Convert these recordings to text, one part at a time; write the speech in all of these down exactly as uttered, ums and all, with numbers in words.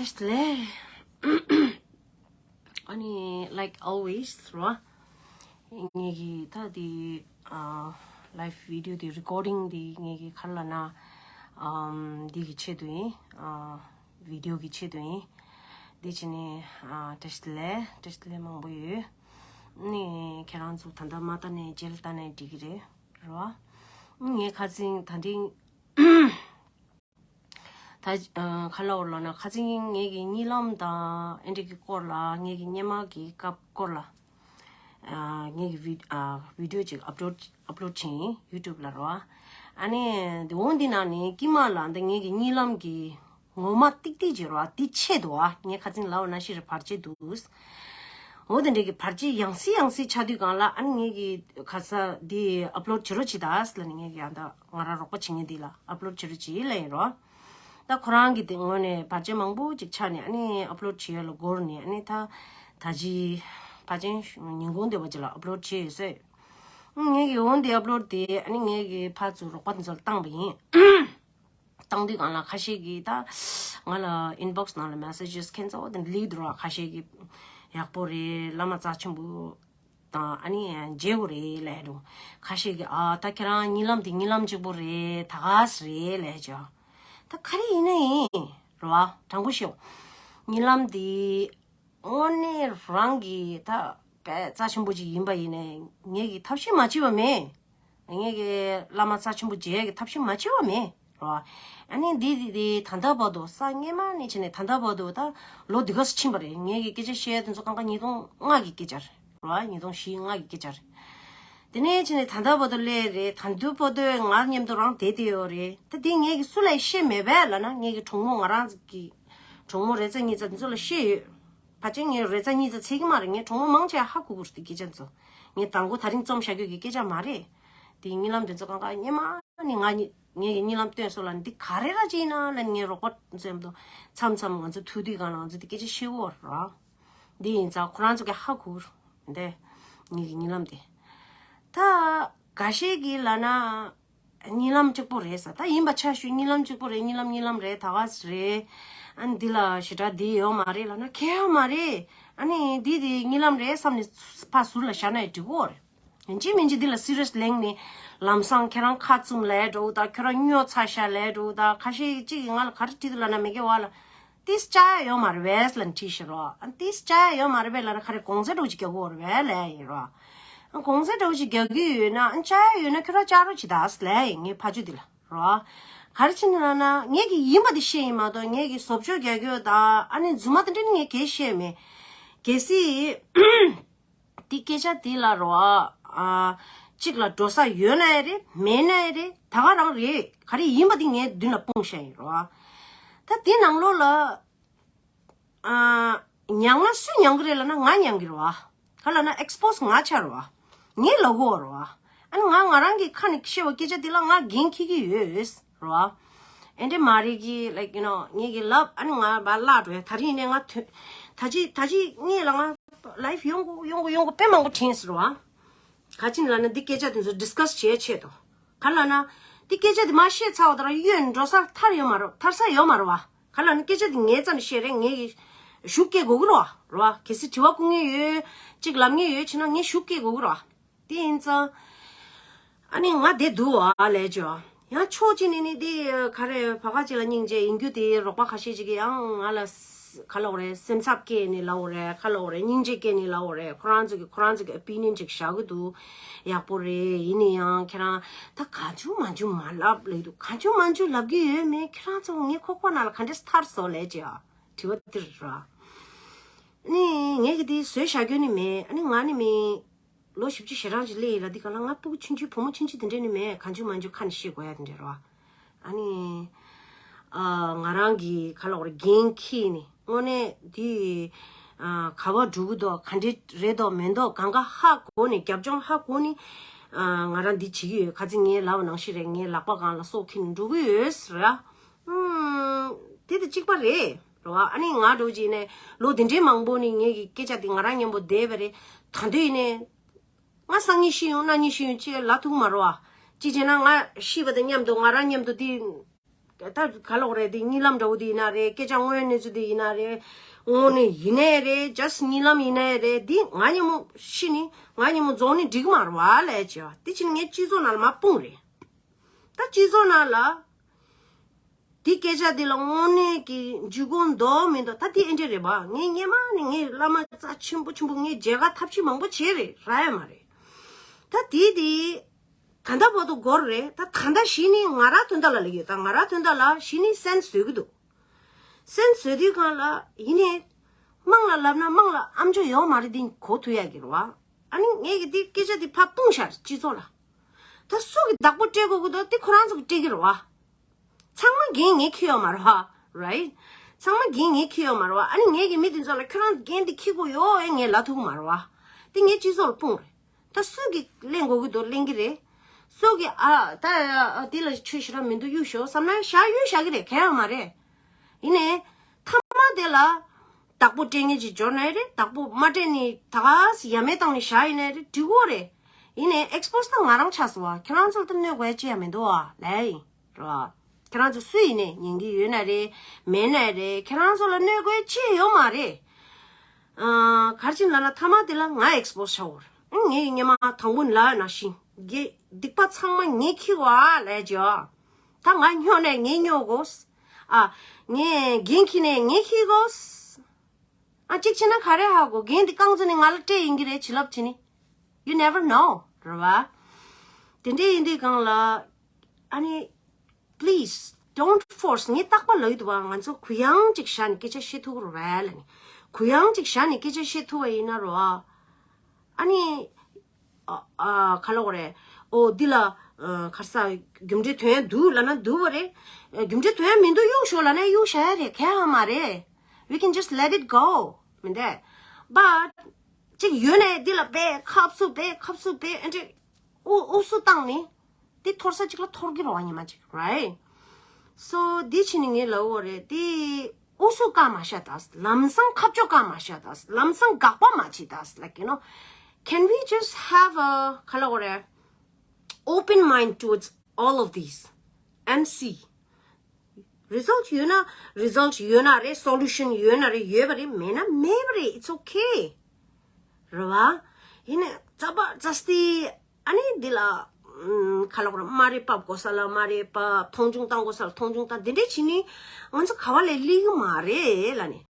བཀྲ་ཤིས་བདེ་ལེགས། ཨ་ནི་like always རོ། ངེད་ཀྱི་ད་དེ་ཨ་live video དེ་recording དེ་ངེད་ཀྱི་ག་རེ་ལབ་ན་ཨམ་འདི་གི་ཆེད་དུ་ཡིན། ཨ་video གི་ཆེད་དུ་ཡིན། འདི་བྱས་ནས་ཨ་བཀྲ་ཤིས་བདེ་ལེགས། བཀྲ་ཤིས་བདེ་ལེགས་མང་པོ་ཡོད། ནི་ཁྱེད་རང་ཚོ་ད་ལྟ་མ་ལྟ་ནས་རྗེས་ལ་ལྟ་ནས་འགྲིག་གི་རེད་རོ། ངས་ཁ་སང་ད་ཐེངས་ད་ཨ་ག་ལབ་དགོས་ལབ་ན། ཁ་སང་ངེད་ཀྱི་གཉིད་ལམ་དང་ཨེ་འདྲ་གི་སྐོར་ལ། ངེད་ཀྱི་སྔོན་མ་གི་སྐབས་སྐོར་ལ་ཨ་ངེད་ཀྱི་བི་ཨ་video ཅིག་upload upload བྱས་ཡིན། YouTube ལ་རོ། ཨ་ནི་དེ་འོང་འདི་ནང་ནས་ཀྱི་མ་ལ་འདི་ངེད་ཀྱི་གཉིད་ལམ་གྱི་ངོ་མ་ཏིག་ཏིག་ཅིག་རོ། དེ་ཆེད་དུ་ཨ་ངས་ཁ་སང་ལབ་པ་ནང་བཞིན་རེད། བར་ཆད་འདུག་འོ་དེ་འདྲ་གི་བར་ཆད་ཡང་སེ་ཡང་སེ་ཆགས་དུས་སྒང་ལ། ཨ་ནི་ངེད་ཀྱི་ག་ས་འདི་upload བྱེད་རོགས་བྱེད་ད་ཟེར་ལབ་ནས། ངེད་ཀྱི་ཨ་ད་ང་རང་རོགས་པ་བྱེད་མཁན་འདི་ལ་upload བྱེད་རོགས་བྱེད་ལབ་ཡིན་རོ། ད་ཁོ་རང་གི་དེ་ངོས་ནས་བར་ཆད་མང་པོ་ཅིག་ཆགས་ནས། ཨ་ནི་upload བྱེད་ཡ་ལ་འགོར་ནས། ཨ་ནི་ད་ད་ཅི་ཕལ་ཆེར་ཉིན་གུང་དེ་བ་ཅིག་ལ་upload བྱས་ཡོད་ཟེར། ངེད་ཀྱི་འོ་འདི་upload དེ་ཨ་ནི་ངེད་ཀྱི་ཕར་ཚུར་རོགས་པ་དེ་ཚོ་ལ་བཏང་པ་ཡིན། བཏང་དུས་སྒང་ལ་ཁ་ཤས་ཀྱིས་ད་ང་ལ་inbox ནང་ལ་messages ཁྱེད་ཚོ་དེ་འདྲ་སླེབས་འདུག་ར། ཁ་ཤས་ཀྱིས་ཡག་པོ་རེད། བླ་མ་རྩ་ཆེན་པོ་དང་ཨ་ནི་མཇལ་དགོས་རེད་ལབ་འདུག་ཁ་ཤས་ཀྱིས་ཨ་ད་ཁྱེད་རང་གཉིད་ལམ་དེ་གཉིད་ལམ་གཅིག་པོ་རེད། ད་ག་ས་རེད་ལབ་བྱས། ད་ག་རེ་ཡིན་ན་ཡིན་ར་བ། དྲང་པོ་བཤད། གཉིད་ལམ་དེ་དངོས་གནས་རང་གི་ད་དཔེ་རྩ་ཆེན་པོ་ཅིག་ཡིན་པ་ཡིན་ནའི་ངེད་ཀྱིས་ཐབས་ཤེས་མ་བྱས་པ་མེད། ངེད་ཀྱིས་བླ་མ་རྩ་ཆེན་པོ་མཇལ་ཡག་གི་ཐབས་ཤེས་མ་བྱས་པ་མེད་ར། ཨ་ནི་འདི་འདི་འདི་ད་ལྟ་བར་དུ་ས་སྔོན་མ་ནས་བྱས་ནས་ད་ལྟ་བར་དུ་ད་ལོ་འདི་ག་ཙམ་ཕྱིན་པ་རེད། ངེད་ཀྱིས་སྐད་ཆ་བཤད་ཡག་དེ་ཚོ་སྒང་ག་ཉིས་སྟོང་ལྔ་གི་སྐད་ཆ་རེད་ར། ཉིས་སྟོང་བཞི་ལྔ་གི་སྐད་ཆ་རེད། དེ་ནས་བྱས་ནས་ད་ལྟ་བར་དུ་སླེབས་རེད། ད་ལྟ་བར་དུ་ང་མཉམ་དུ་རང་བསྡད་དེ་ཡོད་རེད། ད་འདི་ངེད་ཀྱིས་སུ་ལ་བཤད་མེད་པས་ལབ་ན། ངེད་ཀྱི་གྲོགས་མོ་ང་རང་གི་གྲོགས་མོ་རེ་ཙམ་གཉིས་ཙམ་དེ་ཚོ་ལ་བཤད་ཡོད། ཕལ་ཆེར་ངས་རེ་ཙམ་གཉིས་ཙམ་ཚད་ཀྱི་མ་རེད། ངའི་གྲོགས་མོ་མང་ཆེ་ཧ་གོ་གི་རེད། དེ་སྐད་ཆ་ཚོ་ངས་དང་པོ་ད་རིང་རྩོམ་བཞག་རྒྱུ་གི་སྐད་ཆ་མ་རེད། དེ་གཉིད་ལམ་དེ་ཚོ་སྒང་ག་སྔོན་མ་ནས་ང་གཉིས་ངེད་ཀྱི་གཉིད་ལམ་སྟོན་སོང་ལབ་ནས། འདི་ག་རེ་ར་ཅིག་ཡིན་ན་ལབ་ནས། ངའི་རོགས་པ་ཚོ་མཉམ་དུ་མཚམས་མཚམས་ང་ཚོ་ཐུག་དུས་སྒང་ལ་ང་ཚོ་དེ་སྐད་ཆ་བཤད་ཀྱི་ཡོད་རེད། འདི་ཡིན་ཙང་ཁོ་རང་ཚོ་གིས་ཧ་གོ་གི་རེད། འདི་ངེད་ཀྱི་གཉིད་ལམ་དེ། ད་འགའ་ཤས་ཀྱིས་ལབ་ན། གཉིད་ལམ་གཅིག་པོ་རེད་ཟེར། ད་ཡིན་པ་ཆ་བཞག་གཉིད་ལམ་གཅིག་པོ་རེད། གཉིད་ལམ་གཉིད་ལམ་རེད། ད་ག་ས་རེད། ཨ་ནི་འདི་ལ་ཞེ་དྲག་འདི་ཡོད་མ་རེད་ལབ་ན། གང་ཡང་མ་རེད། ཨ་ནི་འདི་དེ་གཉིད་ལམ་རེད་བསམ་ནས་ཕར་ཟུར་ལ་བཞག་ན་ཡང་འགྲིག་གི་རེད། ཡིན་གཅིག་མིན་གཅིག་འདི་ལ་serious ལེན་ནས། ལམ་སང་ཁྱེད་རང་ཁ་བཙུམ་ལབ་འགྲོ་ད། ཁྱོད་རང་སྨྱོ་ཚར་ཤག་ལབ་འགྲོ་ད། ཁ་ཤས་ཅིག་གིས་ང་ལ་ག་རེ་བྲིས་འདུག་ལབ་ན། མི་དགེ་བ་ལ་ཏིས་བཅའ་ཡ་ཡོད་མ་རེད་པས་ལབ་ནས་བྲིས་ཤག་རོ། ཨ་ཏིས་བཅའ་ཡ་ཡོད་མ་རེད་པས་ལབ་ན། ག་རེ་དགོངས་ཚད་འདྲ་བོ་ཅིག་རྒྱག་གི་ཡོད་རེད་པས་ལབ་ཡིན་རོ། ཨ་དགོངས་ཚད་འདྲ་བོ་ཅིག་རྒྱག་གི་ཡོད་ན། ཨ་བཅའ་ཡ་ཡོད་ན་ཁྱོད་རང་བཅའ་རོགས་བྱེད་ད་ལབ་ཡིན། ངའི་ཕ་ཇོ་འདི་ལ་རོ། ག་རེ་བྱས་ནས་ལབ་ན། ངེད་ཀྱི་ཡིན་པ་དེ་བཤད་ཡིན་མ་གཏོགས། ངེད་ཀྱི་བཟོ་བཅོས་རྒྱག་རྒྱུ་དང་ཨ་ནི་རྫུན་མ་དེ་འདྲ་ནི་ངས་གང་ཡང་བཤད་མེད། གལ་སྲིད་འདི་སྐད་ཆ་འདི་ལ་རོ། ཨ་གཅིག་ལ་འགྲོ་ས་ཡོད་ན་ཡང་རེད། མེད་ན་ཡང་རེད། ད་ག་རང་རེད། ག་རེ་ཡིན་པ་འདི་ངའི་མདུན་ལ་སྤུངས་བཞག་ཡིན་རོ། ད་འདི་ནང་ལོགས་ལ་ཨ་མྱངས་ན་སུས་མྱང་གི་རེད་ལབ་ན། ང་མྱང་གི་རེད་བ། ག་ལབ་ན་expose ང་ཆགས་རེད་བ། ངས་ལབ་དགོས་རེད་བ། ཨ་ནི་ང་ང་རང་གི་ཁ་ནས་བཤད་པ་སྐད་ཆ་འདི་ལ་ང་འགན་འཁྱེར་གྱི་ཡོད་རེད་བ། ཨེ་འདྲ་མ་རེད་གི། like you know ངེད་ཀྱིས་ལབ། ཨ་ནི་ང་ཕར་བརླག་འགྲོ་ཡ། ད་རིང་ནས་ང་ཐོན། ད་ཅི་ད་ཅི་ངས་ལ་ང་live ཡོང་དགོས་ཡོང་དགོས་ཡོང་དགོས་དཔེ་མང་པོ་དྲན་ཟེར་བ། ག་ཅི་ལབ་ན་འདི་སྐད་ཆ་དེ་ཚོ་discuss བྱེད་ཆེད་དུ། ག་ལབ་ན་འདི་སྐད་ཆ་དེ་མར་བཤད་ཚར་བ་དང་གཡོལ་འགྲོ་སར་ཐར་ཡོད་མ་རེད། ཐར་ས་ཡོད་མ་རེད་བ། ག་ལབ་ན་སྐད་ཆ་དེ་ངའི་རྩ་ནས་བཤད་རེད། ངས་ཀྱིས་ཤུགས་སྐྱེད་དགོས་ཀྱི་རེད་བ། རེད་བ། གལ་སྲིད་དྲི་བ་བསྐུར་མཁན་ཡོད། ཅིག་ལབ་མཁན་ཡོད་བྱས་ན་ངས་ཤུགས་སྐྱེད་དགོས་ཀྱི་རེད་བ། དེ་ཡིན་ཙང་ཨ་ནི་ང་བསྡད་འདུག་བ་ལབ་བྱས། ཡང་ཕྱོགས་གཅིག་ནས་ནི་དེ་ག་རེ་བ་ག་ཅིག་ལ་སྙིང་རྗེ་ཡིན་རྒྱུ་དེ། རོགས་པ་ཁ་ཤས་ཅིག་གིས་ཡང་ང་ལ་ས་ག་ལབ་དགོས་རེད། སེམས་འཚབ་སྐྱེས་ནས་ལབ་དགོས་རེད། ག་ལབ་དགོས་རེད། སྙིང་རྗེ་སྐྱེས་ནས་ལབ་དགོས་རེད། ཁོ་རང་ཚོ་གི་ཁོ་རང་ཚོ་གི་opinion ཅིག་བཞག་གི་འདུག་ཡག་པོ་རེད། ཡིན་ན་ཡང་ཁྱེད་རང་ད་གང་བྱུང་མང་བྱུང་མ་ལབ་ལབ་འདུག་གང་བྱུང་མང་བྱུང་ལབ་ཀྱི་ཡོད་མེད། ཁྱེད་རང་ཚོ་ངའི་ཁོག་པ་ནང་ལ་ག་འདྲས་ཐར་སོང་ལབ་བྱས། དྲི་བ་འདི་རེད་བ། ནི་ངས་ཀྱིས་དེ་བཟོས་བཞག་རྒྱུ་ནི་མེད། ཨ་ནི་ང་ནི་མི་ལོ་བཞི་བཅུ་ཞེ་གྲངས་ཅིག་སླེབས་ཡིན་ལ། འདི་ག་ལ་ང་སྤུ་གུ་ཆུང་ཆུང་བུ་མོ་ཆུང་ཆུང་དེ་འདྲས་ནི་མེད། གང་བྱུང་མང་བྱུང་ཁ་ནས་བཤད་དགོས་ཡ་དེ་འདྲས་རེད་བ། ཨ་ནི་ཨ་ང་རང་གིས་ག་ལབ་དགོས་རེད། འགན་འཁྱེར་ནས་དངོས་གནས་དེ་ཨ་ག་པར་འགྲོ་གི་འདུག་ག་འདྲས་རེད་འདུག་མེད་འདུག་གང་ག་ཧ་གོ་ནས། རྒྱབ་ལྗོངས་ཧ་གོ་ནས་ཨ་ང་རང་འདི་བྱེད་ཀྱི་ཡོད། ཁ་སང་ངས་ལབ་པ་ནང་བཞིན་རེད། ངའི་ལག་པ་སྒང་ལ་སྲོག་ཁྱེར་ནས་འགྲོ་གི་ཡོད་ཟེར་ར། ཨུམ། དེ་དང་གཅིག་པ་རེད། རེད་བ། ཨ་ནི་ང་འདྲ་བོ་ཅིག་ནས་ལོ་དེ་འདྲའི་མང་པོ་ནས་ངེད་ཀྱི་སྐད་ཆ་དེ་ང་རང་མཉམ་པོ་བསྡད་པ་རེད། ད་དུང་ཡིན་ནས་ང་སང་ཉིན་ཤི་ཡོང་གནངས་ཉིན་ཤི་ཡོང་ཅེས་ལབ་ཐུབ་མ་རེད་བ། ཅི་བྱས་ན་ང་ཤི་བ་དང་མཉམ་དུ་ང་རང་མཉམ་དུ་དེ་ ད་ག་ལོག་རེད། དེ་གཉིད་ལམ་འདྲ་བོ་དེ་ཡིན་ན་རེད། སྐད་ཆ་དངོས་གནས་ཚུལ་དེ་ཡིན་ན་རེད། དངོས་གནས་ཡིན་ནའི་རེད། just་གཉིད་ལམ་ཡིན་ནའི་རེད། འདི་ང་ཉིན་མོ་ཤི་ནི་ང་ཉིན་མོ་རྫོགས་ནི་འགྲིག་མ་རེད་བ་ལས་བྱས་བ། དེ་ཕྱིན་ངས་སྤྱི་ཚོགས་ནང་ལ་མ་སྤུངས་རེད། ད་སྤྱི་ཚོགས་ནང་ལ་དེ་སྐད་ཆ་དེ་ལ་དངོས་གནས་ཀྱི་འཇུག་སྒོ་འདོགས་མི་འདོགས་ད་དེ་ཨེ་འདྲ་རེད་བ། ངས་སྔན་མ་ནས་ངས་བླ་མ་རྩ་ཆེན་པོ་ཆེན་པོ་ངས་མཇལ་ཁ་ཐབས་ཤེས་མང་པོ་བྱས་རེད། རག་ཡ་མ་རེད། ད་དེ་དེ་ད་ལྟ་བར་དུ་འགོར་རེད། ད་ད་ལྟ་གཞི་ནས་ང་རང་དོན་དག་ལ་ལབ་ཡོད། ད་ང་རང་དོན་དག་ལ་གཞི་ནས་སེམས་བཟོད་ཀྱི་འདུག་སེམས་བཟོད་དུས་གང་ལ་ཡིན་ནའི་དམངས་ལ་ལབ་ན་དམངས་ལ་ཨམ་ཅོག་ཡོད་མ་རེད། འདི་གོ་ཐུབ་ཡ་གི་རེད་བ། ཨ་ནི་ངས་ཀྱི་འདི་སྐད་ཆ་འདི་ཕར་སྤུངས་ཤག་སྤྱི་ཚོགས་ལ། ད་སུ་གི་བདག་པོ་སྤྲད་དགོས་ཀྱི་འདུག་དེ་ཁོ་རང་ཚོ་གི་སྤྲད་ཀྱི་རེད་བ། ཚང་མ་འགན་ངས་འཁྱེར་ཡོད་མ་རེད་བ། རའིཊ། ཚང་མ་འགན་ངས་འཁྱེར་ཡོད་མ་རེད་བ། ཨ་ནི་ངས་ཀྱི་མི་དེ་ཚོ་ལ་ཁྱོད་རང་འགན་འདི་འཁྱེར་དགོས་ཡོད་ཨེ་ངས་ལབ་ཐུབ་ཀྱི་མ་རེད་བ། དེ་ངས་སྤྱི་ཚོགས་ལ་སྤུངས་རེད། ད་སུ་གི་གླེང་དགོས་ཀྱི་འདུག་གླེང་གི་རེད། སུ་གི་ཨ་ད་ཨ་དེ་ལ་ཆོས་ཞེ་དྲག་མི་འདུག་གཡུག་ཞོག་བསམ་ན་བཞག་གཡུག་བཞག་གི་རེད། གལ་ཡང་མ་རེད། ཡིན་ནའི་མཐའ་མ་དེ་ལ་བདག་པོ་སྤྲད་མཁན་ཅིག་འབྱོར་ནའི་རེད། བདག་པོ་མ་སྤྲད་ནི་ད་ག་སེ་ཡ་མེད་བཏང་ནི་བཞག་ཡིན་ནའི་རེད། འགྲིག་གོ་རེད། ཡིན་ནའི་ཨེགས་པོ་སི་ད་ང་རང་ཆགས་སོང་བ། ཁྱེད་རང་ཚོ་ལ་ད་གནོད་དགོས་ཡ་ཅི་ཡང་མི་འདུག་བ་ལས་ཡིན། རེད་བ། ཁྱེད་རང་ཚོ་སུ་ཡིན་ནའི་ཉན་གི་ཡོད་ན་རེད། མེད་ན་རེད། ཁྱེད་རང་ཚོ་ལ་གནོད་དགོས་ཅི་ཡང་ཡོད་མ་རེད། ཨ་ག་རེ་བྱས་ལབ་ན་མཐའ་མ་དེ་ལ་ང་ཨེགས་པོ་སི་བྱ་འོར། ངས་སྔན་མ་དང་པོ་ལབ་ནང་བཞིན་གི་སྡིག་པ་ཚང་མ་ངས་འཁྱེར་བ་ལས་བྱས། ད་ང་སྨྱོ་ནས་ངས་སྨྱོ་དགོས། ཨ་ངས་འགན་འཁྱེར་ནས་ངས་འཁྱེར་དགོས། ཨ་གཅིག་བྱས་ན་ག་རེ་ཧ་གོ། འགན་འདི་རྐང་བཙུགས་ནས་ང་ལ་སྤྲད་ཡིན་གྱི་རེད། བྱིན་རླབས་བྱས་ནི། You never know. རེད་བ། དེ་འདྲ་ཡིན་དུས་གང་ལ། ཨ་ནི། Please don't force. ངས་རྟག་པར་ལབ་ཡོད་འདུག་བ། ང་ཚོ་གུ་ཡངས་ཅིག་བཞག་ནས་སྐད་ཆ་བཤད་ཐུབ་ཀྱི་རེད་བ་ལབ་ནས། གུ་ཡངས་ཅིག་བཞག་ནས་སྐད་ཆ་བཤད་ཐུབ་པ་ཡིན་ན་རེད་བ། ཨ་ནི། ཨ་ཨ་ག་ལབ་དགོས་རེད། ཨོ་འདི་ལ་ཨ་ག་རེ་ཟ། རྒྱུ་འབྲས་ཐོན་ཡ་འདུག་ལབ་ན་འདུག་པ་རེད། ཨ་རྒྱུ་འབྲས་ཐོན་ཡ་མི་འདུག་གཡུག་ཞོག་ལབ་ན་གཡུག་བཞག་ཡ་རེད། གལ་ཡང་མ་རེད། We can just let it go. མི་འདུག But གཅིག་ཡོད་ནའི་འདི་ལ་དཔེ་ཁ་བསུབ་དཔེ་ཁ་བསུབ་དཔེ་ཨེ་འདྲ་ཨུ་ཨུ་སུ་བཏང་ནི། འདི་འཐོར་ས་གཅིག་ལ་འཐོར་གི་རེད་བ། ཉི་མ་གཅིག་right? So འདི་ཕྱིན་ནི་ངས་ལབ་དགོས་རེད། འདི་ཨུ་སུ་བཀག་མ་བཞག་དང་། ལམ་སང་ཁ་ཕྱོགས་བཀག་མ་བཞག་དང་། ལམ་སང་དགག་པ་མ་བྱེད་དང་། Like, you know, can we just have a, ག་ལབ་དགོས་རེད། Open mind towards all of these and see. Result ཡོད་ན་result ཡོད་ན་རེད། Solution ཡོད་ན་རེད། ཡོད་པ་རེད། མེད་ན་མེད་པ་རེད། It's okay. རེད་བ། ཡིན་ནའི་རྩ་བ་རྩ་སྟེ། ཨ་ནི་འདི་ལ་ཨམ་ག་ལབ་དགོས་རེད། སྨ་རེ་བབས་དགོས་ས་ལ་སྨ་རེ་བབས། མཐོང་ཆུང་བཏང་དགོས་ས་ལ་མཐོང་ཆུང་བཏང་། འདི་འདྲས་བྱས་ནི་ང་ཚོ་ག་བ་ལས་སླེབས་ཀྱི་མ་རེད་ལབ་ནས།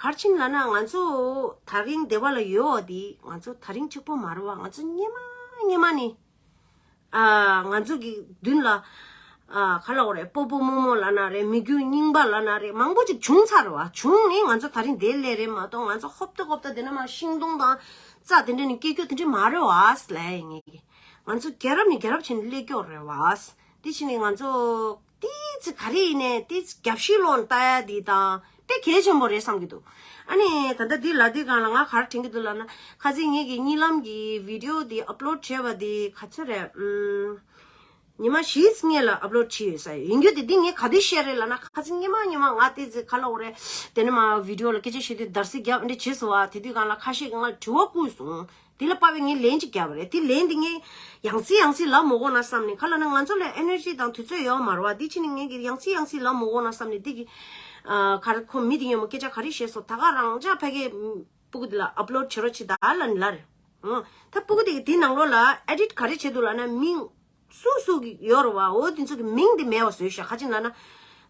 ག་རེ་བྱས་ནས་ལབ་ན་ང་ཚོ་དེ་རིང་སྡེ་བ་ལ་ཡོད་པ་འདི་ང་ཚོ་དེ་རིང་གཅིག་པོ་མ་རེད་བ། ང་ཚོ་སྔན་མ་སྔན་མ་ནས། ཨ་ང་ཚོ་གི་མདུན་ལ་ཨ་ག་ལབ་དགོས་རེད། སྤོ་བོ་རྨོ་མོ་ལབ་ན་རེད། མི་རྒྱུད་རྙིང་པ་ལབ་ན་རེད། མང་པོ་ཅིག་བྱུང་ཚར་རེད་བ། བྱུང་ནས་ང་ཚོ་དེ་རིང་འདིར་སླེབས་རེད་མ་གཏོགས། ང་ཚོ་ཧོབ་ཏེ་ཧོབ་ཏེ་དེ་ནས་མར་ཤིང་སྡོང་དང་རྩྭ་དེ་འདྲ་ནས་སྐྱེ་རྒྱུ་དེ་འདྲ་མ་རེད་བ་ལབ་ཡ་ངེད་ཀྱི། ང་ཚོ་རྒྱལ་རབས་ནས་རྒྱལ་རབས་བྱས་ནས་སླེབས་ཀྱི་ཡོད་རེད་བ། དེ་བྱས་ནས་ང་ཚོ་ཏོག་ཙམ་ག་རེ་ཡིན་ནའི་ཏོག་ཙམ་རྒྱབ་བཤིག་སློང་ལྟ་ཡ་དེ་དང་དཔེ་གལ་ཆེན་པོ་རེད་བསམ་གྱི་འདུག་ཨ་ནི་ད་ལྟ་འདི་ལབ་དུས་སྒང་ལ་ང་ག་རེ་དྲན་གྱི་འདུག་ལབ་ན། ཁ་སང་ངེད་ཀྱི་གཉིད་ལམ་གྱི་video་དེ་upload་བྱས་པ་དེ་ག་ཚོད་རེད། ཨམ། ཉི་མ་བཞིའི་སྔོན་ལ་upload་བྱས་ཡོད་ས་ཡིན་རྒྱུ་དེ། འདི་ངས་ག་དུས་བཤད་རེད་ལབ་ན། ཁ་སང་སྔོན་མ་སྔོན་མ་ང་ཏོག་ཙམ་ག་ལབ་དགོས་རེད། དེ་ནས་མར་video་ལ་སྐད་ཆ་བཤད་དུས་འདར་སིག་བརྒྱབ་འདི་བྱས་སོང་བ། དེ་དུས་སྒང་ལ་ཁ་ཤས་ཀྱིས་ང་ལ་དྲི་བ་བསྐུར་སོང་། དེ་ལ་དཔག་པའི་ངས་ལན་ཅིག་བརྒྱབ་པ་རེད། དེ་ལན་དེ་ངས་ཡང་སེ་ཡང་སེ་ལབ་མི་དགོས་ན་བསམ་ནས། ག་ལབ་ན་ང་ཚོ་ལ་energy་དང་དུས་ཚོད་ཡོད་མ་རེད་བ། དེ་ཕྱིན་ནས་ངས་ཀྱི་ཡང་སེ་ཡང་སེ་ལབ་མི་དགོས་ན་བསམ་ནས། དེ་གི་ཨ་ག་རེ་ཁོ་མི་དེ་སྔོན་མ་སྐད་ཆ་ག་རེ་བཤད་སོང་། ད་ག་རང་ཅག་ཕ་གི་སྤུ་གུ་དེ་ལ་upload་བྱེད་རོགས་བྱེད་ད་ལབ་ནས་ལབ་རེད། ཨང་། ད་སྤུ་གུ་དེ་གི་དེ་ནང་ལོགས་ལ་edit་ག་རེ་བྱེད་འདུག་ལབ་ན། མིང་སུ་སུ་གི་ཡོད་རེད་བ། འོ་དེ་ཚོ་གི་མིང་དེ་མེད་པ་བཟོས་ཤག་ག་ཅི་ལབ་ན་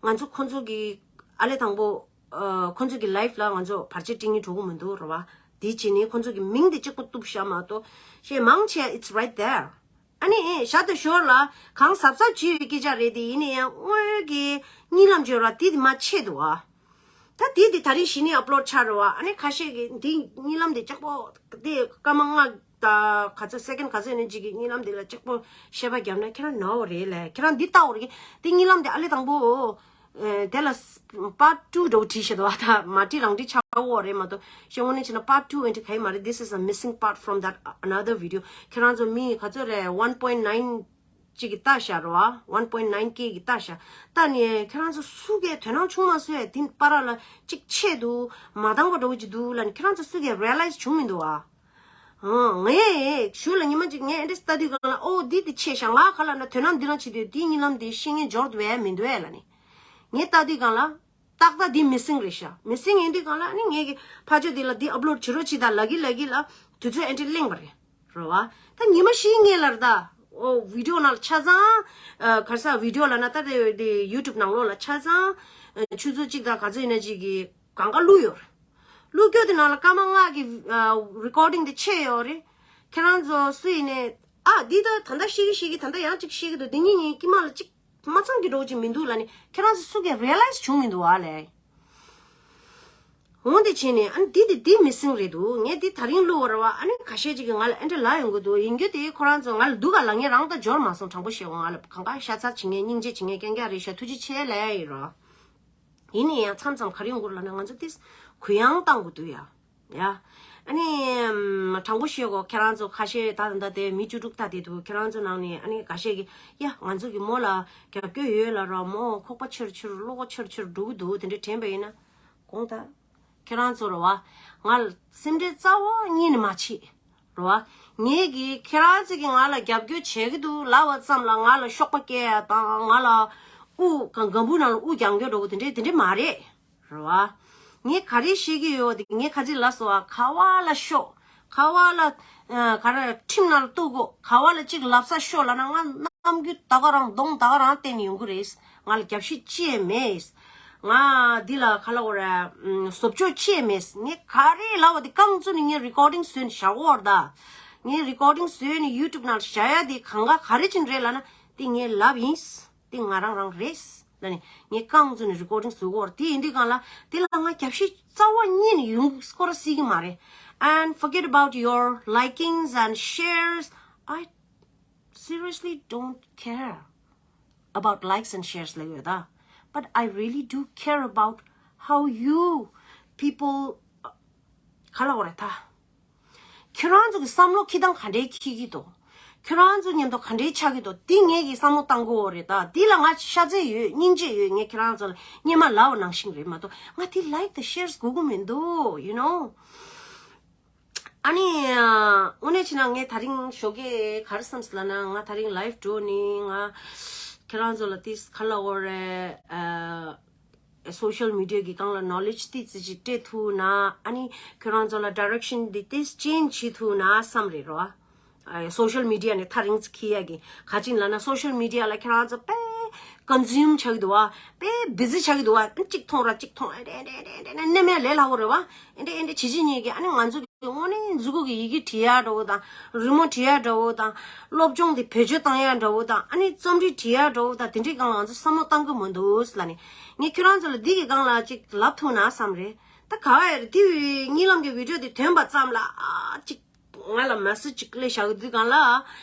ང་ཚོ་ཁོ་ཚོ་གི་ཨ་ལེ་དང་པོ་ཨ་ཁོ་ཚོ་གི་live་ལ་ང་ཚོ་བར་ཆད་སྤྲད་སྙིང་བྲོ་གི་མི་འདུག་རེད་བ། དེ་བྱས་ནས་ཁོ་ཚོ་གི་མིང་དེ་གཅིག་པོ་གཏུབ་བཞག་མ་གཏོགས་གཞན་མང་ཆེ་it's right there། ཨ་ནི་ཞར་དང་ཞོར་ལ་གང་གཟབ་གཟབ་བྱེད་ཡོད་སྐད་ཆ་རེད་དེ། ཡིན་ན་ཡང་དངོས་ཀྱི་གཉིད་ལམ་བྱོས་ར་དེ་དེ་མ་ཆད་འདུག་ཨ། ད་དེ་དེ་ད་རིང་གཞི་ནས་upload་ཆགས་རེད་བ། ཨ་ནི་ཁ་ཤས་ཀྱིས་འདི་གཉིད་ལམ་དེ་གཅིག་པོ་དེ་སྐར་མ་ལྔ་དང་ག་ཚོད་second་ག་ཚོད་ནས་ཅིག་གི་གཉིད་ལམ་དེ་ལ་གཅིག་པོ་བཤད་པ་བརྒྱབ་ན་ཁྱེད་རང་ནོར་བ་རེད་ལས། ཁྱེད་རང་འདི་ལྟ་བ་རེད། དེ་གཉིད་ལམ་དེ་ཨ་ལེ་དང་པོ་དེ་ལ་part two་འདྲ་བོ་བྲིས་ཤག་འདུག་བ། ད་མ་བྲིས་རང་བྲིས་ཆགས་ཡོད་རེད་མ་གཏོགས། ཞེས་དངོས་གནས་བྱས་ན་part two་ཨེ་འདྲ་ག་ཡི་མ་རེད། This is a missing part from that another video. ཁྱེད་རང་ཚོ་མི་ག་ཚོད་རེད། one point nine་ཅིག་གིས་ལྟ་ཤག་རེད་བ། one point nine K་གིས་ལྟ་ཤག་ལྟ་ནས་ཁྱེད་རང་ཚོ་སུ་གས་དོ་སྣང་ཆུང་མ་བཟོས་ཡ། དེ་བར་ལ་ཅིག་ཆད་འདུག་མ་འདང་བ་འདྲ་བོ་ཅིག་འདུག་ལབ་ནས་ཁྱེད་རང་ཚོ་སུ་གས་realize་བྱུང་མི་འདུག་བ། ཨང་། ངས་ཞུ་ལ་ཉི་མ་ཅིག་ངས་ཨེ་འདྲ་ལྟ་དུས་སྒང་ལ། ཨོ་འདི་དེ་ཆད་ཤག་ལ་ག་ལབ་ན་དོ་སྣང་འདི་རང་བྱེད་དུས་དེའི་གཉིད་ལམ་དེ་ཤེས་ངེས་འབྱོར་འདུག་བས་མི་འདུག་བས་ལབ་ནས། ངས་ལྟ་དུས་སྒང་ལ་ཏག་ཏག་འདི་མི་སིང་རེད་ཤག་མི་སིང་ཡིན་དུས་སྒང་ལ་ཨ་ནི་ངས་ཀྱི་ཕ་ཆོས་འདི་ལ་འདི་ཨབ་ལོཌ་བྱེད་རོགས་བྱེད་དང་ལབ་ཀྱི་ལབ་ཀྱི་ལ་དུས་ཚོད་ཨེ་འདྲ་གླེང་བ་རེད། རེད་བ། ད་ཉི་མ་བཞིའི་སྔོན་ལ་རེད་ད། ཨོ་བི་ཌི་ཡོ་ནང་ལ་ཆ་ཚང་། ཨ་ག་རེ་ཟེར་བི་ཌི་ཡོ་ལབ་ན་ད་དེ་དེ་ཡུ་ཊུབ་ནང་ལོགས་ལ་ཆ་ཚང་། ཨ་ཆུ་ཚོད་གཅིག་དང་ག་ཚོད་ཡིན་ན་གཅིག་གི་གང་ག་བླུགས་ཡོད་རེད། བླུགས་རྒྱུ་དེ་ནང་ལ་སྐར་མ་ལྔ་གི་ཨ་རི་ཀོར་ཌིང་དེ་ཆད་ཡོད་རེད། ཁྱེད་རང་ཚོ་སུ་ཡིན་ནས་ཨ་འདི་ད་ད་ལྟ་ཤེས་ཀྱི་ཤེས་ཀྱི་ད་ལྟ་ཡང་གཅིག་ཤེས་ཀྱི་འདུག་འདི་གཉིས་གཉིས་དཀྱིལ་མ་ལ་གཅིག་མ་ཚང་གི་འགྲོ་གི་མི་འདུག་ལབ་ནས་ཁྱེད་རང་ཚོ་སུ་གས་རི་ཡ་ལའི་ཛི་བྱུང་མི་འདུག་ཨ་ལས། འོང་དེ་བྱས་ནས་ཨ་ནི་འདི་དེ་འདི་མི་སིང་རེད་འདུག་ངས་འདི་ད་རིང་བླུགས་པ་རེད་བ། ཨ་ནི་ཁ་ཤས་ཅིག་གིས་ང་ལ་ཨེ་འདྲ་ལབ་ཡོང་གི་འདུག་ཡིན་རྒྱུ་དེ་ཁོ་རང་ཚོ་ང་ལ་སྡུག་ག་ལབ་མཁན་རང་ད་འབྱོར་མ་སོང་། དྲང་པོ་བཤད་དགོས། ང་ལ་གང་ག་ཤ་ཚ་བྱེད་མཁན་སྙིང་རྗེ་བྱེད་མཁན་རྐྱང་རྐྱང་རེད་ཤག་ཐུགས་རྗེ་ཆེ་ལབ་ཡ་ཡིན་རོགས། ཡིན་ནའི་ཡང་མཚམས་མཚམས་ག་རེ་ཡོང་གི་རེད་ལབ་ན་ང་ཚོ་ཏིས་གུ་ཡངས་བཏང་དགོས་འདུག་ཡ། ཡ། ཨ་ནི་ཨམ་དྲང་པོ་བཤད་དགོས། ཁྱེད་རང་ཚོ་ཁ་ཤས་ད་ད་ལྟ་དེ་མི་བཅུ་དྲུག་ལྟ་བསྡད་འདུག་ཁྱེད་རང་ཚོ་ནང་ནས་ཨ་ནི་འགའ་ཤས་ཀྱིས་ཡ་ང་ཚོ་གི་མོ་ལ་རྒྱབ་སྐྱོར་ཡོད་ལབ་རོགས། མོ་ཁོག་པ་ཆེར་ཆེར་བློ་ཁོག་ཆེར་ཆེར་འགྲོ་གི་འདུག་དེ་འདྲ་དྲན་པ་ཡིན་ན་དགོངས་དག་ཁྱེད་རང་ཚོ་རེད་བ། ང་ལ་སེམས་ཁྲལ་རྩ་བ་ཉིད་ནས་མ་བྱེད། རེད་བ། ངས་ཀྱིས་ཁྱེད་རང་ཚོ་གིས་ང་ལ་རྒྱབ་སྐྱོར་བྱེད་ཀྱི་འདུག་ལབ་པ་ཙམ་ལ་ང་ལ་གཤོག་པ་སྐྱེལ་ཡ་དང་ང་ལ་དབུ་ག་སྒམ་པོ་ནང་ལ་དབུ་རྒྱག་རྒྱུ་འདྲ་བོ་དེ་འདྲས་དེ་འདྲས་མ་རེད། རེད་བ། ངས་ག་རེ་བཤད་ཀྱི་ཡོད་དེ་ངས་ཁ་ཚིག་ལབ་སོང་བ། ག་བ་ལ་ཤོག་ག་བ་ལ་ཨ་ག་རེ་ཁྲིམས་ནང་ལ་གཏུག་གོ་ག་བ་ལ་ཅིག་ལབ་ས་ཤོག་ལབ་ན་ང་ནམ་རྒྱུན་ད་ག་རང་གདོང་ད་ག་རང་བསྟན་ནས་ཡོང་གི་རེད། ང་ལ་རྒྱབ་བཤིག་ཅི་ཡང་མེད། ང་འདི་ལ་ག་ལབ་དགོས་རེད། ཨམ་བཟོ་བཅོས་ཅི་ཡང་མེད། ངས་ག་རེ་ལབ་པ་དེ་རྐང་བཙུགས་ནས་ངས་རི་ཀོར་ཌིང་བཟོས་ནས་བཞག་གོ་རེད་ད། ངས་རི་ཀོར་ཌིང་བཟོས་ནས་ཡུ་ཊུབ་ནང་བཞག་ཡ་དེ་གང་ག་ག་རེ་བྱས་ནས་རེད་ལབ་ན་དེ་ངས་ལབ་ཡིན། དེ་ང་རང་རང་རེད་ལབ་ནས་ངས་རྐང་བཙུགས་ནས་རི་ཀོར་ཌིང་བཟོས་གོ་རེད། དེ་ཡིན་དུས་སྒང་ལ་དེ་ལ་ང་རྒྱབ་བཤིག་རྩ་བ་ཉིད་ནས་ཡོང་སྐོར་སྲིད་ཀྱི་མ་རེད། And forget about your likings and shares. I seriously don't care about likes and shares ལབ་ཡོད་ད། But I really do care about how you people ག་ལབ་དགོས་རེད་ད། ཁྱོད་རང་ཚོ་གི་བསམ་བློ་འཁྱེར་སྟངས་ག་འདྲའི་འཁྱེར་གྱི་འདུག་ཁྱོད་རང་ཚོ་མཉམ་དུ་ག་འདྲའི་ཆགས་ཀྱི་འདུག་འདི་ངས་ཀྱི་བསམ་བློ་བཏང་དགོས་རེད་ད། འདི་ལ་ང་ཤ་ཚ་ཡོད། སྙིང་རྗེ་ཡོད། ངས་ཁྱོད་རང་ཚོ་ལ་སྙེ་མ་ལབ་པ་ནང་བཞིན་རེད་མ་གཏོགས་ང་དེ་like the shares དགོས་ཀྱི་མི་འདུག you know. ཨ་ནི་དངོས་གནས་བྱས་ན་ངས་ད་རིང་ཞོགས་ཀས་ག་རེ་བསམ་སོང་ལབ་ན། ང་ད་རིང་ལའིབ་འགྲོ་ནི་ང་ཁྱེད་རང་ཚོ་ལ་ཏིས་ག་ལབ་དགོས་རེད། ཨ་སོ་ཤལ་མི་ཌི་ཡ་གི་སྒང་ལ་ནོ་ལེཇ་ཏིས་ཅིག་སྤྲད་ཐུབ་ན། ཨ་ནི་ཁྱོད་རང་ཚོ་ལ་ཌའི་རེག་ཤན་འདི་ཏིས་ཅེན་ཇི་བྱེད་ཐུབ་ན་བསམ་རེད་རོ། ཨ་སོ་ཤལ་མི་ཌི་ཡ་ནས་ཐག་རིང་ཙམ་འཁྱེར་ཡ་གི་ག་ཅིག་ལབ་ན། སོ་ཤལ་མི་ཌི་ཡ་ལ་ཁྱེད་རང་ཚོ་དཔེ་ཀོན་སིའུམ་བྱ་གི་འདུག་བ། དཔེ་བི་ཛི་བྱ་གི་འདུག་བ། གཅིག་མཐོང་ར་གཅིག་མཐོང་། ཨེ་འདྲ་ཨེ་འདྲ་ཨེ་འདྲ་ཨེ་འདྲ་ནེམ་ཡ་ལས་སླ་བོ་རེད་བ། ཨེ་འདྲ་ཨེ་འདྲ་བྱེད་བྱེད་ཉེས་ཀྱི། ཨ་ནི་ང་ཚོ་དངོས་གནས་མཛུབ་གུ་གི་ཡི་གེ་བྲི་ཡ་འདྲ་བོ་དང་། རི་མོ་བྲི་ཡ་འདྲ་བོ་དང་། སློབ་སྦྱོང་དེ་བེད་སྤྱོད་བཏང་ཡ་འདྲ་བོ་དང་། ཨ་ནི་རྩོམ་རིག་བྲི་ཡ་འདྲ་བོ་དང་། དེ་འདྲའི་སྒང་ལ་ང་ཚོ་བསམ་བློ་བཏང་གི་མི་འདུག་ལབ་ནས། ངས་ཁྱོད་རང་ཚོ་ལ་འདི་གི་སྒང་ལ་ཅིག་ལབ་ཐུབ་ན་བསམ་རེད། ད་ག་བ་ཡ་རེད། དེ་གཉིད་ལམ་གྱི་བི་ཌི་ཡོ་དེ་ཐོན་པ་ཙམ་ལ་ཨ་ཅིག་ང་ལ་མེ་སེཇ་ཅིག་སླེབས་བཞག་གི་འདུག་སྒང་ལ།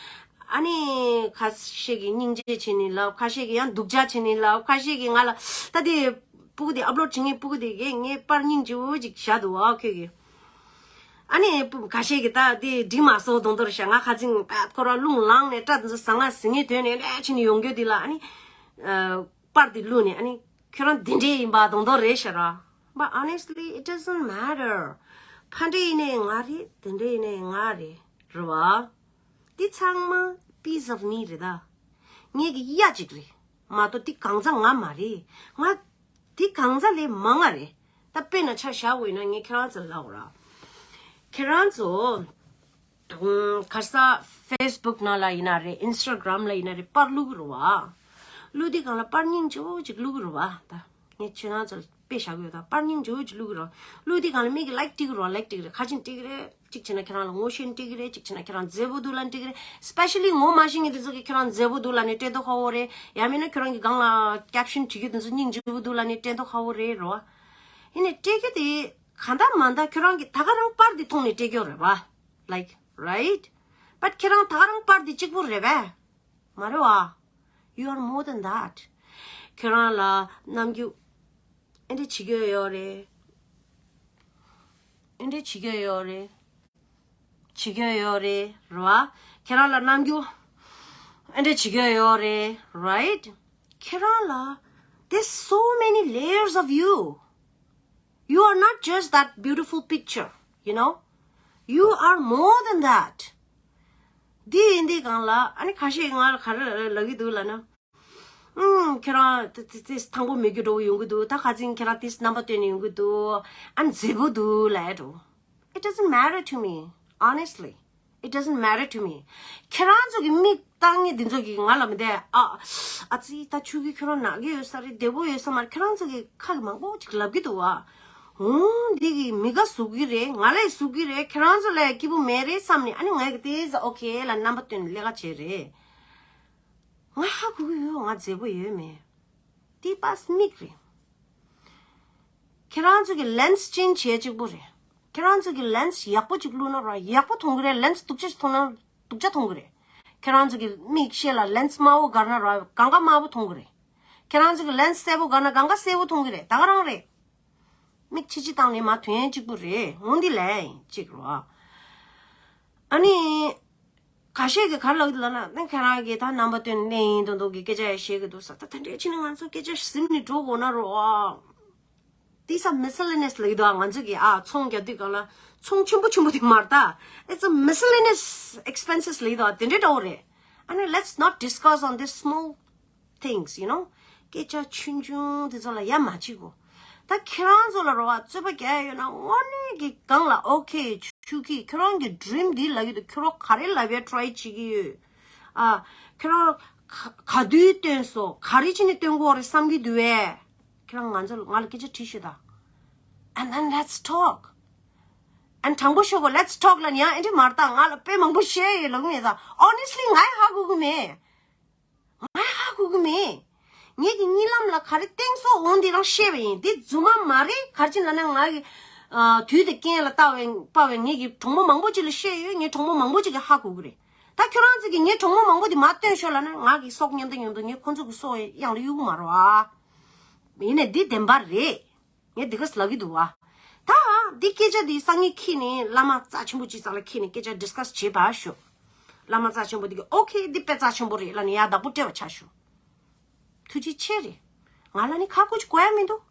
ཨ་ནི་ཁ་ཤས་ཀྱིས་སྙིང་རྗེ་བྱས་ནས་ལབ། ཁ་ཤས་ཀྱིས་ཡང་སྡུག་ཅག་བྱས་ནས་ལབ། ཁ་ཤས་ཀྱིས་ང་ལ་ད་དེ་སྤུ་གུ་དེ་ཨབ་ལོཌ་བྱེད་མཁན་སྤུ་གུ་དེ་གས་ངའི་པར་སྙིང་རྗེ་བོ་ཅིག་བཞག་འདུག་བ་ཁོས་གི། ཨ་ནི་སྤུ་ཁ་ཤས་ཀྱིས་ད་དེ་འགྲིག་མ་སོང་དོན་དོར་བྱ། ང་ཁ་ཚིག་པད་ཁོ་ར་རླུང་ལངས་ནས་སྐྲ་དེ་ཚོ་ཟ་ང་ཟིང་ངེ་དོན་ནས་ལས་ཕྱིན་ཡོང་རྒྱུ་དེ་ལ། ཨ་ནི་ཨ་པར་དེ་བླུགས་ནས། ཨ་ནི་ཁྱོད་རང་དེ་འདྲས་ཡིན་པ་དོན་དོན་རེད་ཤག་ར། But honestly, it doesn't matter. ཕ་འདྲས་ཡིན་ནའི་ང་རེད། དེ་འདྲས་ཡིན་ནའི་ང་རེད། རེད་བ། འདི་ཚང་མ་piece of me རེད་ད། ངེད་ཀྱི་གཡའ་གཅིག་རེད་མ་གཏོགས་འདི་གང་ཚང་ང་མ་རེད། ང་འདི་གང་ཚང་ལས་མང་ང་རེད། ད་དཔེར་ན་ཆ་བཞག་དགོས་ན་ངས་ཁྱེད་རང་ཚོ་ལ་ལབ་དགོས་ར། ཁྱེད་རང་ཚོ་ཨུམ་ག་རེ་ཟེར་ཕེ་སི་བུག་ནང་ལ་ཡིན་ན་རེད། ཨིན་སི་ཊ་གྷ་རམ་ལ་ཡིན་ན་རེད། པར་བླུག་གི་རེད་བ། བླུག་དུས་སྒང་ལ་པར་སྙིང་རྗེ་བོ་ཅིག་བླུག་གི་རེད་བ། ད་ངས་ཁྱེད་རང་ཚོ་ལ་དཔེ་བཞག་གི་ཡོད། ད་པར་སྙིང་རྗེ་བོ་ཅིག་བླུག་གི་རེད། བླུག་དུས་སྒང་ལ་མིག་གིས་ལའིཀ་སྤྲད་ཀྱི་རེད་བ། ལའིཀ་སྤྲད་ཀྱི་རེད། ག་ཅིག་སྤྲད་ཀྱི་རེད། གཅིག་བྱས་ན་ཁྱེད་རང་ལ་ངོ་ཤེས་ནས་སྤྲད་ཀྱི་རེད། གཅིག་བྱས་ན་ཁྱེད་རང་མཛེས་པོ་འདུག་ལབ་ནས་སྤྲད་ཀྱི་རེད། སི་པེ་ཤ་ལི་ངོ་མ་ཤེས་མཁན་དེ་ཚོ་གིས་ཁྱེད་རང་མཛེས་པོ་འདུག་ལབ་ནས་སྤྲད་མདོག་ཁ་པོ་རེད། ཡང་མིན་ན་ཁྱེད་རང་གི་སྒང་ལ་ཀེབ་ཤན་བྲིས་རྒྱུ་དེ་ཚོ་སྙིང་རྗེ་པོ་འདུག་ལབ་ནས་སྤྲད་མདོག་ཁ་པོ་རེད་རོ། ཡིན་ནའི་སྤྲད་རྒྱུ་དེ་གང་ལྟར་མ་ལྟར་ཁྱོད་རང་གིས་ད་ག་རང་པར་འདི་མཐོང་ནས་སྤྲད་རྒྱུ་རེད་བ། Like, right? But ཁྱེད་རང་ད་ག་རང་པར་འདི་གཅིག་པུ་རེད་པས། མ་རེད་བ། You are more than that. ཁྱོད་རང་ལ་རྣམ་འགྱུར་ཨེ་འདྲ་བྱེད་རྒྱུ་ཡོད་རེད། ཨེ་འདྲ་བྱེད་རྒྱུ་ཡོད་རེད། བྱེད་རྒྱུ་ཡོད་རེད། རེད་བ། ཁྱེད་རང་ལ་རྣམ་འགྱུར་ཨེ་འདྲ་བྱེད་རྒྱུ་ཡོད་རེད། Right? ཁྱེད་རང་ལ། There's so many layers of you. You are not just that beautiful picture, you know? You are more than that. འདི་ཡིན་དུས་སྒང་ལ་ཨ་ནི་ཁ་ཤས་ང་ལ་ག་རེ་ལབ་ཀྱི་འདུག་ལབ་ན། ཨུམ། ཁྱེད་རང་དེ་དེ་དེ་ཐང་པོ་མེད་རྒྱུ་འགྲོ་གི་ཡོང་གི་འདུག་ད་ཁ་ཚིག་ཁྱེད་རང་དེ་རྣམ་པ་སྟོན་ནས་ཡོང་གི་འདུག་ཨ་མཛེས་པོ་འདུག་ལབ་ཡ་འགྲོ། It doesn't matter to me, honestly. It doesn't matter to me. ཁྱེད་རང་ཚོ་གི་མིག་བཏང་ངེས་འདི་ཚོ་གི་ང་ལ་མི་བདེ། ཨ་ཨ་ཙི། ད་ཆུ་གི་ཁྱོད་རང་ནག་གི་ཡོད་ས་རེད། བདེ་པོ་ཡོད་ས་མ་རེད། ཁྱེད་རང་ཚོ་གི་ཁ་གི་མང་པོ་ཅིག་ལབ་གི་འདུག་བ། འོང་འདི་གི་མི་ག་ཟུག་གི་རེད། ང་ལས་ཟུག་གི་རེད། ཁྱེད་རང་ཚོ་ལས་སྐྱིད་པོ་མེད་རེད་བསམ་ནས། ཨ་ནི་ང་གི་དེ་ཟ་ཨོ་ཁེ་ལ་རྣམ་པ་སྟོན་ནས་ལས་ཀ་བྱེད་རེད། ང་ཧ་གོ་གི་ཡོད། ང་མཛེས་པོ་ཡོད་མེད། དེ་པས་མིག་རེད། ཁྱེད་རང་ཚོ་གི་ལེན་སི་ཅན་བྱེད་གཅིག་པོ་རེད། ཁྱེད་རང་ཚོ་གི་ལེན་སི་ཡག་པོ་ཅིག་བླུགས་ན་ར་ཡག་པོ་མཐོང་གི་རེད། ལེན་སི་སྡུག་ཅག་ཅིག་མཐོང་ན་སྡུག་ཅག་མཐོང་གི་རེད། ཁྱེད་རང་ཚོ་གི་མིག་ཤེལ་ལ་ལེན་སི་དམར་པོ་སྒར་ན་ར་གང་ག་དམར་པོ་མཐོང་གི་རེད། ཁྱེད་རང་ཚོ་གི་ལེན་སི་སེར་པོ་སྒར་ན་གང་ག་སེར་པོ་མཐོང་གི་རེད། ད་ག་རང་རེད། མིག་ཕྱི་ཕྱི་བཏང་ནས་མ་ཐོན་གཅིག་པུ་རེད། འོང་འདི་ལས་གཅིག་རོ། ཨ་ནི། ཁ་ཤས་ཀྱིས་ག་རེ་ལབ་ཀྱི་འདུག་ལབ་ན། ནི་ཁྱེད་རང་གིས་ད་རྣམ་པ་སྟོན་ནས་ཡིན་མདོག་མདོག་གི་སྐད་ཆ་ཡང་བཤད་ཀྱི་འདུག་ཟེར། ད་དེ་འདྲའི་ཕྱིན་ན་ང་ཚོ་སྐད་ཆ་ཟིན་ནས་འགྲོ་དགོས་ན་རོ། These are miscellaneous ལབ་ཀྱི་འདུག་ང་ཚོ་གིས་ཨ་ཚོང་རྒྱག་དུས་སྒང་ལ་ཚོང་ཆེན་པོ་ཆེན་པོ་དེ་མ་རེད་ད། It's a miscellaneous expenses ལབ་ཀྱི་འདུག་དེ་འདྲའི་འདྲ་བོ་རེད། ཨ་ནི་let's not discuss on this small things, you know. སྐད་ཆ་ཆུང་ཆུང་དེ་ཚོ་ལ་ཡ་མ་བྱེད་དགོས། ད་ཁྱེད་རང་ཚོ་ལ་རོ་བ་རྩོད་པ་རྒྱག་ཡ་ཡོད་ན་དངོས་གནས་ཀྱི་སྒང་ལ་ཨོ་ཁེ་ཆུ་ཁི་ཁྱེད་རང་གི་ཌི་རིམ་འདི་ལབ་ཀྱི་འདུག་ཁྱེད་རང་ག་རེ་ལབ་ཡ་ཊ་རའི་བྱེད་ཀྱི་ཡོད། ཨ། ཁྱེད་རང་ག་ག་དུས་སྟོན་སོང་། ག་རེ་བྱས་ནས་སྟོན་དགོས་རེད་བསམ་གྱི་འདུག་བས། ཁྱེད་རང་ང་ཚོ་ང་ལ་སྐད་ཆ་དྲིས་ཤོག་ད། And then let's talk. And དྲང་པོ་ཤོད་དགོས། Let's talk ལབ་ནས་ཡང་ཨེ་འདྲ་མ་རེད་ད། ང་ལ་དཔེ་མང་པོ་བཤད་ཡོད་ལབ་ཀྱི་མེད་ད། Honestly ང་ཡང་ཧ་གོ་གི་མེད། ང་ཧ་གོ་གི་མེད། ངེད་ཀྱི་གཉིད་ལམ་ལ་ག་རེ་སྟེང་སོགས་འོང་འདི་རང་བཤད་པ་ཡིན། འདི་རྫུན་མ་མ་རེད། ག་རེ་བྱས་ན་ན་ང་གི་ཨ་དུས་དང་རྐྱེན་ལ་བལྟ་བའི་དཔའ་བའི་ངེད་ཀྱི་གྲོགས་མོ་མང་པོ་ཅིག་ལ་བཤད་ཡོད། ངའི་གྲོགས་མོ་མང་པོ་ཅིག་གིས་ཧ་གོ་གི་རེད། ད་ཁྱོད་རང་ཚོ་གིས་ངའི་གྲོགས་མོ་མང་པོ་འདི་མར་བཏོན་ཤོག་ལབ་ན་ང་གི་སྲོག་ཉམས་དང་ཉམས་དང་ངས་ཁོ་ཚོ་གི་སྲོག་གཡང་ལ་གཡུག་གི་མ་རེད་བ། ཡིན་ནའི་འདི་བདེན་པ་རེད། ངས་འདི་ག་ལབ་ཀྱི་འདུག་བ། ད་འདི་སྐད་ཆ་འདི་སང་ཉིན་འཁྱེར་ནས་བླ་མ་རྩ་ཆེན་པོ་ཅིག་རྩ་ལ་འཁྱེར་ནས་སྐད་ཆ་ཌིས་ཀ་སི་བྱེད་པ་ཤོག་བླ་མ་རྩ་ཆེན་པོ་འདི་གིས་ཨོ་ཁེ་འདི་དཔེ་རྩ་ཆེན་པོ་རེད་ལབ་ནས་ཡར་བདག་པོ་སྤྲད་པ་ཆགས་ཤོག་ཐུགས་རྗེ་ཆེ་རེད། ང་ལ་ནི་ཁ་ཁུ་ཅིག་གོ་ཡ་མི་འདུག་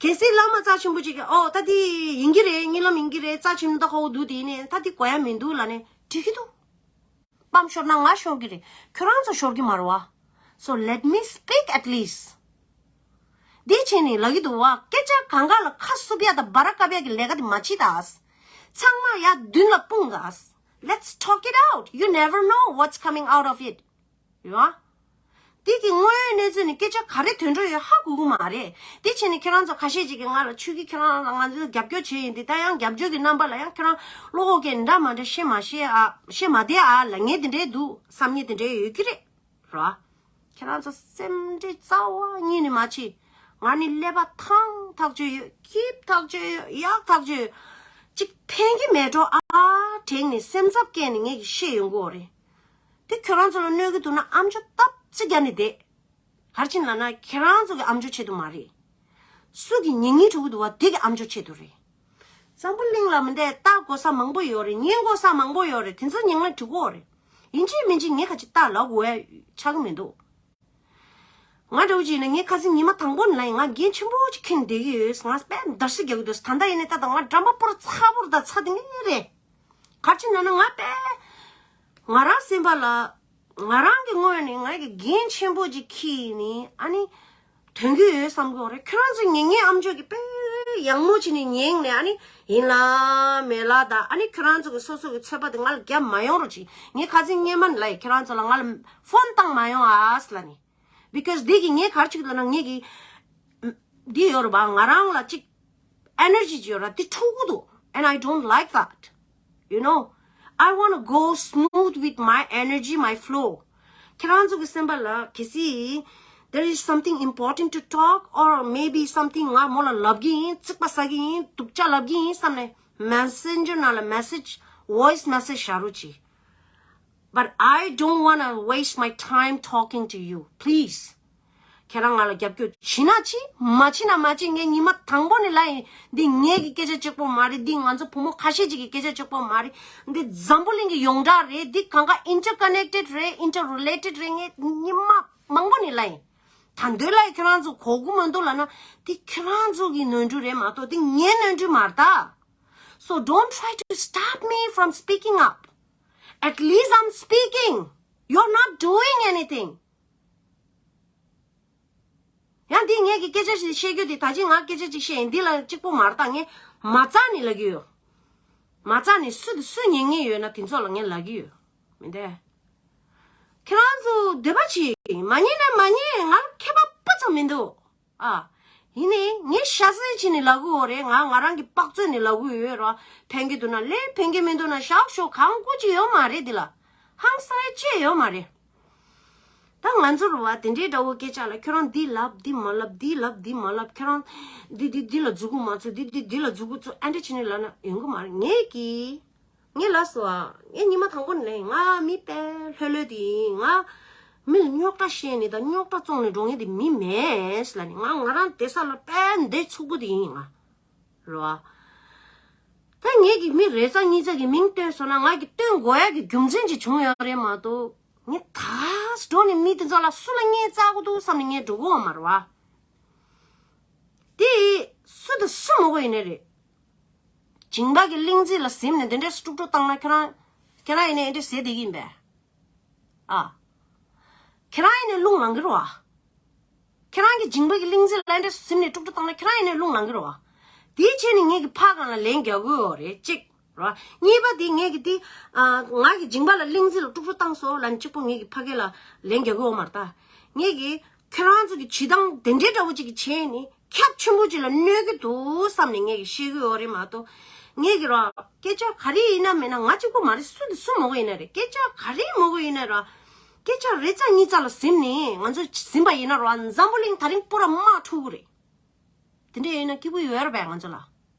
གལ་སྲིད་བླ་མ་རྩ་ཆེན་པོ་ཅིག་གིས་ཨོ་ད་འདི་ཡིན་གྱི་རེད། གཉིད་ལམ་ཡིན་གྱི་རེད། རྩ་ཆེན་པོ་ད་ཁོ་བོ་འདུག་དེ་ཡིན་ནའི་ད་འདི་གོ་ཡ་མི་འདུག་ལབ་ནས་འགྲིག་གི་འདུག་པམ་ཤོར་ན་ང་ཤོར་གི་རེད། ཁྱོད་རང་ཚོ་ཤོར་གི་མ་རེད་བ། So let me speak at least. འདི་བྱས་ནས་ལབ་ཀྱི་འདུག་བ། སྐད་ཆ་གང་ག་ལ་ཁ་བསུབ་ཡ་དང་སྦ་ར་བཀབ་ཡ་གི་ལས་ཀ་དེ་མ་བྱེད་ད། ཚང་མ་ཡར་མདུན་ལ་སྤུངས་ད། Let's talk it out. You never know what's coming out of it. ཡོ། འདི་གི་དངོས་ཡོད་གནས་ཚུལ་ནི་སྐད་ཆ་ག་རེ་ཐོན་འགྲོ་ཡོད་ཧ་གོ་གི་མ་རེད། འདི་བྱས་ནས་ཁྱེད་རང་ཚོ་ཁ་ཤས་ཅིག་གིས་ང་ལ་ཆོས་ཀྱི་ཁྱེད་རང་ལ་ང་ཚོས་རྒྱབ་སྐྱོར་བྱས་ཡིན། འདི་ད་ཡང་རྒྱབ་སྐྱོར་གྱི་རྣམ་པ་ལ་ཡང་ཁྱེད་རང་བློ་ཁོག་གིས་འདྲ་མ་འདྲ་བཤད་མ་ཤེས་ཨ། བཤད་མ་བདེ་ཨ་ལབ་མཁན་དེ་འདྲའི་འདུག་བསམ་མཁན་དེ་འདྲའི་ཡོད་ཀྱི་རེད་ར། ཁྱེད་རང་ཚོ་སེམས་ཁྲལ་རྩ་བ་ཉིད་ནས་མ་བྱེད། ང་ནི་ཀླད་པ་ཐང་ཐག་ཆོད་ཡོད། སྐྱིད་ཐག་ཆོད་ཡོད། ཡག་ཐག་ཆོད་ཡོད། ཅིག་ཕན་གྱི་མེད་འགྲོ་ཨ་དྲན་ནས་སེམས་འཚབ་སྐྱེས་ནས་ངས་ཀྱིས་བཤད་ཡོང་གི་ཡོད་རེད། དེ་ཁྱོད་རང་ཚོ་ལ་གནོད་ཀྱི་འདུག་ན་ཨམ་ཅོག་སྟབས་ཙིག་རྒྱག་ནས་བསྡད། ག་རེ་བྱས་ནས་ལབ་ན་ཁྱེད་རང་ཚོ་གི་ཨམ་ཅོག་ཆེད་དུ་མ་རེད། སུ་གི་ཉན་སྙིང་བྲོ་གི་འདུག་བ་དེ་གི་ཨམ་ཅོག་ཆེད་དུ་རེད། འཛམ་བུ་གླིང་ལ་མི་འདྲ་ལྟ་དགོས་ས་མང་པོ་ཡོད་རེད། ཉན་དགོས་ས་མང་པོ་ཡོད་རེད། དེ་ཚོ་ཉན་ན་འགྲིག་གི་རེད། ཡིན་གཅིག་མིན་གཅིག་ངས་ཁ་ཅིག་ལྟ་ལབ་དགོས་ཡ་ཆགས་ཀྱི་མི་འདུག་ང་འདྲ་བོ་ཅིག་ཡིན་ན་ངས་ཁ་སང་ཉི་མ་དང་པོ་ནས་ལབ་ཡིན། ང་འགན་ཆེན་པོ་ཅིག་འཁྱེར་ནས་བསྡད་ཀྱི་ཡོད། ང་དཔེ་འདར་སིག་རྒྱག་གི་འདུག་ད་ལྟ་ཡིན་ནའི་ད་ལྟ་ང་འགྲམ་པ་སྤུ་ར་ཚ་པོ་རེད། ད་ཚ་དེ་ངེས་རེད། ག་རེ་བྱས་ན་ན་ང་དཔེ་ང་རང་སེམས་པ་ལ་ང་རང་གི་ངོས་ནས་ང་གི་འགན་ཆེན་པོ་ཅིག་འཁྱེར་ནས་ཨ་ནི་ཐོན་གྱི་ཡོད་བསམ་གྱི་ཡོད་རེད། ཁྱོད་རང་ཚོ་ཉན་ཉན་ཨམ་ཅོག་གི་དཔེ་ཡག་མོ་བྱས་ནས་ཉན་ནས་ཨ་ནི་ཡིན་ལ་མེད་ལ་ད་ཨ་ནི་ཁྱོད་རང་ཚོ་གི་སོ་སོ་གི་ཚོད་དཔག་དེ་ང་ལ་རྒྱབ་མ་ཡོང་རོགས་གྱིས། ངས་ཁ་སང་སྔོན་མ་ནས་ལབ་ཡིན། ཁྱོད་རང་ཚོ་ལ་ང་ལ་ཕོན་བཏང་མ་ཡོང་ཨ་ཟེར་ལབ་ནས། Because འདི་གི་ངས་ག་རེ་བྱེད་ཀྱི་འདུག་ལབ་ན་ངས་གི་འདི་ཡོད་རེད་པ། ང་རང་ལ་ཅིག་ཨེ་ནར་ཇི་ཅིག་ཡོད་རེད། འདི་འཁྲུག་གི་འདུག And I don't like that. You know, I want to go smooth with my energy, my flow. ཁྱེད་རང་ཚོ་གི་སེམས་པ་ལ་གལ་སྲིད་there is something important to talk or maybe something ང་མོ་ལ་ལབ་ཀྱི་ཡིན། ཚིག་པ་ཟ་གི་ཡིན། སྡུག་ཅག་ལབ་ཀྱི་ཡིན་བསམ་ནས་མེ་སེན་ཇར་ནང་ལ་མེ་སེཇ་ཝོ་ཡིས་མེ་སེཇ་བཞག་རོགས་གྱིས། But I don't want to waste my time talking to you. Please. ཁྱེད་རང་ང་ལ་རྒྱབ་སྐྱོར་བྱེད་ན་བྱེད། མ་བྱེད་ན་མ་བྱེད། ངས་ཉི་མ་དང་པོ་ནས་ལབ་ཡིན། འདི་ངེད་ཀྱི་སྐད་ཆ་གཅིག་པོ་མ་རེད། འདི་ང་ཚོ་བུ་མོ་ཁ་ཤས་ཅིག་གི་སྐད་ཆ་གཅིག་པོ་མ་རེད། འདི་འཛམ་བུ་གླིང་གི་ཡོངས་གྲགས་རེད། འདི་གང་ག་interconnected རེད། Interrelated རེད། ངས་ཉི་མ་མང་པོ་ནས་ལབ་ཡིན། ད་འདོད་ལ་ཁྱེད་རང་ཚོ་གོ་གི་མི་འདུག་ལབ་ན་འདི་ཁྱེད་རང་ཚོ་གི་ནོར་འཁྲུལ་རེད་མ་གཏོགས་འདི་ངའི་ནོར་འཁྲུལ་མ་རེད་ད། So don't try to stop me from speaking up. At least I'm speaking. You're not doing anything. ཡང་འདི་ངས་ཀྱི་སྐད་ཆ་ཞིག་བཤད་རྒྱུ་དེ་ད་ཅི་ང་སྐད་ཆ་ཅིག་བཤད་ཡིན། འདི་ལ་གཅིག་པོ་མ་རེད་ད། ངས་མ་རྩ་ནས་ལབ་ཀྱི་ཡོད། མ་རྩ་ནས་སུ་དང་སུ་ཉན་ཉན་ཡོད་ན་དེ་ཚོ་ལ་ངས་ལབ་ཀྱི་ཡོད། མི་འདུག་ཁྱེད་རང་ཚོ་འདོད་པ་བྱེད། མ་ཉན་ན་མ་ཉན། ང་ལ་ཁྱད་པར་སྤུ་ཙམ་མི་འདུག་ཨ། ཡིན་ནའི་ངས་ཤ་ཟན་བྱས་ནས་ལབ་གི་ཡོད་རེད། ང་ང་རང་གི་དཔག་ཚོད་ནས་ལབ་གི་ཡོད་ར། ཕན་གི་འདུག་ན་ལེན། ཕན་གི་མི་འདུག་ན་བཞག་ཤོག་གང་དགོས་ཀྱི་ཡོད་མ་རེད། འདི་ལ་ཧང་སང་ཡ་ཅི་ཡོད་མ་རེད། ད་ང་ཚོ་རུ་བ་དེ་འདྲའི་འདྲ་བོ་སྐད་ཆ་ལ་ཁྱོད་རང་འདི་ལབ་འདི་མ་ལབ། འདི་ལབ་འདི་མ་ལབ། ཁྱོད་རང་འདི་འདི་འདི་ལ་འཛུགས་གི་མ་ཚུགས། འདི་འདི་འདི་ལ་འཛུགས་གི་ཚུགས། ཨ་འདྲ་བྱས་ནས་ལབ་ན་ཡོང་གི་མ་རེད། ངས་ཀྱིས། ངས་ལབ་སོང་ཨ། ངས་ཉི་མ་དང་པོ་ནས་ལབ་ཡིན། ང་མི་དཔེ་ལྷོད་ལྷོད་དེ་ཡིན། ང་མི་ལ་རྙོག་དྲ་བཤད་ནས་དང་རྙོག་དྲ་བཙོང་ནས་འགྲོ་མཁན་དེ་མི་མིན་ལབ་ནས། ང་ང་རང་བསྡད་ས་ལ་དཔེ་བསྡད་ཚུགས་པོ་དེ་ཡིན་ང་། རོ། ད་ངས་ཀྱི་མི་རེ་ཚ་གཉིས་ཚ་གི་མིང་བཏོན་སོང་ན་ང་གི་བཏོན་དགོས་ཡ་གི་རྒྱུ་མཚན་ཅིག་བྱུང་ཡོད་རེད་མ་གཏོགས། ངས་ད་འགྲོ་ནས་མི་དེ་ཚོ་ལ་སུ་ལ་ངས་བཙག་གི་འདུག་བསམ་ནས་ངས་འགྲོ་གི་ཡོད་མ་རེད་བ། དེ་སུ་དང་སུ་མོ་གོ་ཡིན་ནའི་རེད། སྦྱིན་པ་གི་གླིང་རྩེ་ལ་གཟིམས་ནས་དེ་འདྲས་སུ་དཀྲུག་དཀྲུག་བཏང་ན་ཁྱོད་རང་ཁྱོད་རང་ཡིན་ནའི་དེ་འདྲས་ཟེར་བསྡད་ཀྱི་ཡིན་པས། ཨ། ཁྱེད་རང་ཡིན་ནའི་རླུང་ལངས་ཀྱི་རེད་བ། ཁྱེད་རང་གི་སྦྱིན་པ་གི་གླིང་རྩེ་ལ་འདྲ་སུ་ཟིན་ནས་དཀྲུག་དཀྲུག་བཏང་ན་ཁྱེད་རང་ཡིན་ནའི་རླུང་ལངས་ཀྱི་རེད་བ། དེའི་ཆེད་ནས་ངེད་ཀྱི་ཕ་སྒང་ལ་ལན་རྒྱག་གི་ཡོད་རེད་གཅིག་རེད་བ། གཉིས་པ་དེ་ངེད་ཀྱི་དེ། ཨ། ང་གི་སྦྱིན་པ་ལ་གླིང་རྩེ་ལ་དཀྲུག་དཀྲུག་བཏང་སོང་ལབ་ནས་གཅིག་པོ་ངེད་ཀྱི་ཕ་སྐད་ལ་ལན་རྒྱག་གི་ཡོད་མ་རེད་ད། ངེད་ཀྱི་ཁྱེད་རང་ཚོ་གི་བྱེད་སྟངས་དེ་འདྲའི་འདྲ་བོ་གཅིག་གི་བྱས་ནས། ཁྱབ་ཆེན་པོ་ཅིག་ལ་གནོད་ཀྱི་འདུག་བསམ་ནས་ངས་ཀྱི་བཤད་ཀྱི་ཡོད་རེད་མ་གཏོགས། ངས་ཀྱི་ར། སྐད་ཆ་ག་རེ་ཡིན་ན་མིན་ན་ང་གཅིག་པོ་མ་རེད། སུ་དང་སུ་མོ་གོ་ཡིན་ན་རེད། སྐད་ཆ་ག་རེ་མོ་གོ་ཡིན་ན་ར། སྐད་ཆ་རེ་ཚ་གཉིས་ཚ་ལ་ཟིན་ནས་ང་ཚོ་ཟིན་པ་ཡིན་ན་ར། འཛམ་བུ་གླིང་ད་རིང་པུ་ར་དམག་འཁྲུག་གི་རེད། དེ་འདྲ་ཡིན་ན་སྐྱིད་པོ་ཡོད་ར་བས་ང་ཚོ་ལ།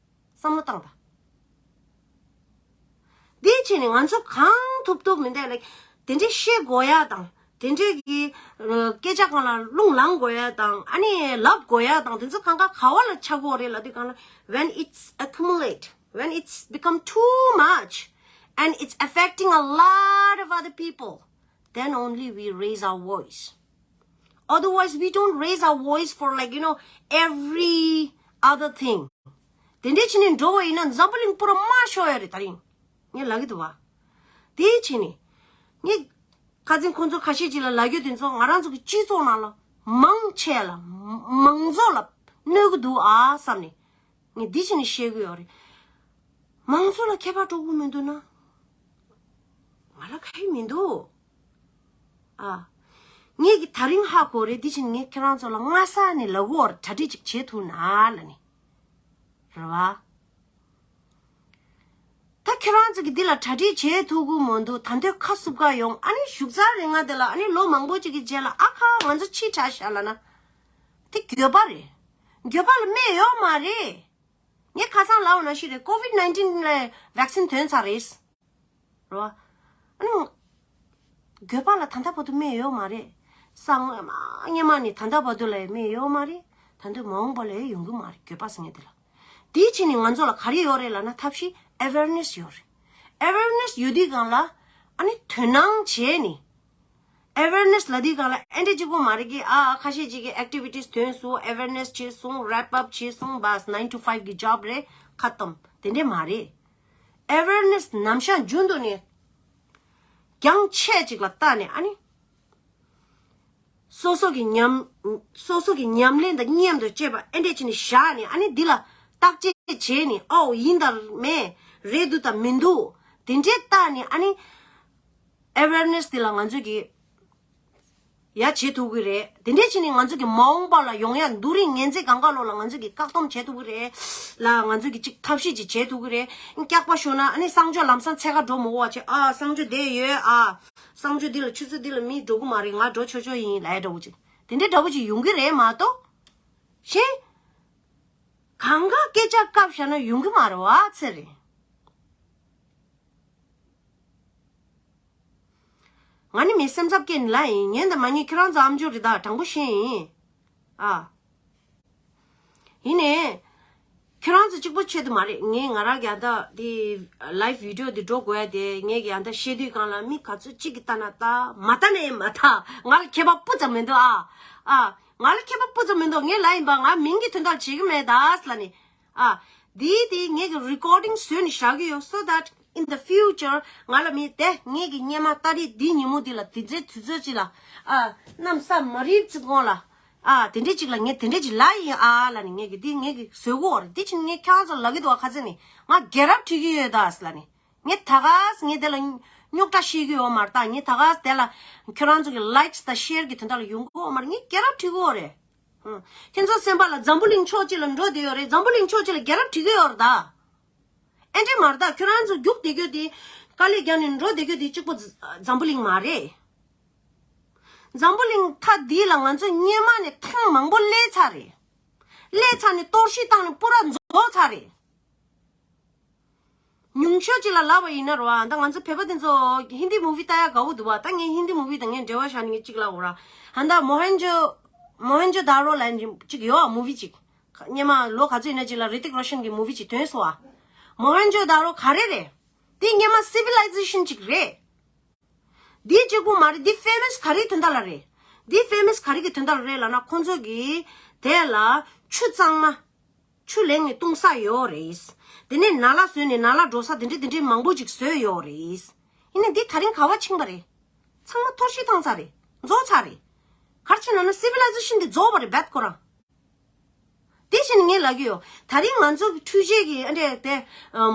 བསམ་བློ་བཏང་དང་། དེའི་ཆེད་ནས་ང་ཚོ་གང་ཐུབ་ཐུབ་མི་འདུག་ལ། དེ་འདྲའི་བཤད་དགོས་ཡ་དང་། དེ་འདྲའི་གི་སྐད་ཆ་སྒང་ལ་རླུང་ལངས་དགོས་ཡ་དང་། ཨ་ནི་ལབ་དགོས་ཡ་དང་། དེ་ཚོ་གང་ག་ག་བ་ལ་ཆགས་ཀྱི་ཡོད་རེད་ལབ་དུས་སྒང་ལ། When it's accumulate, when it's become too much and it's affecting a lot of other people, then only we raise our voice. Otherwise, we don't raise our voice for, like, you know, every other thing. དེ་འདྲའི་ཕྱིན་ནས་འགྲོ་བ་ཡིན་ན་འཛམ་བུ་གླིང་པུ་ར་དམག་ཤོར་ཡ་རེད་ད་རིང་། ངས་ལབ་ཀྱི་འདུག་བ། དེའི་ཕྱིན་ནས། ངས་ཁ་སང་ཁོང་ཚོ་ཁ་ཤས་ཅིག་ལ་ལབ་རྒྱུ་དེ་ཚོ་ང་རང་ཚོ་གི་སྤྱི་ཚོགས་ནང་ལ་མང་ཆེ་ལ་མང་ཚོགས་ལ་གནོད་ཀྱི་འདུག་ཨ་བསམ་ནས། ངས་འདི་བྱས་ནས་བཤད་གི་ཡོད་རེད། མང་ཚོགས་ལ་ཁྱད་པར་འགྲོ་གི་མི་འདུག་ན། ང་ལ་ཁ་ཡི་མི་འདུག་ཨ། ངས་ཀྱི་ད་རིང་ཧ་གོ་རེད། འདི་བྱས་ནས་ངས་ཁྱེད་རང་ཚོ་ལ་སྔ་ས་ནས་ལབ་གི་ཡོད་རེད། གྲ་སྒྲིག་ཅིག་བྱེད་ཐུབ་ན་ལབ་ནས། རེད་བ། ད་ཁྱེད་རང་ཚོ་གི་འདི་ལ་གྲ་སྒྲིག་བྱེད་ཐུབ་ཀྱི་མི་འདུག་ད་འདོད་ཁ་སུབ་ག་ཡོང་། ཨ་ནི་བཞུགས་ཚར་རིང་ང་དེ་ལ་ཨ་ནི་ལོ་མང་པོ་ཅིག་གི་རྗེས་ལ་ཨ་ཁ་ང་ཚོ་ཕྱི་དྲགས་ཤག་ལབ་ན། དེ་འགྱོད་པ་རེད། འགྱོད་པ་ལ་སྨད་ཡོད་མ་རེད། ངས་ཁ་སང་ལབ་པ་ནང་བཞིན་རེད། ཀོ་ཝིད་ནའིན་ཊིན་ལ་ཝེག་སིན་ཐོན་ཚར་རེད། རེད་བ། ཨ་ནི། འགྱོད་པ་ལ་ད་ལྟ་བར་དུ་སྨད་ཡོད་མ་རེད། སང་སྔོན་མ་སྔོན་མ་ནས་ད་ལྟ་བར་དུ་ལ་སྨད་ཡོད་མ་རེད། ད་དུང་མ་འོངས་པ་ལ་ཡོང་གི་མ་རེད། འགྱོད་པ་ཟེར་མཁན་དེ་ལ། དེའི་ཕྱིར་ནས་ང་ཚོ་ལ་ག་རེ་ཡོད་རེད་ལབ་ན། ཐབས་ཤེས་ཨེ་ཝེར་ནེ་སི་ཡོད་རེད། ཨེ་ཝེར་ནེ་སི་ཡོད་དུས་སྒང་ལ་ཨ་ནི་དོ་སྣང་བྱས་ནས། ཨེ་ཝེར་ནེ་སི་ལབ་དུས་སྒང་ལ་ཨེ་འདྲ་གཅིག་པོ་མ་རེད་གི། ཨ་ཨ་ཁ་ཤས་ཅིག་གིས་ཨེག་ཊི་ཝི་ཊི་སི་ཐོན་སོང་། ཨེ་ཝེར་ནེ་སི་བྱས་སོང་། རེབ་ཨབ་བྱས་སོང་། བས་ནའིན་ཊི་ཕའིབ་གི་ཇོབ་རེད། ཁ་བཏང་། དེ་འདྲ་མ་རེད། ཨེ་ཝེར་ནེ་སི་ནམ་ཞག་རྒྱུན་དུ་ནས་རྒྱང་ཆད་ཅིག་ལ་བལྟས་ནས། ཨ་ནི་སོ་སོ་གི་ཉམས། སོ་སོ་གི་ཉམས་ལེན་དང་མཉམ་དུ་བྱས་པ་ཨེ་འདྲ་བྱས་ནས་བཞག་ནས། ཨ་ནི་འདི་ལ་བརྟག་དཔྱད་བྱས་ནས། ཨོ་ཡིན་དང་མེད། རེད་འདུག་དང་མི་འདུག་དེ་འདྲའི་བལྟས་ནས། ཨ་ནི་ཨེ་ཝེར་ནེ་སི་དེ་ལ་ང་ཚོས་ཀྱི་ཡ་བྱེད་ཐུབ་ཀྱི་རེད། དེ་འདྲ་བྱས་ནས་ང་ཚོ་གི་མ་འོངས་པ་ལ་ཡོང་ཡ་དུས་རིང་ངན་ཚད་གང་ག་ལོ་ལ་ང་ཚོ་གི་བཀག་སྡོམ་བྱེད་ཐུབ་ཀྱི་རེད་ལ། ང་ཚོ་གི་ཅིག་ཐབས་ཤེས་ཅིག་བྱེད་ཐུབ་ཀྱི་རེད། སྐྱག་པ་ཤོར་ན་ཨ་ནི་གསང་སྤྱོད་ལམ་སང་འཚོལ་ག་འགྲོ་མི་དགོས་པ་བྱས། ཨ་གསང་སྤྱོད་དེ་ཡོད། ཨ་གསང་སྤྱོད་འདི་ལ་ཆུ་ཚོད་འདི་ལ་མི་འགྲོ་གི་མ་རེད། ང་འགྲོ་ཆོག་ཆོག་ཡིན་ལབ་ཡ་འདྲ་བོ་ཅིག་དེ་འདྲའི་འདྲ་བོ་ཅིག་ཡོང་གི་རེད་མ་གཏོགས། གཞན། གང་ག་སྐད་ཆ་བཀབ་བཞག་ན་ཡོང་གི་མ་རེད་བ་ཚེ་རིང་། ང་ནི་མི་སེམས་འཚབ་སྐྱེས་ནས་ལབ་ཡིན། ཉན་དང་མ་ཉན་ཁྱེད་རང་ཚོ་ཨམ་ཅོག་རེད་ད། དྲང་པོ་བཤད་ཡིན། ཨ། ཡིན་ནའི། ཁྱེད་རང་ཚོ་གཅིག་པོ་ཆེད་དུ་མ་རེད། ངས་ང་རང་གི་ཨ་ད་དེ་ལའིབ་བི་ཌི་ཡོ་དེ་འགྲོ་དགོས་ཡ་དེ། ངས་ཀྱི་ཨ་ད་བཤད་དུས་སྒང་ལ་མི་ག་ཚོད་གཅིག་གིས་ལྟ་ན་ལྟ། མ་ལྟ་ན་ཡང་མ་ལྟ། ང་ལ་ཁྱད་པར་སྤུ་ཙམ་མི་འདུག་ཨ། ཨ། ང་ལ་ཁྱད་པར་སྤུ་ཙམ་མི་འདུག་ངས་ལབ་ཡིན་པ། ང་མིང་གི་དོན་དག་བྱེད་ཀྱི་མེད་ད་ལབ་ནས། ཨ། དེའི་དེ་ངས་ཀྱི་རི་ཀོར་ཌིང་བཟོས་ནས་བཞག་གི་ཡོད། So that in the future ང་ལ་མི་དེ་ངས་ཀྱི་སྔོན་མ་ཏ་རིག་འདི་ཉིན་མོ་འདི་ལ་དེ་ཚེ་དུས་ཚོད་ཅིག་ལ། ཨ། གནམ་ས་མ་རིབ་ཅིག་གོང་ལ། ཨ་དེ་འདྲས་ཅིག་ལ་ངས་དེ་འདྲས་ཅིག་ལབ་ཡིན་ཨ་ལབ་ནས། ངས་གི་འདི་ངས་གི་བཟོས་གོ་རེད། འདི་ཕྱིན་ངས་ཁྱེད་རང་ཚོ་ལབ་གི་འདུག་བ། ཁ་ཚེ་ནས་ང་རྒྱལ་རབས་བྲིས་གི་ཡོད་ད་ལབ་ནས། ངས་ད་ག་ངས་དེ་ལ་རྙོག་དྲ་བཤད་གི་ཡོད་མ་རེད་ད། ངས་ད་ག་དེ་ལ་ཁྱེད་རང་ཚོ་གི་ལའིཀ་དང་ཤེར་གི་དོན་དག་ལ་ཡོང་གི་ཡོད་མ་རེད། ངས་རྒྱལ་རབས་བྲིས་གི་ཡོད་རེད། ཨང་། ཁྱེད་ཚོ་སེམས་པ་ལ་འཛམ་བུ་གླིང་ཕྱོགས་གཅིག་ལ་འགྲོ་བསྡད་ཡོད་རེད། འཛམ་བུ་གླིང་ཕྱོགས་གཅིག་ལ་རྒྱལ་རབས་བྲིས་གི་ཡོད་རེད་ད། ཨེ་འདྲས་མ་རེད་ད། ཁྱོད་རང་ཚོ་རྒྱུགས་བསྡད་རྒྱུ་དེ་དཀའ་ལས་རྒྱག་ནས་འགྲོ་བསྡད་རྒྱུ་དེ་གཅིག་པོ་འཛམ་བུ་གླིང་མ་རེད། འཛམ་བུ་གླིང་མཐའ་འདི་ལ་ང་ཚོ་སྔོན་མ་ནས་ཐེངས་མང་པོ་སླེབས་ཚར་རེད། སླེབས་ཚར་ནས་གཏོར་བཤིག་བཏང་ནས་སྤུ་ར་རྫོགས་ཚར་རེད། ཉུང་ཤོས་ཅིག་ལ་ལབ་པ་ཡིན་ན་རེད་བ། ད་ང་ཚོ་བོད་པ་དེ་ཚོ་ཧིན་དི་མུ་ཝི་ལྟ་ཡ་དགའ་བོ་འདུག་བ། ད་ངས་ཧིན་དི་མུ་ཝི་དང་ངས་འབྲེལ་བ་བཞག་ནས་ངས་གཅིག་ལབ་འོ་ར། ཧན་ད་མོ་ཧན་ཇོ་མོ་ཧན་ཇོ་དཱ་རོ་ལབ་ཅིག་ཡོད་མུ་ཝི་ཅིག་སྔོན་མ་ལོ་ག་ཚོད་ཡིན་ན་ཅིག་ལ་རི་ཏིག་རོ་ཤན་གྱི་མུ་ཝི་ཅིག་ཐོན་སོང་བ། མོ་ཧན་ཇོ་དཱ་རོ་ག་རེ་རེད། དེ་སྔོན་མ་སི་ཝི་ལའི་ཟེ་ཤན་ཅིག་རེད། འདི་གཅིག་པུ་མ་རེད། འདི་ཕེ་མ་སི་ག་རེའི་དོན་དག་ལ་རེད། འདི་ཕེ་མ་སི་ག་རེ་གི་དོན་དག་ལ་རེད་ལབ་ན། ཁོང་ཚོ་གིས་དེ་ལ་ཆུ་གཙང་མ་ཆུ་ལེན་ནས་བཏུང་ས་ཡོད་རེད། དེ་ནས་ནཱ་ལ་བཟོས་ནས་ནཱ་ལ་འགྲོ་ས་དེ་འདྲས་དེ་འདྲས་མང་པོ་ཅིག་བཟོས་ཡོད་རེད། ཡིན་ནའི་འདི་ད་རིང་ག་བ་ཕྱིན་པ་རེད། ཚང་མ་གཏོར་བཤིག་བཏང་ཚར་རེད། རྫོགས་ཚར་རེད། ག་རེ་བྱས་ན་ན་སི་ཝི་ལའི་ཟེ་ཤན་འདི་རྫོགས་པ་རེད། བད་ཁོ་རང་། དེ་བཞིན་ངས་ལབ་ཀྱི་ཡོད། ད་རིང་ང་ཚོ་གི་འཕྲུལ་ཆས་ཀྱི་ཨེ་འདྲས་དེ་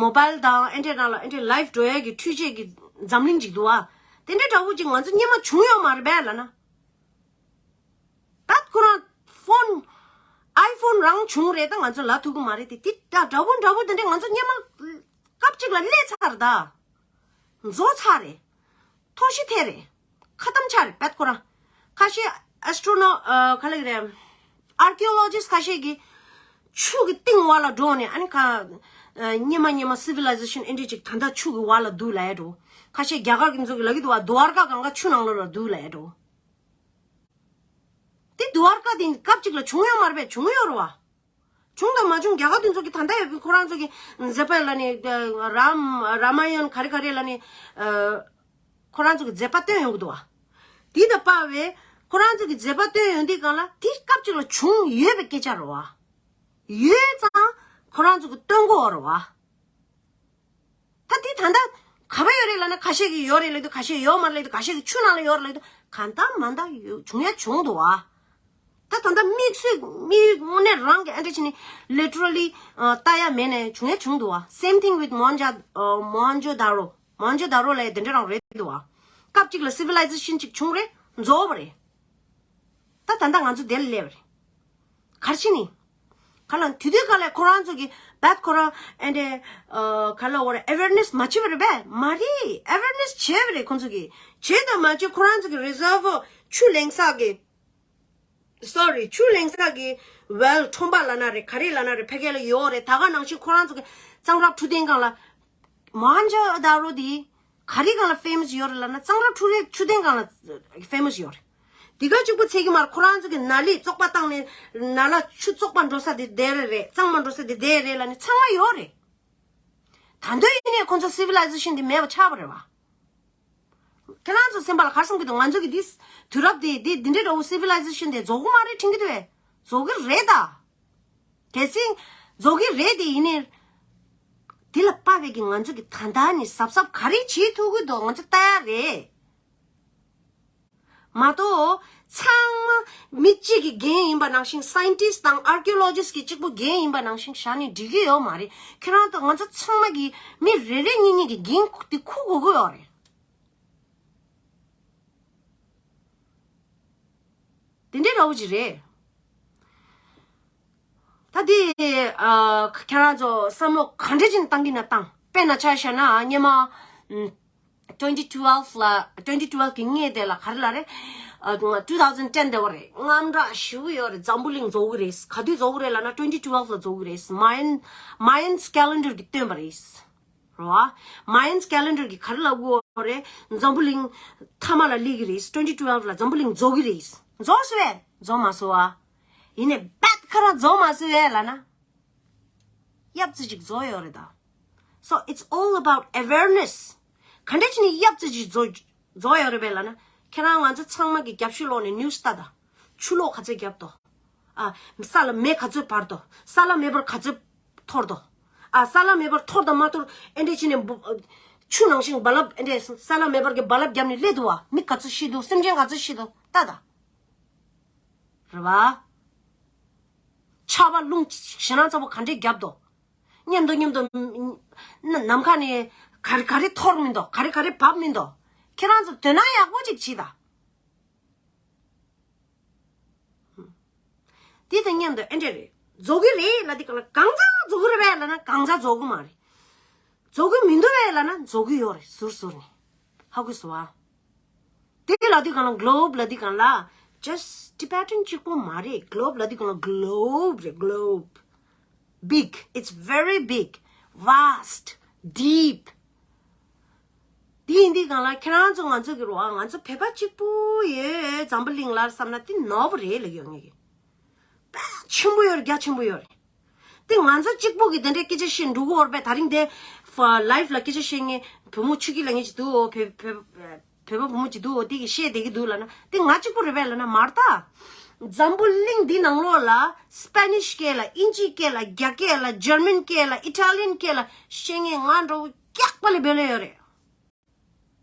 མོ་བཱལ་དང་ཨེ་འདྲས་ནང་ལ་ཨེ་འདྲས་ལའིབ་འགྲོ་ཡས་ཀྱི་འཕྲུལ་ཆས་ཀྱི་འཛམ་གླིང་ཅིག་འདུག་ཨ། དེ་འདྲས་འདྲ་བོ་ཅིག་ང་ཚོ་སྔོན་མ་བྱུང་ཡོད་མ་རེད་པས་ལབ་ན། ད་ཁོ་རང་ཕོན་ཨའི་ཕོན་རང་བྱུང་རེད། ད་ང་ཚོ་ལབ་ཐུབ་ཀྱི་མ་རེད་དེ། དེ་འདྲ་འདྲ་བོ་འདྲ་བོ་དེ་འདྲས་ང་ཚོ་སྔོན་མ་སྐབས་ཅིག་ལ་སླེབས་ཚར་ད། རྫོགས་ཚར་རེད། ཐོར་ཤི་ཐལ་རེད། ཁ་གཏམ་ཆགས་རེད། བད་ཁོ་རང་། ཁ་ཤས་ཨེ་སི་ཊོ་ནོ་ཨ་ག་ལབ་ཀྱི་རེད། ཨར་ཀི་ཡོ་ལོ་ཇི་སི་ཊི་ཁ་ཤས་ཀྱིས་ཆུ་གི་གཏིང་བར་ལ་འགྲོ་ནས་ཨ་ནི་ཁ་ཨ་སྔོན་མ་སྔོན་མ་སི་ཝི་ལའི་ཟེ་ཤན་ཨེ་འདྲས་ཅིག་ད་ལྟ་ཆུ་གི་བར་ལ་འདུག་ལབ་ཡ་འགྲོ། ཁ་ཤས་རྒྱ་གར་གྱི་ཚོ་གིས་ལབ་ཀྱི་འདུག་བ། དུ་ཝར་ཀ་གངྒཱ་ཆུ་ནང་ལོགས་ལ་འདུག་ལབ་ཡ་འགྲོ། དེ་དུ་ཝར་ཀ་དེ་སྐབས་ཅིག་ལ་བྱུང་ཡོད་མ་རེད་པས། བྱུང་ཡོད་རེད་བ། བྱུང་དང་མ་བྱུང་རྒྱ་གར་དེ་ཚོ་གི་ད་ལྟ་ཡོད་པའི་ཁོ་རང་ཚོ་གི་མཛད་པ་ལ་ནི་རམ་ར་མ་ཡོན་ག་རེ་ག་རེ་ལ་ནི་ཨ་ཁོ་རང་ཚོ་གི་མཛད་པ་སྟོན་ཡོང་གི་འདུག་བ། དེ་དང་པ་བས་ཁོ་རང་ཚོ་གི་མཛད་པ་སྟོན་ཡོང་དུས་སྒང་ལ་དེ་སྐབས་ཅིག་ལ་བྱུང་ཡོད་པའི་སྐད་ཆ་རེད་བ། ཡོད་ཙང་ཁོ་རང་ཚོ་གི་སྟོན་གོ་བ་རེད་བ། ད་དེ་ད་ལྟ་ག་པར་ཡོད་རེད་ལབ་ན། ཁ་ཤས་ཀྱིས་ཡོད་རེད་ལབ་དུས། ཁ་ཤས་ཀྱིས་ཡོད་མ་རེད་ལབ་དུས། ཁ་ཤས་ཀྱིས་ཆུ་ནང་ལ་ཡོད་རེད་ལབ་དུས། གང་ལྟར་མ་ལྟར་ཡོད་བྱུང་ཡ་བྱུང་འདུག་བ། ད་ད་ལྟ་དམིགས་བསལ་མི་དངོས་གནས་རང་གི་ཨ་འདྲ་བྱས་ནས་ལི་ཊི་ར་ལི་ལྟ་ཡ་མེད་ནས་བྱུང་ཡ་བྱུང་འདུག་བ། Same thing with Mohenjo- ཨ་Mohenjo-daro. Mohenjo-daro ལབ་ཡ་དེ་འདྲ་རང་རེད་འདུག་བ། སྐབས་གཅིག་ལ་སི་ཝི་ལའི་ཟེ་ཤན་གཅིག་བྱུང་རེད། རྫོགས་པ་རེད། ད་ད་ལྟ་ང་ཚོ་དེ་ལ་སླེབས་པ་རེད། ག་རེ་བྱས་ནས། ག་ལ་དེ་དུས་ག་ལ་ཁོ་རང་ཚོ་གི་བད་ཁོ་རང་ཨེ་འདྲས་ཨ་ག་ལ་འོ་ར་ཨེ་ཝེར་ནེ་སི་མ་བྱས་པ་རེད་པས། མ་རེད། ཨེ་ཝེར་ནེ་སི་བྱས་པ་རེད་ཁོ་ཚོ་གི། བྱས་དང་མ་བྱས་ཁོ་རང་ཚོ་གི་རི་ཛར་བ་ཆུ་ལེན་ས་གི། སོ་རི། ཆུ་ལེན་ས་གི་ཝེལ་ཁྲོན་པ་ལབ་ན་རེད། ག་རེ་ལབ་ན་རེད། ཕ་གི་ལ་ཡོད་རེད། ད་ག་ནང་བཞིན་ཁོ་རང་ཚོ་གི་གཙང་རབ་འཕྲོད་བསྟེན་སྒང་ལ། མོ་ཧན་ཇོ་དཱ་རོ་དེ་ག་རེ་སྒང་ལ་ཕེ་མ་སི་ཡོད་རེད་ལབ་ན། གཙང་རབ་འཕྲོད་རེས་འཕྲོད་བསྟེན་སྒང་ལ་ཕེ་མ་སི་ཡོད་རེད། དེ་ག་གཅིག་པུ་ཚད་ཀྱི་མ་རེད། ཁོ་རང་ཚོ་གི་ནཱ་ལི་བཙོག་པ་བཏང་ནས་ནཱ་ལ་ཆུ་བཙོག་པ་འགྲོ་ས་དེ་དེ་རེད་རེད། གཙང་མ་འགྲོ་ས་དེ་དེ་རེད་ལབ་ནས་ཚང་མ་ཡོད་རེད། ད་དུང་ཡིན་ནའི་ཁོ་ཚོ་སི་ཝི་ལའི་ཟེ་ཤན་དེ་མེད་པ་ཆགས་པ་རེད་བ། ཁྱེད་རང་ཚོ་སེམས་པ་ལ་ག་རེ་བསམ་གྱི་འདུག་ང་ཚོ་གི་འདི་དུས་རབས་དེ་འདི་འདི་འདྲའི་འདྲ་བོ་སི་ཝི་ལའི་ཟེ་ཤན་དེ་རྫོགས་ཀྱི་མ་རེད་དྲན་གྱི་འདུག་བས། རྫོགས་ཀྱི་རེད་ད། གལ་སྲིད་རྫོགས་ཀྱི་རེད་དེ་ཡིན་ནའི། དེ་ལ་དཔག་པའི་གི་ང་ཚོ་གི་ད་ལྟ་ནས་གཟབ་གཟབ་ག་རེ་བྱེད་ཐུབ་ཀྱི་འདུག་ང་ཚོ་ལྟ་ཡ་རེད། མ་གཏོགས་ཚང་མ་མི་གཅིག་གི་འགན་ཡིན་པ་ནང་བཞིན། སའེན་ཊིསི་ཊི་དང་ཨར་ཀི་ཡོ་ལོ་ཇི་སི་ཊི་གི་གཅིག་པུ་འགན་ཡིན་པ་ནང་བཞིན་བཞག་ནས་འགྲིག་གི་ཡོད་མ་རེད། ཁྱེད་རང་དང་ང་ཚོ་ཚང་མ་གི་མི་རེ་རེ་གཉིས་གཉིས་ཀྱི་འགན་དེ་འཁུར་དགོས་ཀྱི་ཡོད་རེད། དེ་འདྲའི་འདྲ་བོ་ཅིག་རེད། ད་དེ་ཨ་ཁྱེད་རང་ཚོ་བསམ་བློ་ག་འདྲ་ཅིག་བཏང་གི་ན་བཏང་། དཔེར་ན་ཆ་བཞག་ན་སྔོན་མ་ཨམ་twenty twelve ལ། twenty twelve གི་སྔས་དེ་ལ་ག་རེ་ལབ་རེད། ཨ་two thousand ten དེ་བ་རེད། དངངས་སྐྲག་ཞེ་པོ་ཡོད་རེད། འཛམ་བུ་གླིང་རྫོགས་ཀྱི་རེད། ག་དུས་རྫོགས་ཀྱི་རེད་ལབ་ན་twenty twelve ལ་རྫོགས་ཀྱི་རེད། Mayan Mayans calendar གིས་སྟོན་པ་རེད། རེད་བ། Mayans calendar གིས་ག་རེ་ལབ་ཀྱི་ཡོད་རེད། འཛམ་བུ་གླིང་མཐའ་མ་ལ་སླེབས་ཀྱི་རེད། twenty twelve ལ་འཛམ་བུ་གླིང་རྫོགས་ཀྱི་རེད། རྫོགས་སོང་བས། རྫོགས་མ་སོང་བ། ཡིན་ནའི་བད་ཁོ་རང་རྫོགས་མ་སོང་བས་ལབ་ན། ཡབ་ཙི་ཅིག་རྫོགས་ཡོད་རེད་ད། So it's all about awareness. ག་འདྲ་བྱས་ནས་ཡབ་ཙི་ཅིག་རྫོགས་རྫོགས་ཡོད་རེད་པས་ལབ་ན། ཁྱེད་རང་ང་ཚོ་ཚང་མ་གི་རྒྱབ་ཤོད་ལོག་ནས་ནིའུ་སི་ལྟ་ད། ཆུ་ལོག་ག་ཚོད་བརྒྱབ་དོ། ཨ། ས་ལ་མེ་ག་ཚོད་འབར་དོ། ས་ལ་མེ་འབར་ག་ཚོད་འཐོར་དོ། ཨ། ས་ལ་མེ་འབར་འཐོར་དང་མ་འཐོར་ཨེ་འདྲས་བྱས་ནས་འབུ། ཆུ་ནང་བཞིན་རྦ་རླབས་ཨེ་འདྲས་ས་ལ་མེ་འབར་གྱི་རྦ་རླབས་བརྒྱབ་ནས་སླེབས་འདུག་བ། མི་ག་ཚོད་ཤི་འདུག་སེམས་ཅན་ག་ཚོད་ཤི་འདུག་ལྟ་ད། རེད་བ། ཆར་པ་རླུང་ཞེད་སྣང་ཚ་པོ་ག་འདྲས་བརྒྱབ་འདུག་མཉམ་དུ་མཉམ་དུ་ན་ནམ་མཁའ་ནས་ག་རེ་ག་རེ་འཐོར་མི་འདུག་ག་རེ་ག་རེ་བབས་མི་འདུག་ཁྱེད་རང་ཚོ་དོ་སྣང་ཡག་པོ་ཅིག་བྱེད་ད། དེ་དང་མཉམ་དུ་ཨེ་འདྲས་རེད། རྫོགས་ཀྱི་རེད་ལབ་དེ་ག་ལ་གང་ཚང་རྫོགས་ཀྱི་རེད་པས་ལབ་ན་གང་ཚང་རྫོགས་ཀྱི་མ་རེད། རྫོགས་ཀྱི་མི་འདུག་པས་ལབ་ན་རྫོགས་ཀྱི་ཡོད་རེད་ཟུར་ཟུར་ནས། ཧ་གོ་སོང་ཨ། དེ་ལབ་དུས་གང་ལ་གློབ་ལབ་དུས་གང་ལ་just Tibetan གཅིག་པོ་མ་རེད། གློབ་ལབ་དུས་གང་ལ་globe རེད། Globe, big, it's very big, vast, deep. དེ་ཡིན་དུས་གང་ལ་ཁྱེད་རང་ཚོ་ང་ཚོ་གི་རོ་ཨ་ང་ཚོ་བོད་པ་གཅིག་པོ་ཡོད་འཛམ་བུ་གླིང་ལ་བསམ་ན་དེ་ནོར་བ་རེད་ལབ་ཡོང་ངེས་ཀྱི། དཔེ་ཆེན་པོ་ཡོད་རེད། རྒྱ་ཆེན་པོ་ཡོད་རེད། དེ་ང་ཚོ་གཅིག་པོ་གི་དེ་འདྲའི་སྐད་ཆ་བཤད་འགྲོ་གི་ཡོད་རེད་པས། ད་རིང་དེ་ལའིབ་ལ་སྐད་ཆ་བཤད་མཁན་བུ་མོ་ཆུ་སྐྱིད་ལབ་མཁན་ཅིག་འདུག་བོད་བོད་བོད་པ་བུ་མོ་ཅིག་འདུག་དེ་གི་བཤད་བསྡད་ཀྱི་འདུག་ལབ་ན་དེ་ང་གཅིག་པོ་རེད་པས་ལབ་ན་མ་རེད་ད། འཛམ་བུ་གླིང་འདི་ནང་ལོགས་ལ་སྤེ་ནིཤ་སྐད་ལ་དབྱིན་ཇིའི་སྐད་ལ་རྒྱ་སྐད་ལ་འཇར་མན་སྐད་ལ་ཨི་ཊ་ལི་ཡན་སྐད་ལ་བཤད་མཁན་ང་འདྲ་བོ་སྐྱག་པ་ལས་བེ་ལོས་ཡོད་རེད།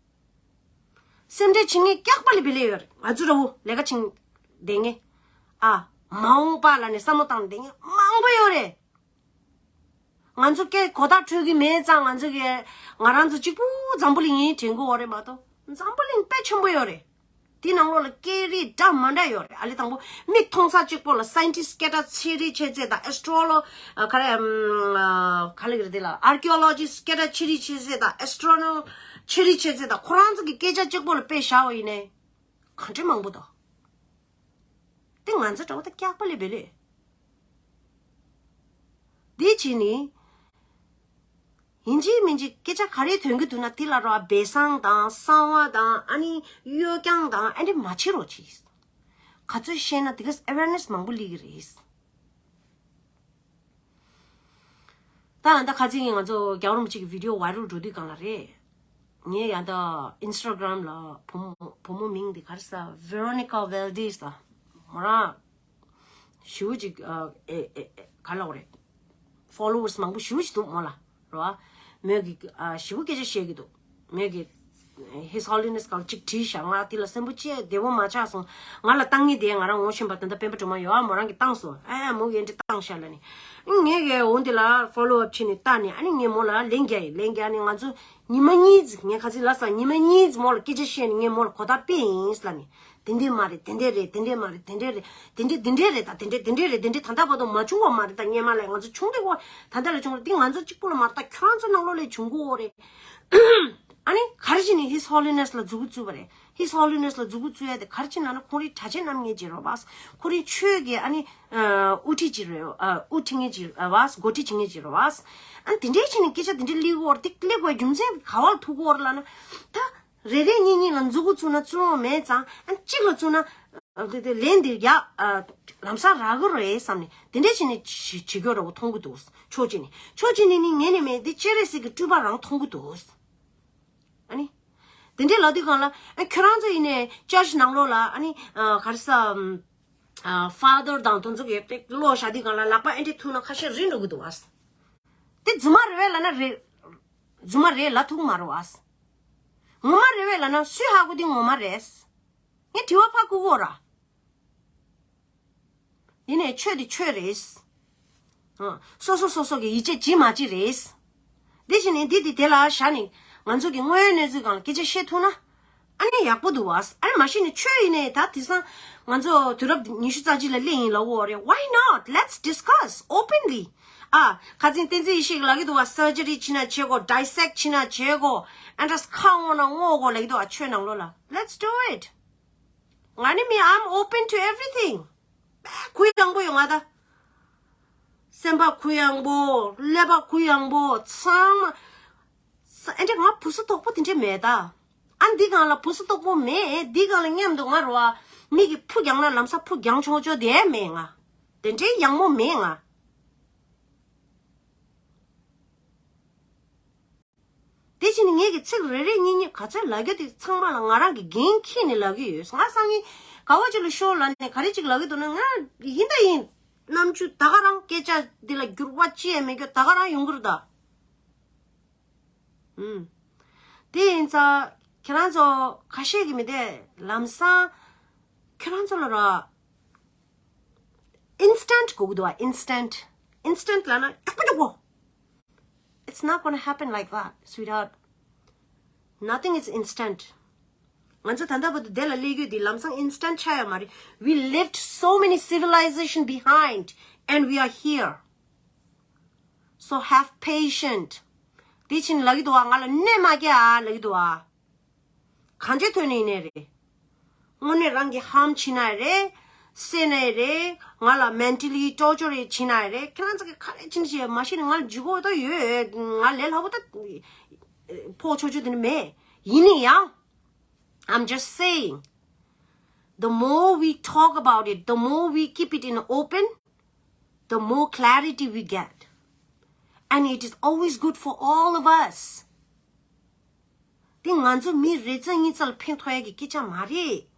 སེམས་ཁྲལ་བྱེད་མཁན་སྐྱག་པ་ལས་བེ་ལོས་ཡོད་རེད། ང་ཚོ་འདྲ་བོ་ལས་ཀ་བྱེད་བསྡད་མཁན། ཨ། མ་འོངས་པ་ལ་ནི་བསམ་བློ་བཏང་བསྡད་མཁན་མང་པོ་ཡོད་རེད། ང་ཚོ་སྐད་གོ་བརྡ་འཕྲོད་ཀྱི་མེད་ཙང་ང་ཚོ་གི་ང་རང་ཚོ་གཅིག་པུ་འཛམ་བུ་གླིང་ཡིན་དྲན་གྱི་ཡོད་རེད་མ་གཏོགས་འཛམ་བུ་གླིང་དཔེ་ཆེན་པོ་ཡོད་རེད། དེ་ནང་ལོགས་ལ་སྐད་རིགས་འདྲ་མ་འདྲ་ཡོད་རེད། ཨ་ལེ་དང་པོ་མིག་མཐོང་ས་གཅིག་པོ་ལ་སའེན་ཊིསི་སྐད་གྲགས་ཆེ་རིགས་ཆེ་ཚད་དང་ཨེ་སི་ཊོ་ལོ་ཨ་ག་རེ་ཨམ་ཨ་ག་ལེ་གི་རེད་དེ་ལ་ཨར་ཀི་ཡོ་ལོ་ཇི་སི་སྐད་གྲགས་ཆེ་རིགས་ཆེ་ཚད་དང་ཨེ་སི་ཊོ་ནོ་མི་ཆེ་རིགས་ཆེ་ཚད་དང་ཁོ་རང་ཚོ་གི་སྐད་ཆ་གཅིག་པོ་ལ་དཔེ་བཞག་པ་ཡིན་ནའི་ག་འདྲ་མང་པོ་འདུག་དེ་ང་ཚོ་འདྲ་བོ་ད་སྐྱག་པ་ལས་བེ་ལོས། འདི་བྱས་ནས། ཡིན་གཅིག་མིན་གཅིག་སྐད་ཆ་ག་རེ་ཐོན་གྱི་འདུག་ན་དེ་ལ་རོ་སྦས་གསང་དང་གསང་བ་དང་ཨ་ནི་གཡོ་བརྐྱང་དང་ཨ་འདྲ་མ་བྱེད་རོགས་གྱིས། ག་ཚོད་བཤད་ན་དེ་ག་ཨེ་ཝེར་ནེ་སི་མང་པོ་སླེབས་ཀྱི་རེད། ད་ད་ཁ་ཚིག་ང་ཚོ་རྒྱལ་བ་རིན་པོ་ཆེ་གི་བི་ཌི་ཡོ་ཝའི་རལ་འགྲོ་དུས་སྒང་ལ་རེད། ངས་ཡང་ད་ཨིན་སི་ཊ་གྷ་རམ་ལ་བུ་མོ་བུ་མོ་མིང་དེ་ག་རེ་ཟེར་ཝེ་རོ་ནི་ཀ་ཝེལ་ཌེ་ཟེར་མོ་རང་ཞེ་པོ་ཅིག་ཨ་ཨེ་ཨེ་ཨེ་ག་ལབ་དགོས་རེད། ཕོ་ལོ་ཝར་སི་མང་པོ་ཞེ་པོ་ཅིག་འདུག་མོ་ལ་རེད་བ། མོས་ཀྱི་ཨ་ཞེ་པོ་སྐད་ཆ་བཤད་ཀྱི་འདུག་མོས་ཀྱི་His Holiness ག་ཅིག་བྲིས་ཤག་ང་དེ་ལ་སེམས་པ་ཅིག་བདེ་པོ་མ་ཆགས་སོང་། ང་ལ་བཏང་ངེས་དེ་ང་རང་ངོ་ཤེས་པ་ད་ལྟ་སྤེན་པ་སྒྲོལ་མ་ཡོད་ཨ། མོ་རང་གིས་བཏང་སོང་། ཨ་མོ་གིས་འདི་བཏང་ཤག་ལབ་ནས་ངས་གི་འོ་འདི་ལ་ཕོ་ལོ་ཨབ་བྱས་ནས་བལྟས་ནས་ཨ་ནི་ངས་མོ་ལ་ལན་རྒྱག་ཡིན། ལན་རྒྱག་ནས་ང་ཚོ་ཉི་མ་གཉིས་ཙམ་ངས་ཁ་ཚིག་ལབ་སོང་། ཉི་མ་གཉིས་ཙམ་མོ་ལ་སྐད་ཆ་བཤད་ནས་ངས་མོ་ལ་གོ་བརྡ་སྤྲད་ཡིན་ལབ་ནས། དེ་འདྲས་མ་རེད། དེ་འདྲས་རེད། དེ་འདྲས་མ་རེད། དེ་འདྲས་རེད། དེ་འདྲས་དེ་འདྲས་རེད་ད། དེ་འདྲས་དེ་འདྲས་རེད། དེ་འདྲས་ད་ལྟ་བར་དུ་མ་བྱུང་བ་མ་རེད་ད། སྔོན་མ་ལ་ང་ཚོ་བྱུང་འདུག་གོ། ད་ལྟ་ལ་བྱུང་རེད། འདི་ང་ཚོ་གཅིག་པུ་ལ་མ་རེད་ད། ཁྱོད་རང་ཚོ་ནང་ལོགས་ལ་བྱུང་གི་ཡོད་རེད། ཨ་ནི་ག་རེ་བྱས་ནས་His Holiness ལ་མཛུབ་གུ་བཙུགས་པ་རེད། His Holiness ལ་མཛུབ་གུ་བཙུགས་ཡ་དེ་ག་རེ་བྱས་ན་ན་ཁོང་རའི་གྲྭ་ཆས་བསྣམས་མཁན་ཅིག་རེད་བ། ཁོང་རའི་ཆོས་ཀྱི་ཨ་ནི་དབུ་ཁྲིད་ཅིག་རེད། དབུ་ཁྲིད་མཁན་ཅིག་རེད་བ། འགོ་ཁྲིད་བྱེད་མཁན་ཅིག་རེད་བ། ཨ་ནི་དེ་འདྲའི་བྱས་ནས་སྐད་ཆ་དེ་འདྲའི་སླེབས་ཀྱི་ཡོད་རེད། དེ་སླེབས་དགོས་རྒྱུ་མཚན་ག་བ་ལ་ཐུག་གི་ཡོད་རེད་ལབ་ན། ད། རེ་རེ་གཉིས་གཉིས་ལ་མཛུབ་གུ་བཙུགས་ན་བཙུགས་ཡོང་མེད་ཙང་ཨ་གཅིག་ལ་བཙུགས་ན་ཨ་དེ་དེ་ལན་འདི་ཡག་ཨ་ལམ་སང་རག་གི་རེད་བསམ་ནས་དེ་འདྲ་བྱས་ནས་བྱེད་བྱེད་རྒྱུ་འདྲ་བོ་མཐོང་གི་འདུག་ཕྱོགས་གཅིག་ནས། ཕྱོགས་གཅིག་ནས་ནི་ངས་ནི་མེད་འདི་སྤྱན་རས་གཟིགས་ཀྱི་སྤྲུལ་པ་རང་མཐོང་གི་འདུག་ཨ་ནི། དེ་འདྲའི་ལབ་དུས་སྒང་ལ་ཨ་ཁྱོད་རང་ཚོ་ཡིན་ནའི་ཅར་ཆི་ནང་ལོགས་ལ་ཨ་ནི་ཨ་ག་རེ་ཟེར་ཨ་ཕ་དར་དང་དེ་ཚོ་གི་ཀློག་བཞག་དུས་སྒང་ལ་ལག་པ་ཨེ་འདྲས་ཐུག་ན་ཁ་ཤས་རིལ་འགྲོ་གི་འདུག་བ། དེ་རྫུན་མ་རེད་པས་ལབ་ན་རེད། རྫུན་མ་རེད་ལབ་ཐུབ་ཀྱི་མ་རེད་བ། ངོ་མ་རེད་པས་ལབ་ན་སུས་ཧ་གོ་དེ་ངོ་མ་རེད། ངས་དྲི་བ་ཕར་བསྐུར་གོ་ར། ཡིན་ནའི་ཆོས་དེ་ཆོས་རེད། ཨ། སོ་སོ་སོ་སོ་གི་ཡིད་ཆེས་ཇི་མ་ཇི་རེད། དེ་བཞིན་ནི་འདི་དེ་དེ་ལ་བཞག་ནས་ང་ཚོ་གི་དངོས་ཡོད་གནས་ཚུལ་སྒང་ལ་སྐད་ཆ་བཤད་ཐུབ་ན། ཨ་ནི་ཡག་པོ་འདུག་བ། ཨ་ནི་མ་གཞི་ནས་ཆོས་ཡིན་ནའི་ད་དེང་སང་ང་ཚོ་དུས་རབས་ཉི་ཤུ་རྩ་གཅིག་ལ་སླེབས་ཡིན་ལབ་ཡོད་རེད། Why not? Let's discuss openly. ཨ། ཁ་སང་བསྟན་འཛིན་ཡེ་ཤེས་ཀྱིས་ལབ་ཀྱི་འདུག་བ། སར་ཇི་རི་བྱེད་ན་བྱེད་དགོས། ཌའི་སེག་བྱེད་ན་བྱེད་དགོས། ཨ་འདྲས་ཁ་སྔོག་ན་སྔོག་དགོས་ལབ་ཀྱི་འདུག་བ། ཆོས་ནང་ལོགས་ལ། Let's do it. ང་ནི་མི། I'm open to everything. གུ་ཡངས་པོ་ཡོད་ང་ད། སེམས་པ་གུ་ཡངས་པོ། ཀླད་པ་གུ་ཡངས་པོ། ཚང་མ། ས་ཨེ་འདྲ་ང་བུ་སུ་དོག་པོ་དེ་འདྲ་མེད་ད། ཨ་འདི་སྒང་ལ་བུ་སུ་དོག་པོ་མེད། འདི་སྒང་ལ་མཉམ་དུ་ང་རོ་ཨ། མི་གི་ཕུ་རྒྱང་ན་ལམ་སང་ཕུ་རྒྱང་ཆོག་ཆོག་དེ་མེད་ང་། དེ་འདྲའི་ཡང་མོ་མེད་ང་། དེ་བཞིན་ངེད་ཀྱི་ཚིག་རེ་རེ་གཉིས་གཉིས་ག་ཚོད་ལབ་རྒྱུ་དེ་ཚང་མ་ལ་ང་རང་གི་འགན་འཁྱེར་ནས་ལབ་ཀྱི་ཡོད། ང་སང་ཉིན་ག་བ་ཅིག་ལ་ཤོག་ལབ་ནས་ག་རེ་ཅིག་ལབ་ཀྱི་འདུག་ན། ང་ཡིན་ད་ཡིན། ནམ་རྒྱུན་ད་ག་རང་སྐད་ཆ་འདི་ལ་འགྱུར་བ་ཅི་ཡང་མེད་རྒྱུ་ད་ག་རང་ཡོང་གི་རེད་ད། ཨུམ། དེ་ཡིན་ཙང་ཁྱེད་རང་ཚོ་ཁ་ཤས་ཀྱིས་མི་དེ་ལམ་སང་ཁྱེད་རང་ཚོ་ལ་ར། instant དགོས་ཀྱི་འདུག་བ། Instant. Instant ལབ་ན་མགྱོགས་པོ་མགྱོགས་པོ། It's not gonna happen like that, sweetheart. Nothing is instant. ང་ཚོ་ད་ལྟ་བར་དུ་དེ་ལ་སླེབས་རྒྱུ་དེ་ལམ་སང་instant ཆགས་ཡོད་མ་རེད། We left so many civilization behind and we are here. So have patient. དེ་ཕྱིན་ལབ་ཀྱི་འདུག་བ། ང་ལ་གནོད་མ་སྐྱེལ་ཨ་ལབ་ཀྱི་འདུག་བ། གང་ཅི་ཐོན་ནས་ཡིན་ནའི་རེད། དངོས་གནས་རང་གི་harm བྱེད་ནའི་རེད། བསད་ནའི་རེད། ང་ལ་mentally torture རེ་བྱེད་ནའི་རེད། ཁྱེད་རང་ཚོ་གི་ག་རེ་བྱེད་ནའི་བྱེད། མ་གཞི་ནས་ང་ལ་ལྗིད་ཁོག་ད་ཡོད། ང་ལས་སླ་པོ་ད་ཕོག་ཆོག་ཆོག་དེ་ནི་མེད། ཡིན་ནའི་ཡང་། I'm just saying, the more we talk about it, the more we keep it in the open, the more clarity we get. And it is always good for all of us. དེ་ང་ཚོ་མི་རེ་ཙམ་གཉིས་ཙམ་ལ་ཕན་ཐོགས་ཡ་གི་སྐད་ཆ་མ་རེད།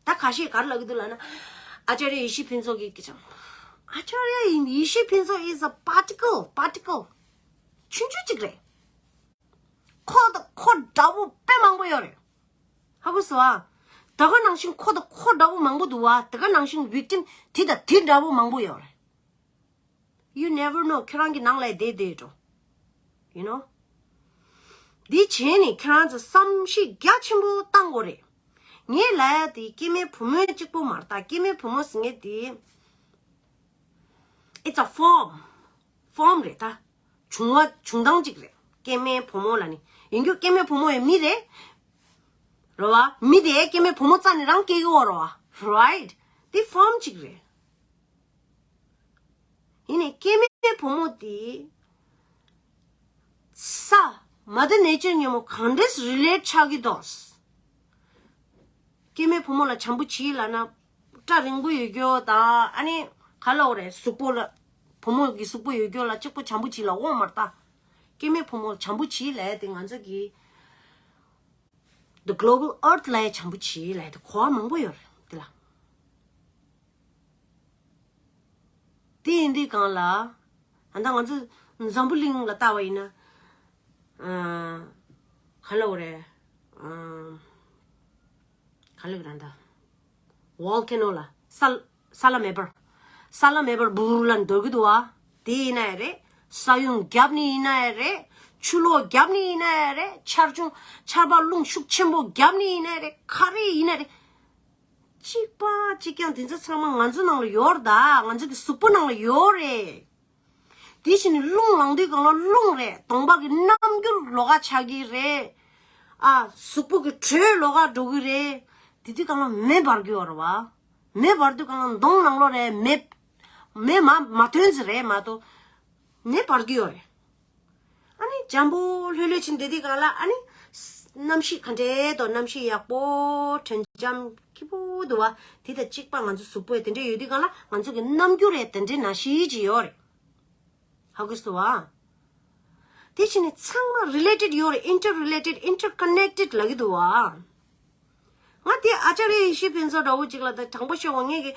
ད་ཁ་ཤས་ག་རེ་ལབ་ཀྱི་འདུག་ལབ་ན། ཨ་ཅཱ་རི་ཡེ་ཤེས་ཕུན་ཚོགས་ཀྱི་སྐད་ཆ། ཨ་ཅཱ་རི་ཡེ་ཤེས་ཕུན་ཚོགས་is a particle, particle. ཆུང་ཆུང་གཅིག་རེད། ཁོ་དང་ཁོ་འདྲ་བོ་དཔེ་མང་པོ་ཡོད་རེད། ཧ་གོ་སོང་ཨ། ད་ག་ནང་བཞིན་ཁོ་དང་ཁོ་འདྲ་བོ་མང་པོ་འདུག་བ། ད་ག་ནང་བཞིན་victim དེ་དང་དེ་འདྲ་བོ་མང་པོ་ཡོད་རེད། You never know. ཁྱེད་རང་གི་ནང་ལ་བསྡད་བསྡད་འགྲོ། You know? འདི་བྱས་ནས་ཁྱེད་རང་ཚོ་བསམ་གཞིག་རྒྱ་ཆེན་པོ་བཏང་དགོས་རེད། ངས་ལབ་ཡ་དེ་སྐྱེ་དམན་བུ་མོའི་གཅིག་པོ་མ་རེད། ད་སྐྱེ་དམན་བུ་མོ་ཟེར་མཁན་དེ། It's a form. Form རེད་ད། བྱུང་བ་བྱུང་སྟངས་གཅིག་རེད། སྐྱེ་དམན་བུ་མོ་ལབ་ནི། ཡིན་རྒྱུ་སྐྱེ་དམན་བུ་མོ་ཡང་མི་རེད། རེད་བ། མི་དེ་སྐྱེ་དམན་བུ་མོ་རྩ་ནས་རང་སྐྱེ་གི་ཡོད་རེད་བ། Right? འདི་form གཅིག་རེད། ཡིན་ནའི་སྐྱེ་དམན་བུ་མོ་དེ་ས་Mother Nature ཉིན་མོ་གང་འདྲས་relate ཆགས་ཀྱི་འདུག་སྐྱེ་དམན་བུ་མོ་ལ་བྱམས་པོ་བྱེད་ལབ་ན། སྐྲ་རིང་པོ་ཡོད་རྒྱུ་དང་། ཨ་ནི་ག་ལབ་དགོས་རེད། གཟུགས་པོ་ལ། བུ་མོ་གི་གཟུགས་པོ་ཡོད་རྒྱུ་ལ་གཅིག་པོ་བྱམས་པོ་བྱེད་ལབ་འོང་མ་རེད་ད། སྐྱེ་དམན་བུ་མོ་ལ་བྱམས་པོ་བྱེད་ལབ་ཡ་དེ་ང་ཚོ་གི་the global earth ལ་ཡ་བྱམས་པོ་བྱེད་ལབ་ཡ་དེ་གོ་བ་མང་པོ་ཡོད་རེད་དེ་ལ། དེ་ཡིན་དུས་གང་ལ། ཨ་ད་ང་ཚོ་འཛམ་བུ་གླིང་ལ་ལྟ་བ་ཡིན་ན། ཨ། ག་ལབ་དགོས་རེད། ཨ། ག་ལབ་དགོས་རེད་ད། Volcano ལ་ས་ས་ལ་མེ་འབར། ས་ལ་མེ་འབར་འབུར་ལ་འདོར་གི་འདུག་བ། དེ་ཡིན་ན་ཡང་རེད། ས་ཡོམ་བརྒྱབ་ནི་ཡིན་ན་ཡང་རེད། ཆུ་ལོག་བརྒྱབ་ནི་ཡིན་ན་ཡང་རེད། ཆར་ཆུང་ཆར་པ་རླུང་ཤུགས་ཆེན་པོ་བརྒྱབ་ནི་ཡིན་ན་ཡང་རེད། ག་རེ་ཡིན་ན་རེད། གཅིག་པ་གཅིག་རྐྱང་དེ་ཚོ་ཚང་མ་ང་ཚོ་ནང་ལ་ཡོད་རེད་ད། ང་ཚོ་གི་གཟུགས་པོ་ནང་ལ་ཡོད་རེད། དེ་བཞིན་རླུང་ལངས་དུས་སྒང་ལ་རླུང་རེད། གདོང་པ་གི་རྣམ་འགྱུར་ལོགས་ཀ་ཆགས་ཀྱི་རེད། ཨ། གཟུགས་པོ་གི་དྲོད་ལོགས་ཀ་འགྲོ་གི་རེད། དེ་དུས་སྒང་ལ་མེ་འབར་གི་ཡོད་རེད་བ། མེ་འབར་དུས་སྒང་ལ་གདོང་ནང་ལོགས་རེད། མེ་མེ་མ་མ་ཐོན་ཟེར་རེད་མ་གཏོགས། མེ་འབར་གི་ཡོད་རེད། ཨ་ནི་འཇམ་པོ་ལྷོད་ལྷོད་ཕྱིན་བསྡད་དུས་སྒང་ལ་ཨ་ནི། གནམ་གཤིས་ག་འདྲའི་དོ་གནམ་གཤིས་ཡག་པོ་དྲོད་འཇམ་སྐྱིད་པོ་འདུག་བ། དེ་དང་གཅིག་པ་ང་ཚོ་གཟུགས་པོ་ཡ་དེ་འདྲ་ཡོད་དུས་སྒང་ལ་ང་ཚོ་གི་རྣམ་འགྱུར་ཡ་དེ་འདྲའི་ནང་བཞིན་ཅིག་ཡོད་རེད། ཧ་གོ་སོང་བ། དེ་བཞིན་ནི་ཚང་མ་related ཡོད་རེད། Interrelated, interconnected ལབ་ཀྱི་འདུག་བ། ང་དེ་ཨ་ཅཱརྱ་ཡེ་ཤེས་ཕུན་ཚོགས་འདྲ་བོ་ཅིག་ལ་ད་དྲང་པོ་བཤད་དགོས། ངས་ཀྱི་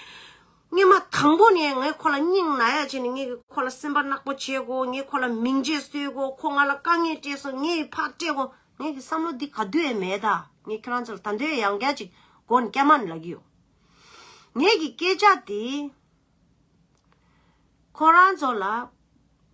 སྔོན་མ་དང་པོ་ནས་ངས་ཁོ་ལ་སྙིང་ན་ཡ་བྱས་ནས། ངས་ཀྱི་ཁོ་ལ་སེམས་པ་ནག་པོ་བྱེད་དགོས། ངས་ཁོ་ལ་མིང་རྗེས་གསོད་དགོས། ཁོ་ང་ལ་དཀའ་ངལ་སྤྲད་སོང་། ངས་ཕར་སྤྲད་དགོས། ངས་ཀྱི་བསམ་བློ་འདི་ག་དུས་ཡང་མེད་ད། ངས་ཁྱེད་རང་ཚོ་ལ་ད་དུང་ཡང་བསྐྱར་ཅིག་མགོ་ནས་སྐྱབས་མ་ནས་ལབ་ཀྱི་ཡོད། ངས་ཀྱི་སྐད་ཆ་དེ། ཁོ་རང་ཚོ་ལ་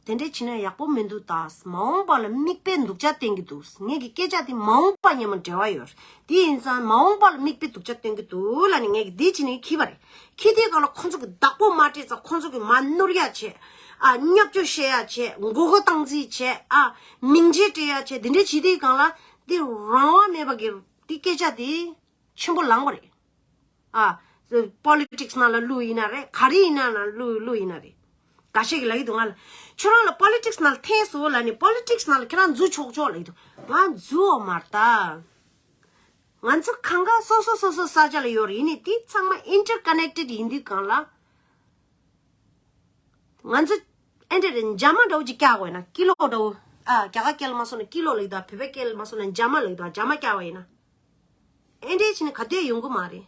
དེ་འདྲས་བྱས་ན་ཡག་པོ་མི་འདུག་ད། མ་འོངས་པ་ལ་མིག་དཔེ་སྡུག་ཅག་བསྟན་གྱི་འདུག། ངས་ཀྱི་སྐད་ཆ་དེ་མ་འོངས་པ་མཉམ་པོ་འབྲེལ་བ་ཡོད་རེད། དེ་ཡིན་ཙང་མ་འོངས་པ་ལ་མིག་དཔེ་སྡུག་ཅག་སྟོན་གྱི་འདུག་ལབ་ནས་ངས་ཀྱི་འདི་བྱས་ནས་འཁྱེར་བ་རེད། འཁྱེར་དུས་སྒང་ལ་ཁོ་ཚོ་གི་བདག་པོ་མ་སྤྲད་ཙང་ཁོ་ཚོ་གི་མར་བསྣུར་ཡ་བྱས། ཨ། བརྙས་བཅོས་བྱེད་ཡ་བྱས། མགོ་སྐོར་བཏང་རྩིས་བྱས། ཨ། མིང་རྗེས་སྤྲད་ཡ་བྱས། དེ་འདྲས་བྱེད་དུས་སྒང་ལ་འདི་རང་དབང་མེད་པ་གི་འདི་སྐད་ཆ་དེ་ཆེན་པོ་ལངས་པ་རེད། ཨ། པོ་ལི་ཊིག་སི་ནང་ལ་བླུགས་ཡིན་ན་རེད། ག་རེ་ཡིན་ན་ནང་བླུགས་བླུགས་ཡིན་ན་རེད། འགའ་ཤས་ཀྱིས་ལབ་ཀྱི་འདུག་ང་ལ། ཁྱོད་རང་ལ་པོ་ལི་ཊིག་སི་ནང་ལ་འཐེན་སོང་ལབ་ནས། པོ་ལི་ཊིག་སི་ནང་ལ་ཁྱེད་རང་འཛུལ་ཆོག་ཆོག་ལབ་ཀྱི་འདུག། ང་འཛུལ་འོ་མ་རེད་ད། ང་ཚོ་གང་ག་སོ་སོ་སོ་སོ་ས་ཆ་ལ་ཡོད་རེད། ཡིན་ནའི་དེ་ཚང་མ་interconnected ཡིན་དུས་སྒང་ལ། ང་ཚོ་ཨེ་འདྲ་རེད། འཇབ་མ་འདྲ་བོ་ཅིག་བཀྱག་དགོས་ན། ཀི་ལོ་འདྲ་བོ། ཨ། རྒྱ་གར་སྐད་ལ་མ་སོང་ན་ཀི་ལོ་ལབ་ཀྱི་འདུག། བོད་པའི་སྐད་ལ་མ་སོང་ན་འཇབ་མ་ལབ་ཀྱི་འདུག། འཇབ་མ་བཀྱག་པ་ཡིན་ན། ཨེ་འདྲས་བྱས་ནས་ག་དུས་ཡོང་གི་མ་རེད།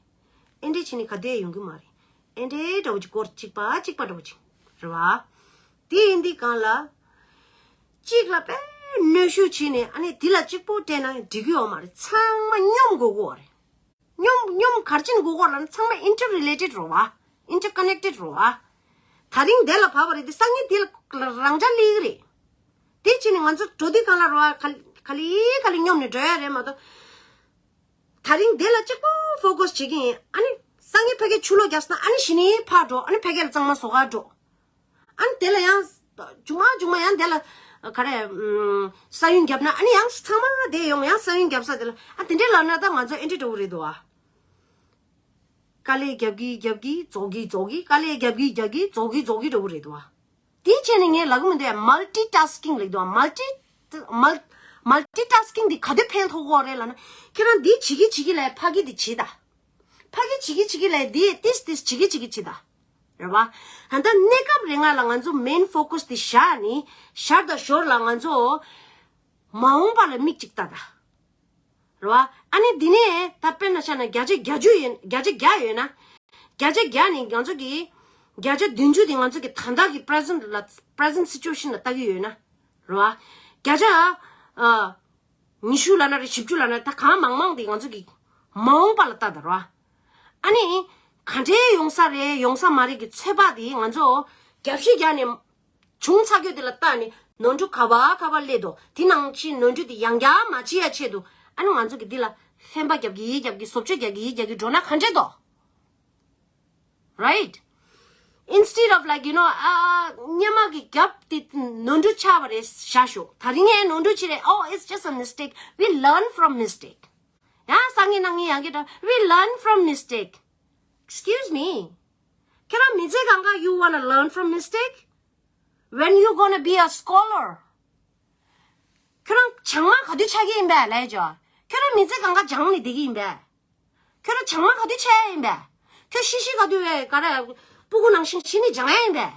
ཨེ་འདྲས་བྱས་ནས་ག་དུས་ཡོང་གི་མ་རེད། ཨེ་འདྲས་འདྲ་བོ་ཅིག་སྐོར་གཅིག་པ་གཅིག་པ་འདྲ་བོ་ཅིག་རེད་བ། དེ་ཡིན་དུས་སྒང་ལ། གཅིག་ལ་དཔེ་གནོན་ཤུགས་བྱས་ནས། ཨ་ནི་དེ་ལ་གཅིག་པོ་སྤྲད་ན་འགྲིག་གི་ཡོད་མ་རེད། ཚང་མ་སྙོམས་དགོས་ཀྱི་ཡོད་རེད། སྙོམས་སྙོམས་ག་རེ་བྱས་ནས་དགོས་ཀྱི་ཡོད་ལབ་ན། ཚང་མ་interrelated རེད་བ། interconnected རེད་བ། ད་རིང་དེ་ལ་བབས་པ་རེད་དེ་སང་ཉིན་དེ་ལ་རང་འཇགས་སླེབས་ཀྱི་རེད། དེ་བྱས་ནས་ང་ཚོ་འགྲོ་དུས་སྒང་ལ་རེད་བ། ག་ག་ལེ་ག་ལེ་སྙོམས་ནས་འགྲོ་ཡ་རེད་མ་གཏོགས། ད་རིང་དེ་ལ་གཅིག་པོ་focus བྱེད་ཀྱི་ཡིན། ཨ་ནི་སང་ཉིན་ཕ་གིར་ཆུ་ལོག་རྒྱབ་སོང་ན་ཨ་ནི་གཞེས་ནིང་ཕར་འགྲོ། ཨ་ནི་ཕ་གིར་གཙང་མ་བཟོ་གར་འགྲོ། ཨ་ནི་དེ་ལ་ཡང་མཇུག་མ་མཇུག་མ་ཡང་དེ་ལ་ག་རེ་ཨམ། ས་ཡུན་བརྒྱབ་ན་ཨ་ནི་ཡང་ཚང་མ་དེ་ཡོང་ཡང་ས་ཡུན་བརྒྱབ་ས་དེ་ལ། ཨ་དེ་འདྲས་ལབ་ན་ད་ང་ཚོ་ཨེ་འདྲས་འདྲ་བོ་རེད་འདུག་ཨ། དཀའ་ལས་རྒྱབ་ཀྱི་རྒྱབ་ཀྱི་རྫོགས་ཀྱི་རྫོགས་ཀྱི། དཀའ་ལས་རྒྱབ་ཀྱི་རྒྱབ་ཀྱི་རྫོགས་ཀྱི་རྫོགས་ཀྱི་འདྲ་བོ་རེད་འདུག་ཨ། དེ་བྱས་ནས་ངས་ལབ་གི་མི་འདུག་ཡ། multitasking ལབ་འདུག་ཨ། multi multi multitasking འདི་ག་དུས་ཕན་ཐོགས་ཀྱི་ཡོད་རེད་ལབ་ན། ཁྱེད་རང་འདི་བྱེད་ཀྱི་བྱེད་ཀྱི་ལབ་ཕ་གི་འདི་བྱེད་ད། ཕ་གི་བྱེད་ཀྱི་བྱེད་ཀྱི་ལབ་འདི་ཏིས་ཏིས་བྱེད་ཀྱི་བྱེད་ཀྱི་བྱེད་ད། རེད་བ། ད་ལྟ་གནས་སྐབས་རེ་ང་ལ་ང་ཚོ་main focus དེ་བཞག་ནས་ཞར་དང་ཞོར་ལ་ང་ཚོ་མ་འོངས་པ་ལ་མིག་ཅིག་ལྟ་ད། རེད་བ། ཨ་ནི་འདི་ནས་ད་དཔེར་ན་ཆ་ན་བརྒྱ་ཆ་བརྒྱད་ཅུ་ཡོད། བརྒྱ་ཆ་བརྒྱ་ཡོད་ན། བརྒྱ་ཆ་བརྒྱ་ནི་ང་ཚོ་གི་བརྒྱ་ཆ་བདུན་ཅུ་དེ་ང་ཚོ་གི་ད་ལྟ་གི་present ལ་present situation ལ་ལྟ་གི་ཡོད་ན། རེད་བ། བརྒྱ་ཆ་ཨ་ཉི་ཤུ་ལབ་ན་རེད། བཞི་བཅུ་ལབ་ན་རེད། ད་གང་མང་མང་དེ་ང་ཚོ་གི་མ་འོངས་པ་ལ་ལྟ་ད་རེད་བ། ཨ་ནི་ག་འདྲའི་ཡོང་ས་རེད་ཡོང་ས་མ་རེད་ཀྱི་ཚོད་དཔག་དེ་ང་ཚོ་བརྒྱ་བཞི་བརྒྱ་ནས་བྱུང་ཚར་རྒྱུ་དེ་ལ་བལྟས་ནས་ནོར་འཁྲུལ་ག་པར་ག་པར་སླེབས་འདུག་དེ་ནང་བཞིན་ནོར་འཁྲུལ་དེ་ཡང་བསྐྱར་མ་བྱེད་ཡ་ཆེད་དུ་ཨ་ནི་ང་ཚོ་གི་འདི་ལ་ལྷན་པ་རྒྱབ་ཀྱི་ཡིན་རྒྱབ་ཀྱི་བཟོ་བཅོས་རྒྱག་གི་ཡིན་རྒྱག་གི་འགྲོ་ན་ག་འདྲས་འདུག Right? Instead of, like, you know, ཨ་སྔོན་མ་གི་རྒྱབ་དེ་ནོར་འཁྲུལ་ཆགས་པ་རེད་བཞག་ཤོག་ད་རིང་ངས་ནོར་འཁྲུལ་བྱས་རེད། Oh, it's just a mistake. We learn from mistake. ཡང་སང་ཉིན་གནངས་ཉིན་ཡང་གི་འདྲ། We learn from mistake. Excuse me. ཁྱེད་རང་མི་ཚེ་གང་ག you wanna learn from mistake? When you gonna be a scholar? ཁྱོད་རང་སྦྱང་མ་ག་དུས་ཆགས་ཀྱི་ཡིན་པས་ལས་ཇོ། ཁྱོད་རང་མི་ཚེ་གང་ག་སྦྱང་ནས་བསྡད་ཀྱི་ཡིན་པས། ཁྱོད་རང་སྦྱང་མ་ག་དུས་ཆགས་ཡ་ཡིན་པས། ཁྱོད་ཤི་ཤི་ག་དུས་བས་ག་རེ་སྤུ་གུ་ནང་བཞིན་ཤི་ནས་སྦྱང་ཡ་ཡིན་པས།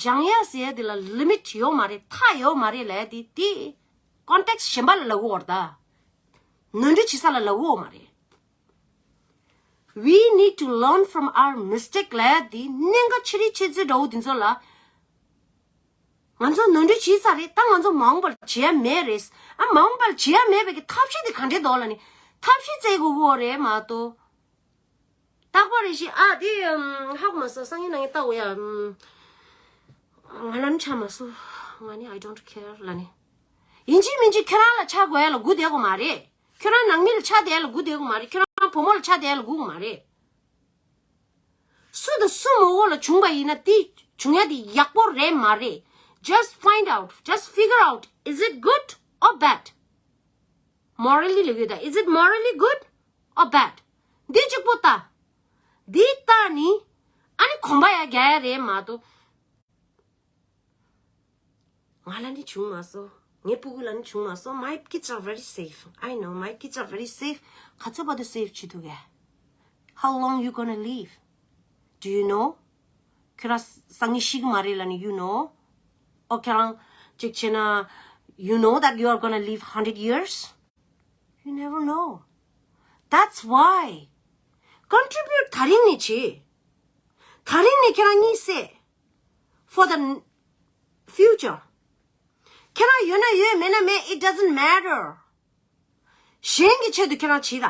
སྦྱང་ཡ་ཟེར་ཡ་དེ་ལ་limit ཡོད་མ་རེད། མཐའ་ཡོད་མ་རེད་ལབ་ཡ་དེ་དེ་context གཞན་པ་ལ་ལབ་དགོས་བར་ད། ནོར་འཁྲུལ་བྱེད་ས་ལ་ལབ་དགོས་མ་རེད། We need to learn from our mistake ལབ་ཡ་དེ་གནད་འགག་ཆེ་རིགས་ཆེ་ཚོད་འདྲ་བོ་དེ་ཚོ་ལ། ང་ཚོ་ནོར་འཁྲུལ་བྱས་ཚར་རེད། ད་ང་ཚོ་མ་འོངས་པར་བྱེད་ཡ་མེད་རེད། ཨ་མ་འོངས་པར་བྱེད་ཡ་མེད་པའི་གི་ཐབས་ཤེས་དེ་ག་འདྲས་འདུག་ལབ་ནི། ཐབས་ཤེས་བཙལ་དགོས་ཀྱི་ཡོད་རེད་མ་གཏོགས། རྟག་པར་རེ་ཞིག་ཨ་དེ་ཧ་གོ་མ་སོང་། སང་ཉིན་གནངས་ཉིན་ལྟ་དགོས་ཡ། ང་ལ་ནི་ཆགས་མ་སོང་། ང་ནི་I don't care ལབ་ནི། ཡིན་གཅིག་མིན་གཅིག་ཁྱེད་རང་ལ་ཆགས་དགོས་ཡ་ལ་སྒུག་བསྡད་དགོས་མ་རེད། ཁྱོད་རང་ནང་མི་ལ་ཆགས་བསྡད་ཡ་ལ་སྒུག་བསྡད་དགོས་མ་རེད། ཁྱོད་རང་བུ་མོ་ལ་ཆགས་བསྡད་ཡ་ལ་སྒུག་དགོས་མ་རེད། སུ་དང་སུ་མོ་བོ་ལ་བྱུང་བ་ཡིན་ན་དེ་བྱུང་ཡ་དེ་ཡག་པོ་རེད་མ་རེད། Just find out, just figure out, is it good or bad? Morally ལ་ཡོད་ད། Is it morally good or bad? འདི་གཅིག་པོ་ལྟ། འདི་ལྟ་ནི་ཨ་ནི་གོམ་པ་ཡ་རྒྱག་ཡ་རེད་མ་གཏོགས། ང་ལ་ནི་བྱུང་མ་སོང་། ངའི་སྤུ་གུ་ལ་ནི་བྱུང་མ་སོང་། My kids are very safe. I know my kids are very safe. ག་ཚོད་བར་དུ་safe བྱེད་ཐུབ་གས། How long you gonna live? Do you know? ཁྱོད་རང་སང་ཉིན་ཤི་གི་མ་རེད་ལབ་ནི་you know? ཨོ་ཁྱོད་རང་ཅིག་བྱས་ན། You know that you are gonna live hundred years? You never know. That's why contribute ད་རིང་ནས་བྱེད། ད་རིང་ནས་ཁྱེད་རང་གཉིད་སད། For the future. ཁྱེད་རང་ཡོད་ན་ཡོད། མེད་ན་མེད། It doesn't matter. གཞན་གྱི་ཆེད་དུ་ཁྱེད་རང་བྱེད་ད།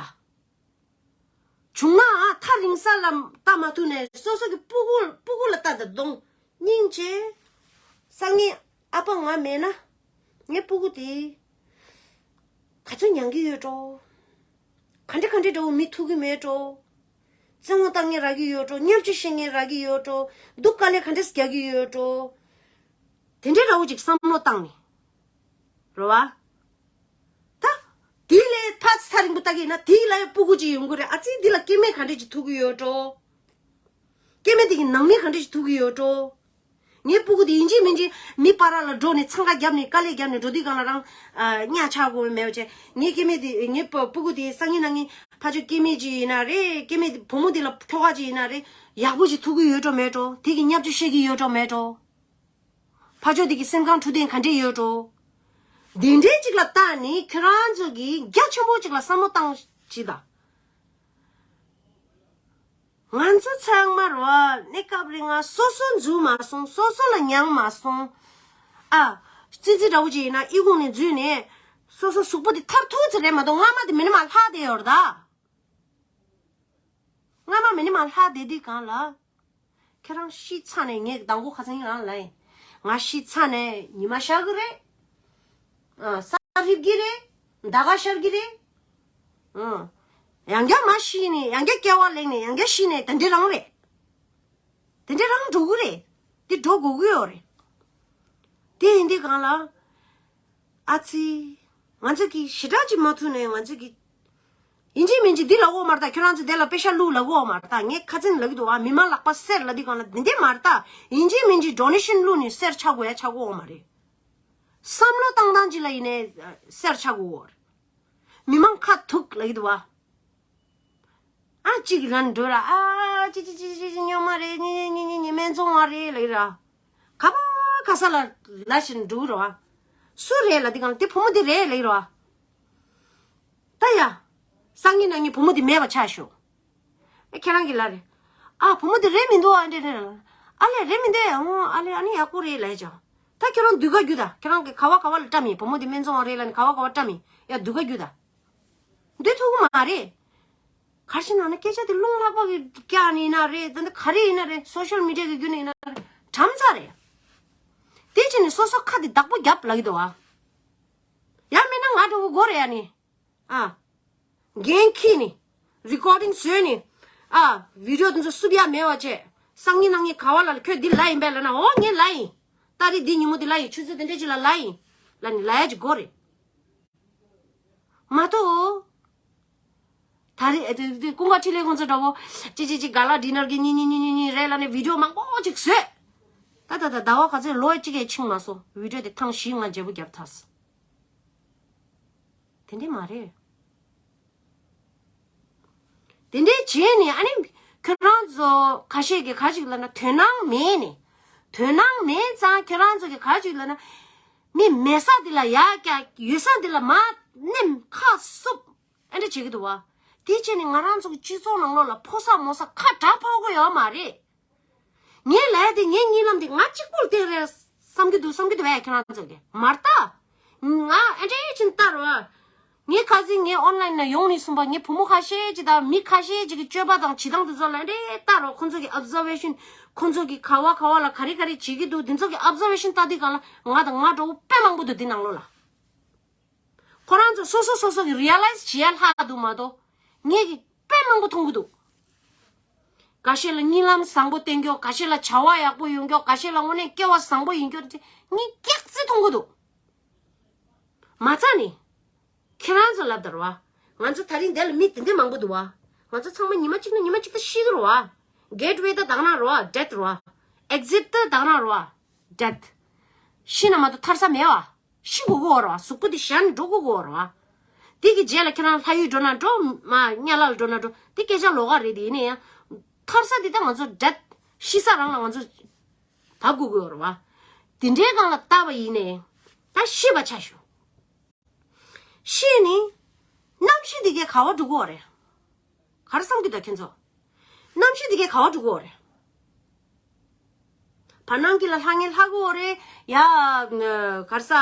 བྱུང་ན་ཨ་ཐག་རིང་ས་ལ་ལྟ་མ་ཐུབ་ནས་སོ་སོ་གི་སྤུ་གུ་སྤུ་གུ་ལ་ལྟ་ད་གདོང་སྙིང་རྗེ། སང་ཉིན་ཨ་ཕ་ང་མེད་ན་ངའི་སྤུ་གུ་དེ་ག་ཚོད་མྱང་གི་ཡོད་འགྲོ། ག་འདྲ་ག་འདྲ་འདྲ་བོ་མི་ཐུག་གི་མེད་འགྲོ། རྩེད་མོ་བཏང་མཁན་རག་གི་ཡོད་འགྲོ། བརྙས་བཅོས་བྱེད་མཁན་རག་གི་ཡོད་འགྲོ། སྡུག་དཀའ་ལས་ག་འདྲས་རྒྱག་གི་ཡོད་འགྲོ། དེ་འདྲའི་འདྲ་བོ་ཅིག་བསམ་བློ་བཏང་ནས། རེད་བ། ད། དེ་ལས་ཕར་ཚ་རིང་པོ་ལྟ་གི་ཡིན་ན་དེ་ལ་ཡང་སྤུ་གུ་ཅིག་ཡོང་གི་རེད། ཨ་ཙི་འདི་ལ་སྐྱེ་དམན་ག་འདྲ་ཅིག་ཐུག་གི་ཡོད་འགྲོ། སྐྱེ་དམན་དེ་གི་ནང་མི་ག་འདྲ་ཅིག་ཐུག་གི་ཡོད་འགྲོ། ངའི་སྤུ་གུ་དེ་ཡིན་གཅིག་མིན་གཅིག་མི་བར་ལ་འགྲོ་ནས་འཚང་ཁ་བརྒྱབ་ནས་དཀའ་ལས་བརྒྱབ་ནས་འགྲོ་དུས་སྒང་ལ་རང་ཨ་གཉའ་ཆག་དགོས་མེད་པ་བྱས། ངའི་སྐྱེ་དམན་དེ་ངའི་སྤུ་སྤུ་གུ་དེ་སང་ཉིན་གནངས་ཉིན་ཕར་ཕྱོགས་སྐྱེ་དམན་ཅིག་ཡིན་ན་རེད། སྐྱེ་དམན་དེ་བུ་མོ་དེ་ལ་ཁྱོ་ག་ཅིག་ཡིན་ན་རེད། ཡག་པོ་ཅིག་ཐུག་གི་ཡོད་འགྲོ་མེད་འགྲོ། དེ་གི་བརྙས་བཅོས་བཤད་ཀྱི་ཡོད་འགྲོ་མེད་འགྲོ། ཕར་ཕྱོགས་དེ་གི་སེམས་ཁམས་འཕྲོད་བསྟེན་ག་འདྲས་ཡོད་འགྲོ། དེ་འདྲས་ཅིག་ལ་བལྟས་ནས་ཁྱོད་རང་ཚོ་གིས་རྒྱ་ཆེན་པོ་ཅིག་ལ་བསམ་བློ་བཏང་ཅིག་དང་། ང་ཚོ་ཚང་མ་རེད་བ། གནས་སྐབས་རིང་ང་སོ་སོ་འཛུལ་མ་སོང་། སོ་སོ་ལ་མྱངས་མ་སོང་། ཨ། ཙི་ཙི་འདྲ་བོ་ཅིག་ཡིན་ན་ཨི་ཁུང་ནས་འཛུལ་ནས་སོ་སོ་གཟུགས་པོ་དེ་ཐར་ཐུབ་ཚེ་རེད་མ་གཏོགས་རྔ་མ་དེ་མི་ནི་མ་ལྷག་བསྡད་ཡོད་རེད་ད། སྔ་མ་མེ་ནི་མ་ལྷག་བསྡད་དུས་གང་ལ། ཁྱེད་རང་ཤི་ཚར་ནས་ངས་དང་པོ་ཁ་སང་ཡང་ལབ་ཡིན། ང་ཤི་ཚར་ནས་ཉི་མ་ཤར་གི་རེད། ཨ། ས་རིབ་གི་རེད། ཟླ་ག་ཤར་གི་རེད། ཨ། ཡང་བསྐྱར་མ་ཤི་ནས་ཡང་བསྐྱར་སྐྱེ་བ་ལེན་ནས་ཡང་བསྐྱར་ཤི་ནས་དེ་འདྲ་རང་རེད། དེ་འདྲ་རང་འགྲོ་གི་རེད། དེ་འགྲོ་དགོས་ཀྱི་ཡོད་རེད། དེ་ཡིན་དུས་གང་ལ། ཨ་ཙི། ང་ཚོ་གི་ཞེ་དྲག་ཅིག་མ་ཐུག་ནས་ང་ཚོ་གི། ཡིན་གཅིག་མིན་གཅིག་འདི་ལབ་དགོས་མ་རེད་ད། ཁྱོད་རང་ཚོ་དེ་ལ་དཔེ་ཤ་བླུགས་ལབ་དགོས་མ་རེད་ད། ངས་ཁ་ཚིག་ལབ་ཀྱི་འདུག་བ། མི་མང་ལག་པ་གསེར་ལབ་དུས་གང་ལ་འདི་འདྲ་མ་རེད་ད། ཡིན་གཅིག་མིན་གཅིག་ཌོ་ནེ་ཤན་བླུགས་ནས་གསེར་ཆག་དགོས་ཡ་ཆག་དགོས་མ་རེད། བསམ་བློ་བཏང་སྟངས་ཅིག་ལ་ཡིན་ནའི་གསེར་ཆག་དགོས་རེད། མི་མང་ཁ་ཐུག་ལབ་ཀྱི་འདུག་བ། ཨ་གཅིག་ལ་འགྲོ་ར། ཨ་ཅི་ཅི་ཅི་ཅི་ཅི་སྨྱོན་མ་རེད། ཉི་ཉི་ཉི་ཉི་ཉི་སྨན་བཙོང་བ་རེད་ལབ་ར། ག་པ་ག་ས་ལ་ལ་ཞིག་འགྲོ་ར། སུ་རེད་ལབ་དུས་གང་དེ་བུ་མོ་དེ་རེད་ལབ་ར། ད་ཡ། སང་ཉིན་གནངས་ཉིན་བུ་མོ་དེ་མེད་པ་ཆགས་ཤོག་ཨེ་ཁྱེད་རང་གི་ལ་རེད། ཨ་བུ་མོ་དེ་རེད་མི་འདུག་ཨ་འདྲེ་རེད། ཨ་ལས་རེད་མི་འདུག་ཨ་ཨ་ལས་ཨ་ནི་ཡག་པོ་རེད་ལབ་ཅག་ད་ཁྱེད་རང་འདུག་ག་རྒྱུ་ད་ཁྱེད་རང་གི་ག་བ་ག་བ་ལ་བཀྲམ་ཡིན། བུ་མོ་དེ་སྨན་བཙོང་བ་རེད་ལབ་ནི་ག་བ་ག་བ་བཀྲམ་ཡིན། ཡ་འདུག་ག་རྒྱུ་ད། འདུག་ཐུབ་ཀྱི་མ་རེད། ག་རེ་ཟེར་ན་ནི་སྐད་ཆ་དེ་རླུང་ལྷགས་པ་གི་སྐྱག་ནི་ཡིན་ན་རེད། ད་འདི་ག་རེ་ཡིན་ན་རེད། སོ་ཤལ་མི་ཌི་ཡ་གི་བརྒྱུད་ནས་ཡིན་ན་རེད། གྲམ་ཚ་རེད། དེ་ཕྱིན་ནས་སོ་སོ་ཁ་དེ་བདག་པོ་རྒྱབ་ལབ་ཀྱི་འདུག་ཨ། ཡང་མིན་ན་ང་འདྲ་བོ་དགོས་རེད་ཡ་ནི། ཨ། འགན་འཁྱེར་ནས། རི་ཀོར་ཌིང་བཟོས་ནས། ཨ། བི་ཌི་ཡོ་དེ་ཚོ་བསུབ་ཡ་མེད་པ་བྱས། སང་ཉིན་གནངས་ཉིན་ག་བ་ལ་ཁྱོད་འདི་ལབ་ཡིན་པས་ལབ་ན། འོ་ངས་ལབ་ཡིན། ཏ་རིག་འདི་ཉིན་མོ་འདི་ལབ་ཡིན། ཆུ་ཚོད་དེ་འདྲས་ཅིག་ལ་ལབ་ཡིན། ལབ་ནས་ལབ་ཡ་ཅིག་དགོས་རེད། མ་གཏོགས། ད་རེས་ཨེ་དེ་དེ་ཀུན་དགའ་འཕྲིན་ལས་ཁོང་ཚོ་འདྲ་བོ། ཅི་ཅི་ཅི་ག་ལ་ཌི་ནར་གི་གཉིས་གཉིས་གཉིས་གཉིས་གཉིས་རེད་ལབ་ནས་བི་ཌི་ཡོ་མང་པོ་ཅིག་བཟོས། ད་ད་ད་ཟླ་བ་ག་ཚོད་ལོ་གཅིག་གིས་ཕྱིན་མ་སོང་། བི་ཌི་ཡོ་དེ་ཐེངས་བཞི་ལྔ་བརྗེ་པོ་བརྒྱབ་ཚར་སོང་། དེ་འདྲས་མ་རེད། དེ་འདྲས་བྱས་ནས་ཨ་ནི་ཁྱོད་རང་ཚོ་ཁ་ཤས་ཀྱིས་ག་ཅིག་ལབ་ན་དོན་སྣང་མེད་ནས། དོན་སྣང་མེད་ཙང་ཁྱོད་རང་ཚོ་གིས་ག་ཅིག་ལབ་ན། མི་མེད་ས་འདི་ལ་ཡར་བཀྱག་ཡོད་ས་འདི་ལ་མར་མནན་ཁ་བསུབ། ཨེ་འདྲ་བྱེད་ཀྱི་འདུག་བ། དེ་བྱས་ནས་ང་རང་ཚོ་གི་སྤྱི་ཚོགས་ནང་ལོགས་ལ་ཕོ་གསར་མོ་གསར་ཁ་གྲག་ཕོག་གི་ཡོད་མ་རེད། ངའི་ལས་དེ་ངའི་གཉིད་ལམ་དེ་ང་གཅིག་པོར་བརྟེན་རེད་བསམ་གྱི་འདུག་བསམ་གྱི་འདུག་བས་ཁྱེད་རང་ཚོ་གིས་མ་ལྟ། ང་ཨེ་འདྲ་ཅིག་ལྟ་རོགས། ངའི་ཁ་སང་ངའི་ཨོན་ལན་ནས་ཡོང་ནས་གསུངས་པ། ངའི་བུ་མོ་ཁ་ཤས་ཅིག་དང་མི་ཁ་ཤས་ཅིག་གི་སྤྱོད་པ་དང་བྱེད་སྟངས་དེ་ཚོ་ལ་ཨེ་འདྲ་ལྟ་རོགས། ཁོང་ཚོ་གི་ཨོབ་ཛར་ཝེ་ཤན། ཁོང་ཚོ་གི་ག་བ་ག་བ་ལ་ག་རེ་ག་རེ་བྱེད་ཀྱི་འདུག་དེ་ཚོ་གི་ཨོབ་ཛར་ཝེ་ཤན་ལྟ་དུས་གང་ལ་ང་དང་ང་འདྲ་བོ་དཔེ་མང་པོ་འདུག་དེ་ནང་ལོགས་ལ། ཁོ་རང་ཚོ་སོ་སོ་སོ་སོ་གི་རི་ཡ་ལའི་ཛི་བྱེད་ཡ་ལྷག་འདུག་མ་གཏོགས། ངས་ཀྱི་དཔེ་མང་པོ་མཐོང་གི་འདུག་འགའ་ཤས་ལ་གཉིད་ལམ་བཟང་པོ་བསྟེན་མཁན། འགའ་ཤས་ལ་བྱ་བ་ཡག་པོ་ཡོང་མཁན། འགའ་ཤས་ལ་དངོས་གནས་སྐལ་བ་བཟང་པོ་ཡིན་མཁན་ཅིག་ངས་སྐྱག་རྫུན་མཐོང་གི་འདུག་མ་རྩ་ནས། ཁྱེད་རང་ཚོ་ལབ་དང་རོ། ང་ཚོ་ད་རིང་འདི་ལ་མི་དེ་འདྲ་མང་པོ་འདུག་བ། ང་ཚོ་ཚང་མ་ཉི་མ་གཅིག་ན་ཉི་མ་གཅིག་ད་ཤི་གི་རོ་བ། གེ་ཊི་ཝེ་ད་དག་ན་རོ་བ། ཌེ་ཐི་རོ་བ། ཨེག་ཛིཊ་ད་དག་ན་རོ་བ། ཌེ་ཐི། ཤི་ན་མ་གཏོགས་ཐར་ས་མེད་བ། ཤི་དགོས་ཀྱི་ཡོད་རེད་བ། གཟུགས་པོ་འདི་ཞར་ནས་འགྲོ་དགོས་ཀྱི་ཡོད་རེད་བ། དེ་གི་རྗེས་ལ་ཁྱེད་རང་ལྷ་ཡུལ་འགྲོ་ན་འགྲོ། མ་གཉའ་ལ་ལ་འགྲོ་ན་འགྲོ། དེ་སྐད་ཆ་ལོགས་ཀ་རེད། དེ་ཡིན་ན་ཡང་། ཐར་ས་འདི་ད་ང་ཚོ་ཌེ་ཐི། ཤི་ས་རང་ལ་ང་ཚོ་བབས་དགོས་ཀྱི་ཡོད་རེད་བ། དེ་འདྲའི་སྒང་ལ་བལྟས་པ་ཡིན་ནའི། ད་ཤི་བ་ཆ་ཞུ། ཤི་ནི། གནམ་གཤིས་འདི་གས་ག་བ་འགྲོ་གི་ཡོད་རེད། ག་རེ་བསམ་གྱི་འདུག་ཁྱེད་ཚོ། གནམ་གཤིས་འདི་གས་ག་བ་འགྲོ་གི་ཡོད་རེད། བར་སྣང་གི་ལ་ལྷང་ངེ་ལྷག་གི་ཡོད་རེད། ཡ། ག་རེ་ཟ།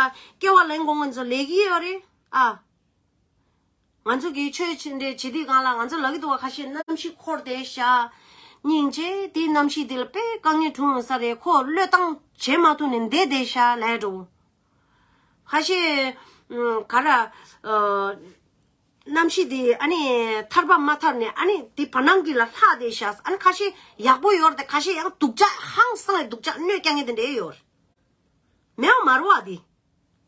སྐྱེ་བ་ལེན་དགོས་མཁན་ཚོ་ལས་ཀྱི་ཡོད་རེད། ཨ། ང་ཚོ་གིས་ཆོས་ཕྱི་འབྲེལ་བྱེད་དུས་སྒང་ལ་ང་ཚོ་ལབ་ཀྱི་འདུག་བ། ཁ་ཤས་གནམ་གཤིས་འཁོར་བསྡད་ཤག་སྙིང་རྗེ། དེའི་གནམ་གཤིས་འདི་ལ་དཔེ་དཀའ་ངལ་འཁྲུངས་ཡོང་ས་རེད། ཁོ་བློས་བཏང་བྱེད་མ་ཐུབ་ནས་བསྡད་བསྡད་ཤག་ལབ་འགྲོ། ཁ་ཤས། ཨ། ག་རེ། ཨ། གནམ་གཤིས་འདི་ཨ་ནི་ཐར་པ་མ་ཐར་ནས་ཨ་ནི་འདི་བར་སྣང་གི་ལ་ལྷག་བསྡད་ཤག་ཨ་ནི་ཁ་ཤས་ཡག་པོ་ཡོད་རེད་དེ། ཁ་ཤས་ཡང་སྡུག་ཅག་ཧང་སང་སྡུག་ཅག་གནོད་རྐྱང་ངེས་དེ་འདྲས་ཡོད་རེད། མེད་པ་མ་རེད་བ་འདི།